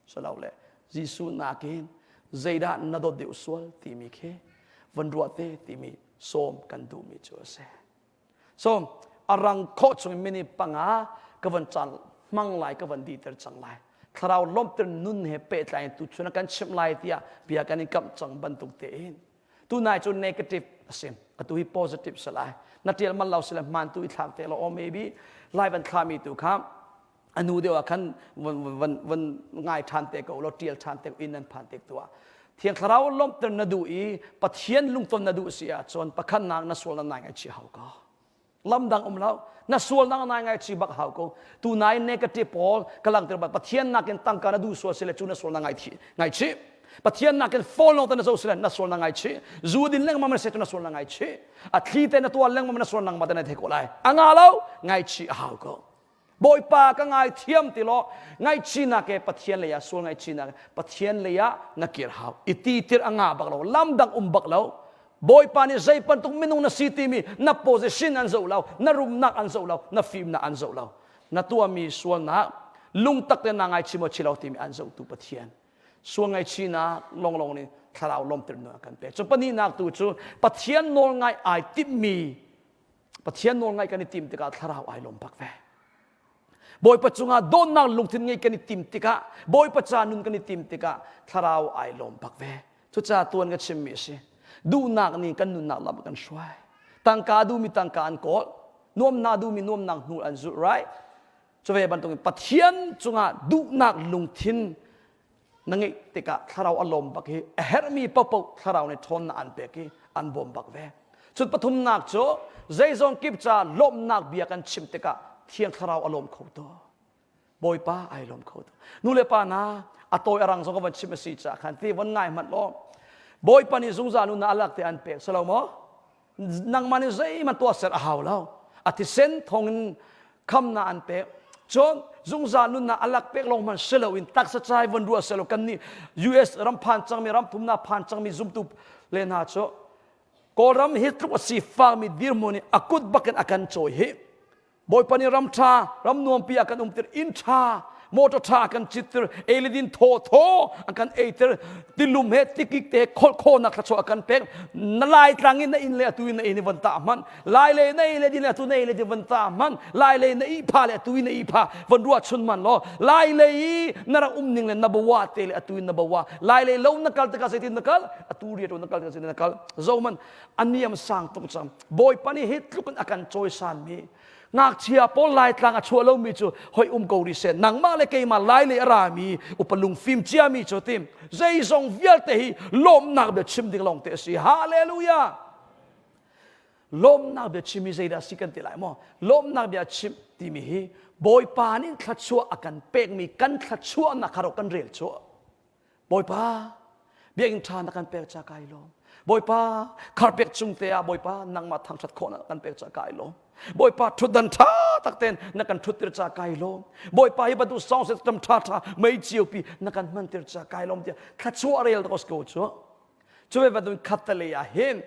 Silole Jesuh nakin zeidah na dawt deuh sual timi khi van ruah te timi sawm kan duhmi cu a si. So a rang khawh chung in minute panga ka van caan hmang lai ka van diter cang lai. Thlarau lawmhter nun he pehtlai in tuchun ah kan chimh lai tiah bia kan in kamh cang bantuk tein. Tunai cu negative a si. Atu hi positive si lai. Na tial man lo si le hmaan tu i thlak te lo or maybe lai van thlami tu kha a nu deuh ah khan van, van, van ngai ṭhan te ko law ṭial ṭhan te ko inn nan phan te tu ah Thiang Thlarau lawmhter na duh i Pathian lungton na duh si ahcun pakhatnak na sual na nai ngaihchih hau ko. Lam dang um lo. Na sualnak nai ngaihchih bak hau ko. Tu nai negative pawl ka langhter bak Pathian nakin tangka na duh sual si le cu na sual na ngaihchih. Pathian nakin phone lawng te na zoh si le na sual na ngaihchih. Zu din lengmang na si cu na sual na ngaihchih. A thli te na tuah lengmang na sual nangmah te na thei ko lai. A nga lo ngaihchih a hau ko. Bawipa ka ngaithiam ti law ngaihchihnak he Pathian lei ah sual ngaihchihnak he Pathian lei ah na kir hau. I ti tir a ngah bak lo, lam dang um bak lo. Bawipa nih zei bantuk minung na si timi na position an zoh lo, na rumnak an zoh lo, na fimnak an zoh lo. Na tuahmi sualnak lungtak te na ngaichih maw chi lo timi an zohtu Pathian. Sual ngaihchihnak longlong nih thlarau lawmter nun a kan pek. Cu pahnihnak tu cu Pathian nawl ngai ai timhmi Pathian nawl ngaih kan i tim tikah thlarau ai lawm bak ve. Bawipa cungah dawtnak lungthin ngei kan i tim tikah Bawipa ca nun kan i tim tikah thlarau ai lawm bak ve. Cucaah tuan ka chimmi a si. Duhnak nih kan nunnak lam a kan hruai. Tangka duhmi tangka an kawl. Nuamnak duhmi nuamnak hnu an zulh, right? Cu ve bantukin Pathian cungah duhnak lungthin na ngeih tikah thlarau a lawm bak i a herhmi paohpaoh thlarau nih ṭhawnnak an pek i an bawm bak ve. Cun pathumnak cu zeizong kip ca lawmhnak bia kan chim tikah thiang thlarau a lawm kho tu. Bawipa ai lawm kho tu. Nu le pa na a tawi a rang zong ka van chim a si caah khan ti von ngai hmanh law Bawipa nih zungzal nunnak a lak te an pek si lo maw? Nangmah nih zeihmanh tuahser a hau lo. A thisen thawngin khamnak an pek. Cun zungzal nunnak a lak pek lawng hmanh si loin taksa cai von ruah selaw kan nih US ram phan cangmi ram thumnak phan cangmi zumtu le hna cu Kawlram hi tluk a sifakmi dirhmun i a kut bakin a kan cawi hi Bawipa nih ram ṭha, ram nuampi a kan umter, inn ṭha, motor ṭha a kan cittir, ei le din thaw thaw a kan eiter, tilum he tikik te kholh khawhnak thluachuah a kan pek. Na lai tlang in na inn le atu in na inn i von tah hmanh, lai le na ei le din le atu na ei le din von tah hmanh, lai le na ihpha le atu in na ihpha von ruah chun hmanh law, lai lei i na rak um ning le na bawa te le atu in na bawa, lai lei lo na kal tikah zeitin na kal, atu riat na kal tikah zeitin na kal, zo man a niam sang tuk cang. Bawipa nih hi tluk in a kan cawisanmi ngakchia pawl laitlang a chuah lomi cu hoi um ko rih seh nangmah le keimah lai lei a rami upa lungfim ciami cu tim zeizong vialte hi lawmhnak bia chim ding lawng te a si hallelujah lawmhnak bia chim hi zeidah si kan ti lai maw lawmhnak bia chim timi hi Bawipa nih thluachuah a kan pekmi kan thluachuahnak kha ro kan rel cu Bawipa, biakinn ṭha na kan pek ca kai lawm. Bawipa, kharpek cung te ah Bawipa nangmah thangṭhat khawh na kan pek ca kai lawm. Bawipa ṭhutdan ṭha tak tein na kan ṭhuttir ca kai lawm. Bawipa hi bantuk sound system ṭha ṭha mei ciopi na kan hmantir ca kai lawm tiah thluachuah rel ko ko cu. Cu ve bantuk khattelei ah hin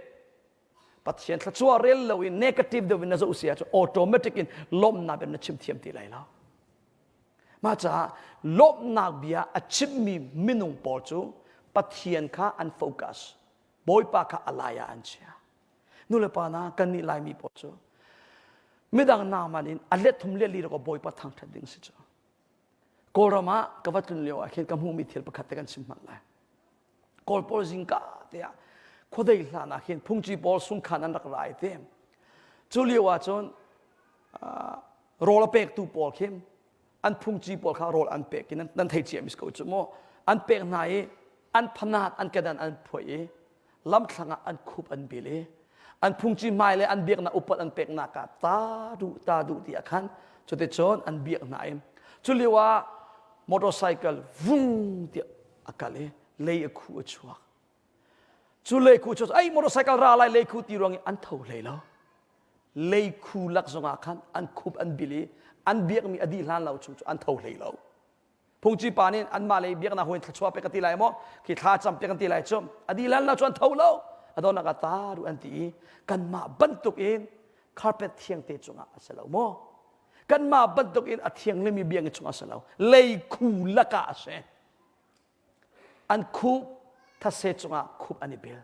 Pathian thluachuah rel lo in negative deuh in na zoh si ahcun automatic in lawmhnak in na chim thiam ti lai lo. Mah caah lawmhnak bia a chimmi minung pawl cu Pathian kha an focus. Bawipa kha a lai ah an chia. Nulepa na kannih Laimi pawl cu midang naman in a let thum let li ko Bawipa thangṭhat ding si cu. Kawlram ah ka va tlun lio ah khin ka hmuhmi thil pakhat te kan chim hmanh lai. Kawl pawl zingka te ah khuadei hlan ah khin phungci pawl sungkhan an rak rai te. Cu lio ah cun rawl a pektu pawl khi an phungci pawl kha rawl an pek i nan thei cia mis ko cu mu an pek hna i an phanat an kedan an phuai i lamthlang ah an khup an bil i an phungci hmai le an biaknak upat an peknak ah ta duh ta duh ti ah khan cuticun an biak hna i cu lio ah motorcycle vung tiah a kal i lei a khu a chuak cu lei khu cu ai motorcycle ra lai lei khu ti ruang i an tho hlei lo leikhu lak zongah khan an khup an bil i an biakmi a dih hlan lo chung cu an tho hlei lo phungci pa nih anmah lei biaknak huin thluachuah pek ka ti lai maw khi thla cam pek kan ti lai cu a dih hlan lo cu an tho lo a donak ah ta ru an ti i kanmah bantuk in carpet thiang te cungah a si lo maw kanmah bantuk in a thianglimi biakinn chungah a si lo leikhu lakah a si an khup thase cungah khup an i bil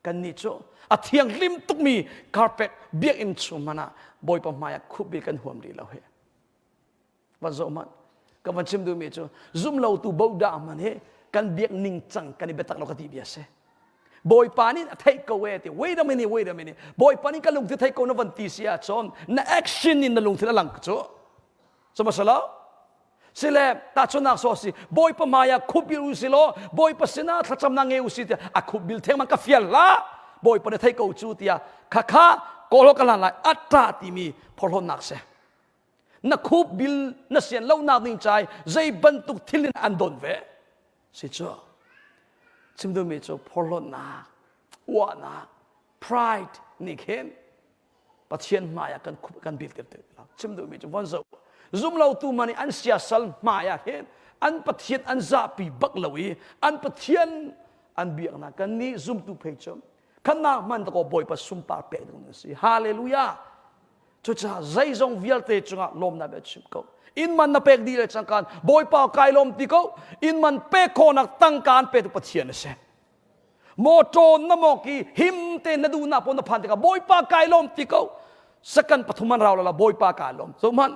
Kannih cu a thianghlim tukmi carpet biakinn chung hmanh ah Bawipa hmaiah khupbil kan huam rih lo hi. Van zoh hmanh. Ka van chim duhmi cu zumlotu bodah hmanh hi kan biak ningcang kan i biatak lo ka ti bia si. Bawipa nih a theih ko e ti wait a minute wait a minute Bawipa nih ka lungthin theih ko na van ti si ahcun na action in na lungthin a lang cu. Cu Sile tahchunhnak so si Bawipa hmai ah khupbil u si law Bawipa sinah thlacamnak ngei u si tiah a khupbil theng man ka fial hlah Bawipa na thei ko cu tiah khakha kawl ka hlan lai atta timi phorhlawtnak si na khupbil na sian lonak ding cai zei bantuk thil in an don ve si cu chim duhmi cu phorhlawtnak uahnak pride nih khin Pathian hmai ah kan kan bil tir ti lo chim duhmi cu von zoh. Zumlotu man i an siasal hmai ah hin an Pathian an zahpi bak lo i an Pathian an biaknak kan nih zumtu phei cu khannak hman dakaw Bawipa sunpar pek ding an si. Hallelujah. Cucaah zeizong vialte cungah lawmnak bia chim ko. Inn man na pek dih le cangkaan Bawipa kai lawm ti ko. Inn man pek khawhnak tangka an petu Pathian a si. Mawṭaw na mawk i him tein na duhnak pawl na phan tikah Bawipa kai lawm ti ko. Second pathum an rau la Bawipa kai lawm. So hmanh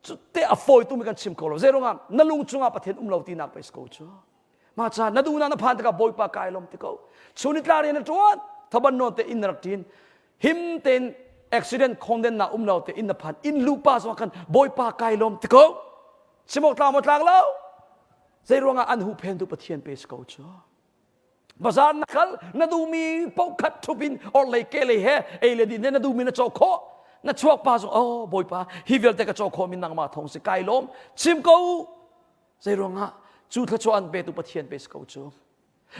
cu te a fawi tu mi kan chim ko lo. Zeiruangah na lung chungah Pathian um lo tinak pei si ko cu. Mah ca na duhnak na phan tikah Bawipa kai lawm ti ko. Chun ni tla rian na ṭuan thaban nawn te inn na rak ṭin. Him tein accident khongden na um lo te inn na phan inn lupa zong khan Bawipa kai lawm ti ko. Chimok tlang maw tlang lo? Zei ruangah an huhphentu Pathian pe si ko cu. Bazar na kal na duhmi paoh khat ṭhup in orhlei kehlei he ei le din he na duhmi na caw khawh. Na chuak pa zong oh Bawipa hi vialte ka caw khawh mi nangmah thawng si kai lawm chim ko. Zei ruangah cu thluachuah an petu Pathian pe si ko cu.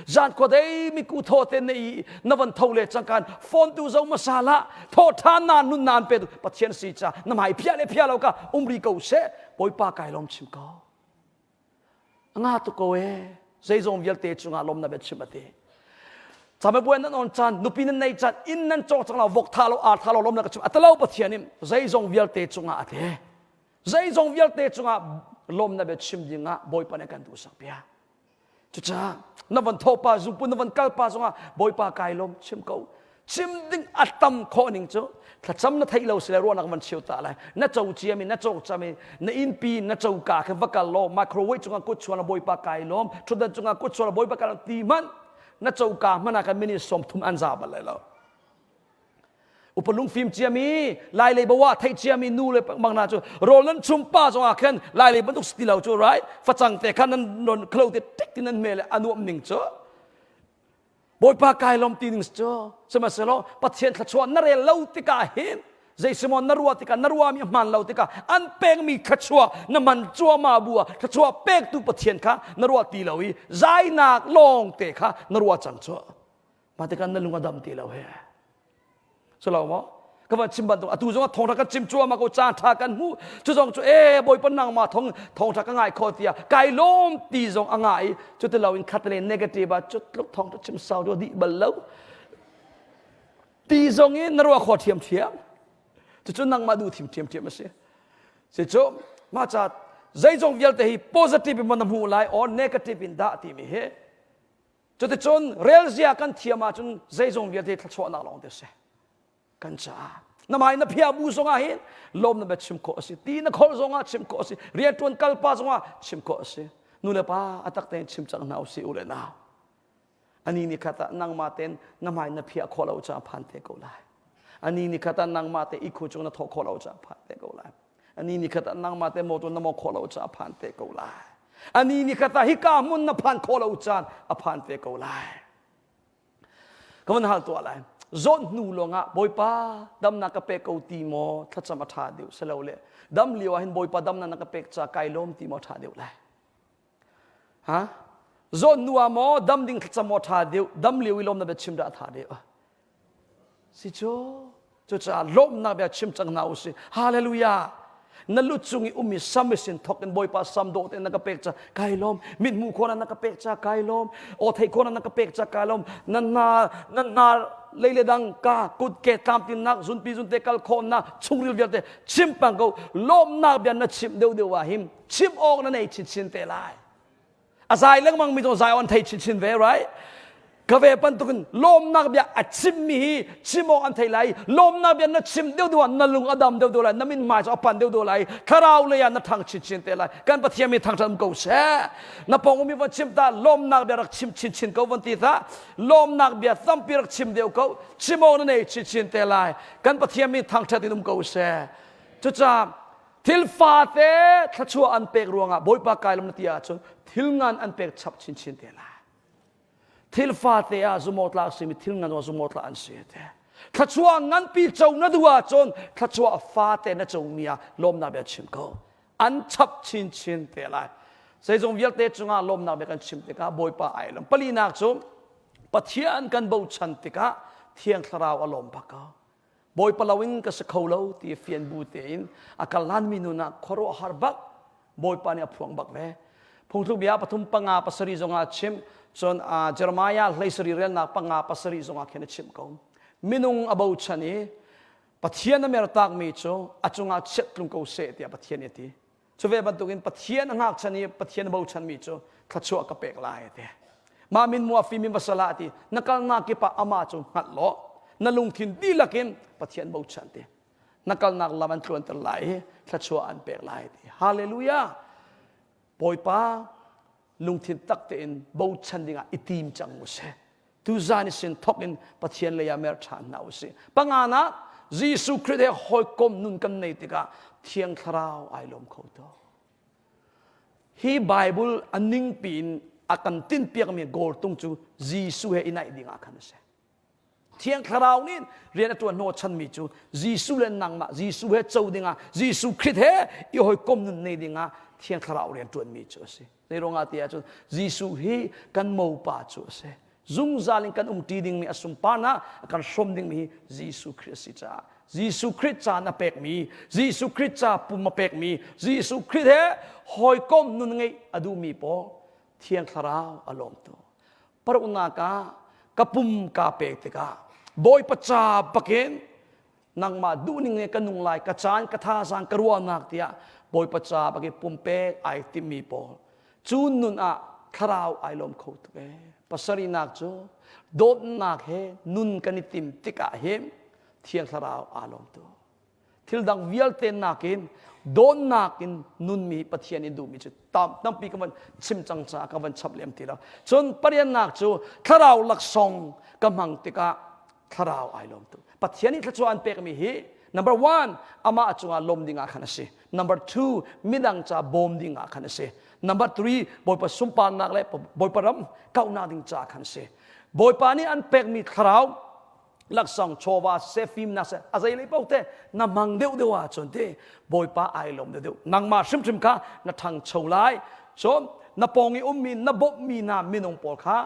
Zan khuadei miku thaw te na i na van tho le cangkan phone tu zo masala thaw ṭhan na nun na an petu Pathian si ca na hmai phia le phia lo ka umri ko seh Bawipa kai lawm chim ko. Nga tu ko e zeizong vialte cungah lawmnak bia chim ati. Camebuai nan on caan nupi nan nei caan inn nan cawk cang lo vok tha lo ar tha lo lawmnak ka chim atalo Pathian in zeizong vialte cungah ati. Zeizong vialte cungah lawmnak bia chim dingah Bawipa nih kan duhsak piak. Cucaah na van tho pa zungpun na van kal pa zongah Bawipa kai lawm chim ko. Chim ding a tam khawh ning cu thlacam na theih lo sile ruahnak van cheu ta lai. Na co ciami na cawk cami na innpi na coka khe va kal law microwave cungah kut chuan Bawipa kai lawm thutdan cungah kut chuan Bawipa kai lawm ti hmanh na coka hmanh ah khan minute 30 an za bal lai lo. Upa lungfim ciami lai lei bawa theih ciami nu le bang na cu rawl nan chum pa zong ah khan lai lei bantuk si ti lo cu right facang te khan nan non khlo te tik tin nan me le anuam ning cu Bawipa kai lom ti ning cu sihmanhsehlaw Pathian thluachuah na rel lo tikah hin zeisimon na ruah tikah na ruahmi a hmaan lo tikah an pekmi thluachuah na man cuahmah bu ah thluachuah pektu Pathian kha na ruah ti lo i zainak lawng te kha na ruah cang cu Mah tikah na lung a dam ti lo he. Silo maw? Ka van chim bantuk atu zong thawngtha kan chim cuahmah ko caan tha kan hmu cu zong cu e bawipa nangmah thong thawngtha ka ngai kho tiah kai lawm ti zong a ngah i cuti lo in khat le negative ah cu tluk thawngtha chim sau dua dih bal lo ti zong in na ruah kho thiam thiam cucu nangmah duh thim thiam thiam a si si cu mah ca zeizong vialte hi positive in na hmuh lai or negative in dah timi hi Cuticun relzia kan thiam ahcun zeizong vialte thluachuahnak lawng te si. Kan caah. Na mai na phia bu zongah hin lawm na bia chim khawh a si. Ti na khol zongah chim khawh a si. Rianṭuan kalpa zongah chim khawh a si. Nu le pa a tak tein chim cang hna usih u le nau. Ani ni khat ah nangmah ten na hmai na phiah khawh lo caah phan te ko lai. Ani ni khat ah nangmah te ikhu cung na thawh khawh lo caah phan te ko lai. Ani ni khat ah nangmah te motor na mawng khawh lo caah phan te ko lai. Ani ni khat ah hika hmun na phan khawh lo caan a phan te ko lai. Ka van hal tuah lai. Zawt hnu lawngah Bawipa damnak ka pek ko ti maw thlacam a ṭha deuh silole dam lio ah hin Bawipa damnak na ka pek ca kai lawm ti maw ṭha deuh lai. Ha? Zawt hnu ah maw dam ding thlacam maw ṭha deuh dam lio i lawm na bia chim dah a ṭha deuh. Si cu cucaah lawmhnak bia chim cang hna usih. Hallelujah. Na lu cung i ummi sam i sin thawk in Bawipa sam dawh tein na ka pek ca kai lawm. Mithmuh khawh na ka pek ca kai lawm. Aw theih khawh na ka pek ca kai lawm. Na hna na hna lei le dang ka kut ke tlamtlinnak zunpi zunte kal khawhnak chungril vialte chim pang ko lawmhnak bia na chim deuh deuh ah him chim awk na nei chinchin te lai. A zai lengmang mi zong zai on thei chinchin ve right ka ve bantukin lawmnak bia a chimmi hi chim awk an thei lai lawmnak bia na chim deuh deuh ah na lung a dam deuh deuh lai na min hmai cu a pan deuh deuh lai thlarau lei ah na thang chinchin te lai kan Pathian mi thangṭhat um ko seh na pawng umi van chim ta lawmnak bia rak chim chinchin ko van ti ta lawmnak bia tampi rak chim deuh ko chim awk na nei chinchin te lai kan Pathian mi thangṭhat in um ko seh cucaah Thil fate thluachuah an pek ruangah Bawipa kai lam na ti ahcun thil ngan an pek chap chinchin te lai. Thil fate ah zumawtla a simi thil ngan ah zumawtla an si te. Thluachuah nganpi co na duh ahcun thluachuah fate na comi ah lawmnak bia chim ko. An chap chinchin te lai. Zeizong vialte cungah lawmnak bia kan chim tikah Bawipa ai lawm. Palinak cu Pathian kan bochan tikah Thiang Thlarau a lawm bak ko. Bawipa loin ka si kho lo ti fian bu tein a kal hlanmi nun ah khuaruahhar bak Bawipa nih a phuang bak ve. Phungthluk bia pathum panga pasarih zongah a chim cun Jeremiah hleisarih relnak panga pasarih zongah khin a chimh ko. Minung a bochan i Pathian a mertakmi cu a cungah chiat tlung ko seh tiah Pathian nih a ti. Cu ve bantukin Pathian a ngakchan i Pathian a bochanmi cu thluachuah ka pek lai a ti. Mah min mua fim in va sal ah a ti. Na kalnak kip ah amah cu hngalh law na lungthin dihlak in Pathian bochan ti. Na kalnak lam an tluanter lai i thluachuah an pek lai ti. Hallelujah! Bawipa lungthin tak tein bochan dingah i tim cang u sih. Tuzan i sin thok in Pathian lei ah mer ṭhan hna u sih. Panganak Jesuh Khrih he hawikom nun kan nei tikah Thiang Thlarau ai lawm kho to. Hi Bible a ningpi in a kan tinpiakmi goal tung cu Jesuh he i naih ding ah khan a si. Thiang Thlarau nih rian a ṭuan hnawhchanmi cu Jesuh le nangmah Jesuh he co dingah Jesuh Khrih he i hawikom nun nei dingah Thiang Thlarau rian ṭuanmi cu a si. Zei ruangah ti ahcun Jesuh hi kan mopa cu a si. Zungzal in kan umṭi dingmi a sunparnak a kan hrawm dingmi hi Jesuh Khrih a si caah Jesuh Khrih ca na pekmi Jesuh Khrih ca pum a pekmi Jesuh Khrih he hawikom nun ngeih a duhmi pawl Thiang Thlarau a lawm tu. Paruknak ah ka pum kaa pek tikah Bawipa ca bakin nangmah duhning in ka nung lai ka caan ka thazaang ka ruahnak tiah Bawipa ca bakin pumpek ai timmi pawl cu nun ah thlarau ai lawm kho tuk ee pasarihnak cu dawtnak he nun kan i tim tikah hin thiang thlarau aa lawm tuk thil dang vialte nakin dawnnak in nunmi Pathian in duhmi cu tam tampi ka van chim cang caah ka van chap lem ti lo cun pariannak cu thlarau laksawng ka hmang tikah thlarau ai lawm tuk Pathian nih thluachuah an pekmi hi number one amah cungah lawm ding ah khan a si number two midang ca bawm ding ah khan a si number three Bawipa sunparnak le Bawipa ram kauhnak ding ca khan a si Bawipa nih an pekmi thlarau laksawng chawva siseh fimnak seh a zei lei paoh te na hmang deuh deuh ahcun ti Bawipa ai lawm deuh deuh nangmah hrimhrim kha na ṭhangcho lai cun na pawng i ummi na bawmhmi hna minung pawl kha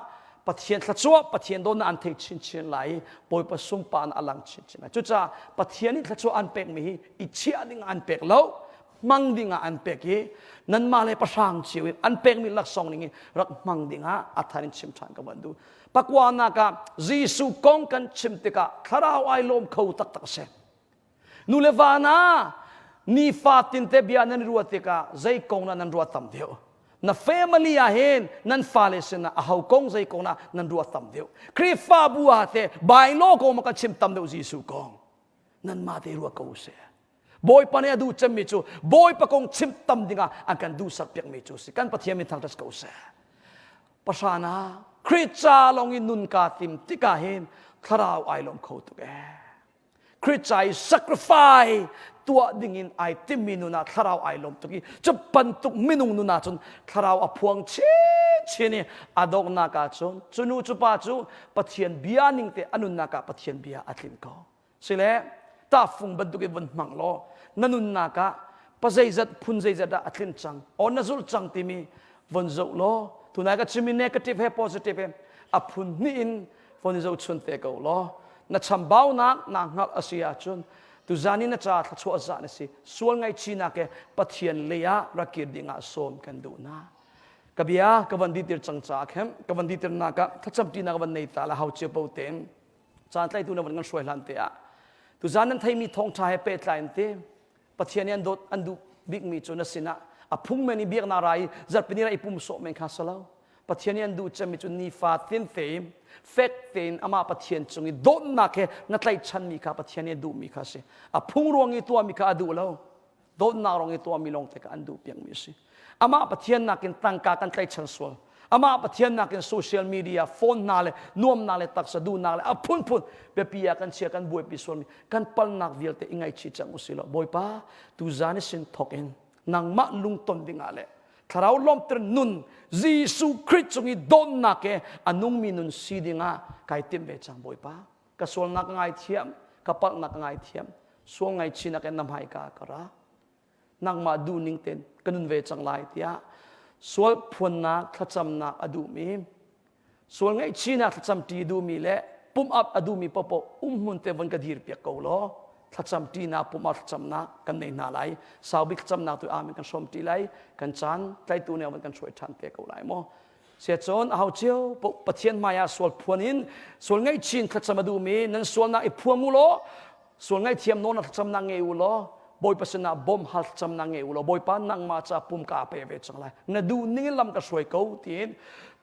Pathian thluachuah Pathian dawtnak an thei chinchin lai i Bawipa sunparnak a lang chinchin lai cucaah Pathian nih thluachuah an pekmi hi i chiah ding ah an pek lo hmang ding ah an pek i nanmah le pahrang cio in an pekmi laksawng ning in rak hmang ding ah a thar in chim ṭhan ka van duh pakuanak ah Jesuh kong kan chim tikah thlarau ai lawm kho taktak a si Nu le va hna, nifatin te bia nan ruah tikah zei kong dah nan ruah tam deuh? Na family ah hin nan fale sinah aho kong zei kong dah nan ruah tam deuh? Khrihfabu ah teh bylaw kong ma kan chim tam deuh Jesuh kong? Nanmah te ruah ko seh. Bawipa nih a duh cemmi cu Bawipa kong chim tam dingah an kan duhsak piakmi cu si. Kan Pathian min thangṭhat ko seh. Pahra na Khrih ca lawng in nun kaa tim tikah hin thlarau ai lawm kho tuk ee. Khrih ca i sacrifice tuah dingin ai timmi nun ah thlarau ai lawm tuk i cu bantuk minung nun ah cun thlarau a phuang chinchin i a donghnak ah cun cu nu cu pa cu Pathian bia ning te a nunnak ah Pathian bia a tlin ko sile tahfung bantuk in vun hmang law na nunnak ah pazeizat phun zeizat ah a tlin cang or na zulh cang timi von zoh law tunai ka chimmi negative he positive he a phun hnih in von i zohchun te ko law na chambaunak naa hngalh a si ahcun tuzan i na ca thluachuah zah na si sual ngaihchihnak he Pathian lei ah rak kir ding ah sawm kan duh hna ka bia ka van ditir cang caah khem ka van ditirnak ah thlacamṭinak van nei ta la hau cio po tein caan tlaitu na van kan hruai hlan te ah tuzan nan theimi thawngṭha he pehtlai in te Pathian nih an dawt an duh bikmi cu na sinah a phung men i biaknak ra i zarhpini ra i pum sawh men kha si lo Pathian nih an duh cemmi cu nifa tin tein fek tein amah Pathian cung i dawtnak he na tlaihchanmi kha Pathian nih a duhmi kha a si a phung ruang i tuahmi kha a duh lo dawtnak ruang i tuahmi lawng te kha an duh piakmi a si amah Pathian nakin tangka kan tlaihchan sual amah Pathian nakin social media phone hna le nuamnak le taksa duhnak le a phunphun biapi ah kan chia kan buaipi sualmi kan palnak vialte i ngaihchih cang usih law Bawipa tuzan i sin thawk in nangmah lungton dingah le thlarau lawmter nun Jesuh Khrih cung i dawtnak he a nungmi nun si dingah kai tim ve cang Bawipa ka sualnak ka ngaithiam ka palhnak ka ngaithiam sual ngaihchihnak in na hmaika ka ra nangmah duhning tein ka nun ve cang lai tiah sual phuannak thlacamnak a duhmi sual ngaihchihnak thlacam ṭi duhmi le. Pum up a duhmi paohpaoh umhmun te von ka dir piak ko law thlacam ṭinak pum ah thlacamnak kan nei hna lai. Sau bik thlacamnak tu amen kan hrawm ṭi lai. Kan caan tlaitu nih van kan hruai ṭhan te ko lai maw. Siacun aho cio Pathian hmai ah sual phuan in sual ngaihchin thlacam a duhmi nan sualnak i phuang u law sual ngaihthiam nawn thlacamnak ngei u law Bawipa sinah bawm hal thlacamnak ngei u law Bawipa nangmah ca pum ka pe ve cang lai na duh ning in lam ka hruai ko tiin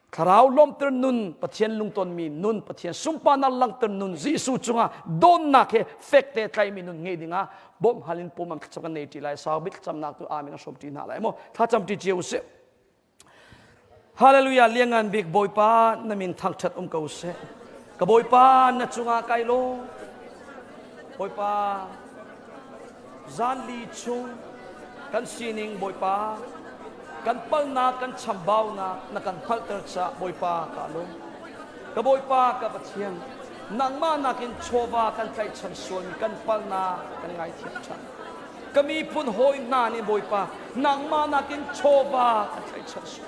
Thlarau lawmhter nun, Pathian lungtonmi nun, Pathian sunparnak langhter nun, Jesuh cungah dawnnak he fekte tlaimi nun ngei dingah bawmh hal in pum an thlacam kan nei ṭi lai. Sau bik thlacamnak tu amen a hrawm ṭi hna lai maw? Thlacam ṭi cio usih. Hallelujah liangan bik Bawipa na min thangṭhat um ko seh. Ka Bawipa na cungah kai lawm. Bawipa zanli chung kan sining Bawipa kan palnak kan chambaunak na kan hngalhter caah Bawipa ka lawm. Ka Bawipa ka Pathian nangmah nakin chawva kan tlaihchan sualmi kan palnak kan ngaithiam ṭhan. Ka miphun hawi hna nih Bawipa nangmah nakin chawva kan tlaihchan sual.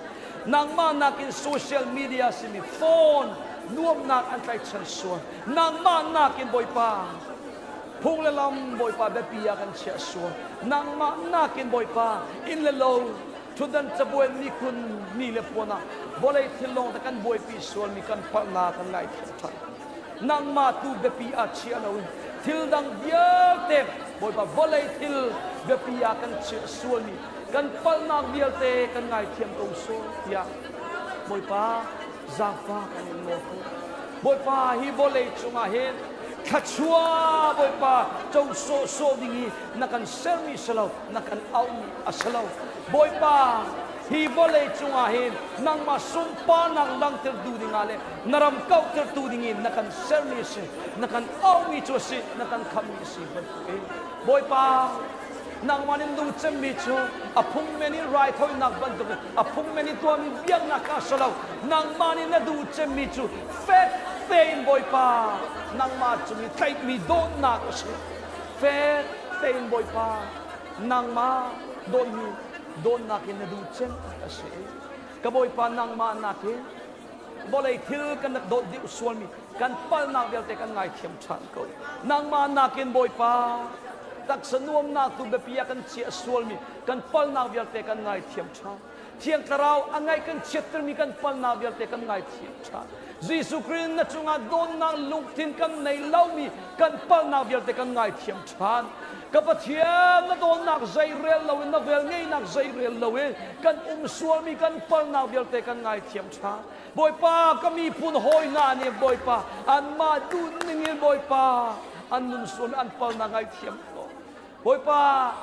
Nangmah nakin social media simi phone nuamnak an tlaihchan sual. Nangmah nakin Bawipa Phung le lam Bawipa biapi ah kan chiah sual. Nangmah nakin Bawipa inn le lo ṭhutdan cabuai mikhun ni le puan ah vawlei thil lawng te kan buaipi sualmi kan palhnak kan ngaithiam ṭhan. Nangmah tu biapi ah chia loin thil dang vialte Bawipa vawlei thil biapi ah kan chiah sualmi kan palhnak vialte kan ngaithiam ko sawh tiah Bawipa zaangfah kan in nawl ko. Bawipa hi vawlei cungah hin thluachuah Bawipa co sawhsawh ding i na kan sermi si lo, na kan auhmi a si lo. Bawipa hi vawlei cungah hin nangmah sunparnak langhtertu dingah le na ram kauhtertu dingin na kan sermi a si, na kan auhmi cu a si, na kan khamhmi a si bantukin Bawipa nangmah nih nu cemmi cu a phungmen i raithawinak bantukin a phungmen i tuahmi biaknak kha a si lo nangmah nih na duh cemmi cu fek tein Bawipa nangmah cung i tlaihmi dawtnak a si fek tein Bawipa nangmah dawtmi dawtnak in na duh cem a si ka Bawipa nangmah nakin vawlei thil kan rak dawt deuh sualmi kan palnak vialte kan ngaithiam ṭhan ko nangmah nakin Bawipa taksa nuamnak tu biapi ah kan chiah sualmi kan palnak vialte kan ngaithiam ṭhan Thiang Thlarau a ngaih kan chiattermi kan palnak vialte kan ngaithiam ṭhan Jesuh Khrih na cungah dawtnak lungthin kan nei lomi kan palnak vialte kan ngaithiam ṭhan ka Pathian na dawtnak zeirel loin na vel ngeinak zeirel loin kan um sualmi kan palnak vialte kan ngaithiam ṭhan Bawipa ka miphun hawi hna nih Bawipa anmah duh ningin Bawipa an nun sualmi an palnak ngaithiam ko Bawipa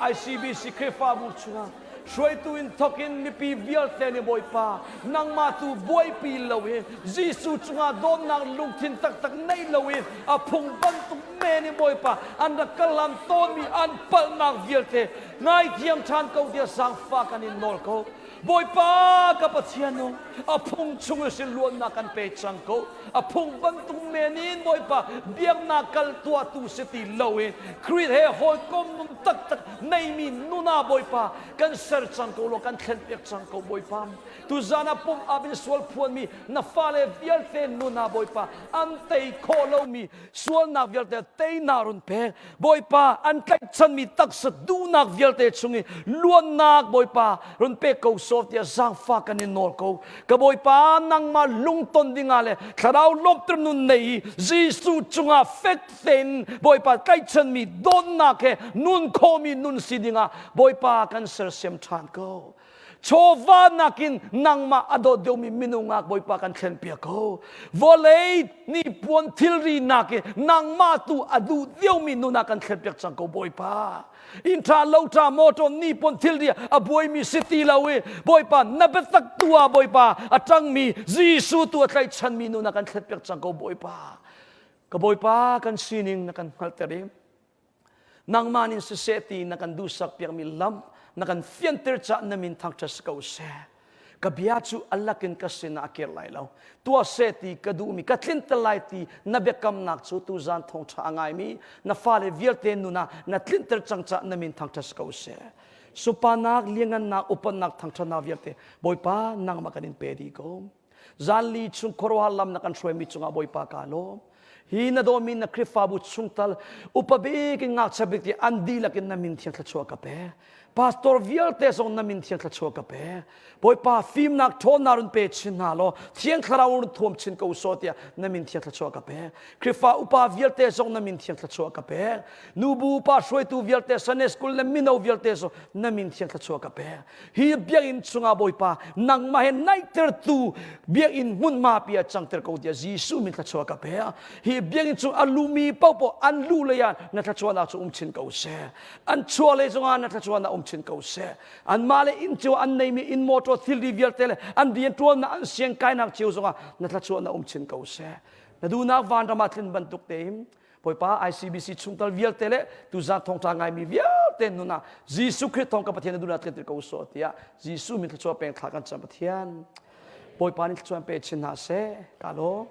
ICBC Khrihfabu chungah hruaitu in thawk in mipi vialte nih Bawipa nangmah tu buaipi lo in Jesuh cungah dawtnak lungthin taktak nei lo in a phung bantuk men in Bawipa an rak kal tawnmi an palhnak vialte ngaithiam ṭhan ko tiah zaangfah kan in nawl ko. Bawipa ka Pathian u, a phung chung in sin luatnak kan pe cang ko. A phung bantuk men in Bawipa biaknak kal tuahtu si ti lo in Khrih he hawikom nun taktak neimi nuna Bawipa kan ser cang ko law kan thlenpiak cang ko Bawipa. Tuzan ah pum ap in sual phuanmi na fale vialte nuna Bawipa an tei khawh lomi sualnak vialte teinak run pek Bawipa an tlaihchanmi taksa duhnak vialte chung i luannak Bawipa run pek ko sawh tiah zaangfah kan in nawl ko ka Bawipa nangmah lungton dingah le thlarau lawmhter nun nei i Jesuh cungah fek tein Bawipa tlaihchanmi dawtnak he nun khawhmi nun si dingah Bawipa kan sersiam ṭhan ko Chawva nakin nangmah a dawt deuhmi minung ah Bawipa kan thlenpiak ko. Vawlei hnipuan thilri nakin nangmah tu a duh deuhmi nun ah kan thlenpiak cang ko Bawipa. Inn ṭha lo ṭha motor hnipuan thilri a buaimi si ti lo i Bawipa na biatak tu ah Bawipa a ṭangmi Jesuh tu a tlaihchanmi nun ah kan thlenpiak cang ko Bawipa. Ka Bawipa kan sining na kan hngalhter i Nangmah nih siseh ti na kan duhsak piakmi lam na kan fianter caah na min thangṭhat si ko seh. Ka bia cu a lakin ka sinah a kir lai lo. Tuah seh ti ka duhmi ka tlinter lai ti na biakamnak cu tuzan thawngṭha a ngaimi na fale vialte nun ah na tlinter cang caah na min thangṭhat si ko seh. Supanak, liangannak, upatnak, thangṭhatnak vialte Bawipa nangmah kan in pe dih ko. Zanli chung khuaruahhar lam na kan hruaimi cungah Bawipa ka lawm. Hi na dawmi na Khrihfabu chungtal upa bik in ngakchia bik ti an dihlak in na min thiang thluachuah ka pe. Pastor vialte zong na min thiang thluachuah ka pe. Bawipa fimnak ṭhawnnak run pe chin hna law thiang thlarau run thuam chin ko sawh tiah na min thiang thluachuah ka pe. Khrihfa upa vialte zong na min thiang thluachuah ka pe. Nubu upa hruaitu vialte Sunday school le mino vialte zong na min thiang thluachuah ka pe. Hi biakinn chungah Bawipa nangmah he naihtertu biakinn hmunhma pi ah cangter ko tiah Jesuh min thluachuah ka pe. Hi biakinn chung a lumi paohpaoh an lu lei ah na thluachuahnak cu um chin ko seh. An chuah lei zongah na thluachuahnak um chin ko seh. Anmah le inn cio an neimi inn motor thilri vialte le an rianṭuannak an siangkainak cio zongah na thluachuahnak um chin ko seh. Na duhnak vanram ah tlin bantuk tein Bawipa ICBC chungtel vialte le tuzan thawngṭha ngaimi vialte nun ah Jesuh Khrih thawng ka Pathian na duhnak tlinter ko sawh tiah Jesuh min thluachuah peng thla kan cam Pathian. Bawipa nih thluachuah pe chin hna seh. Ka lawm.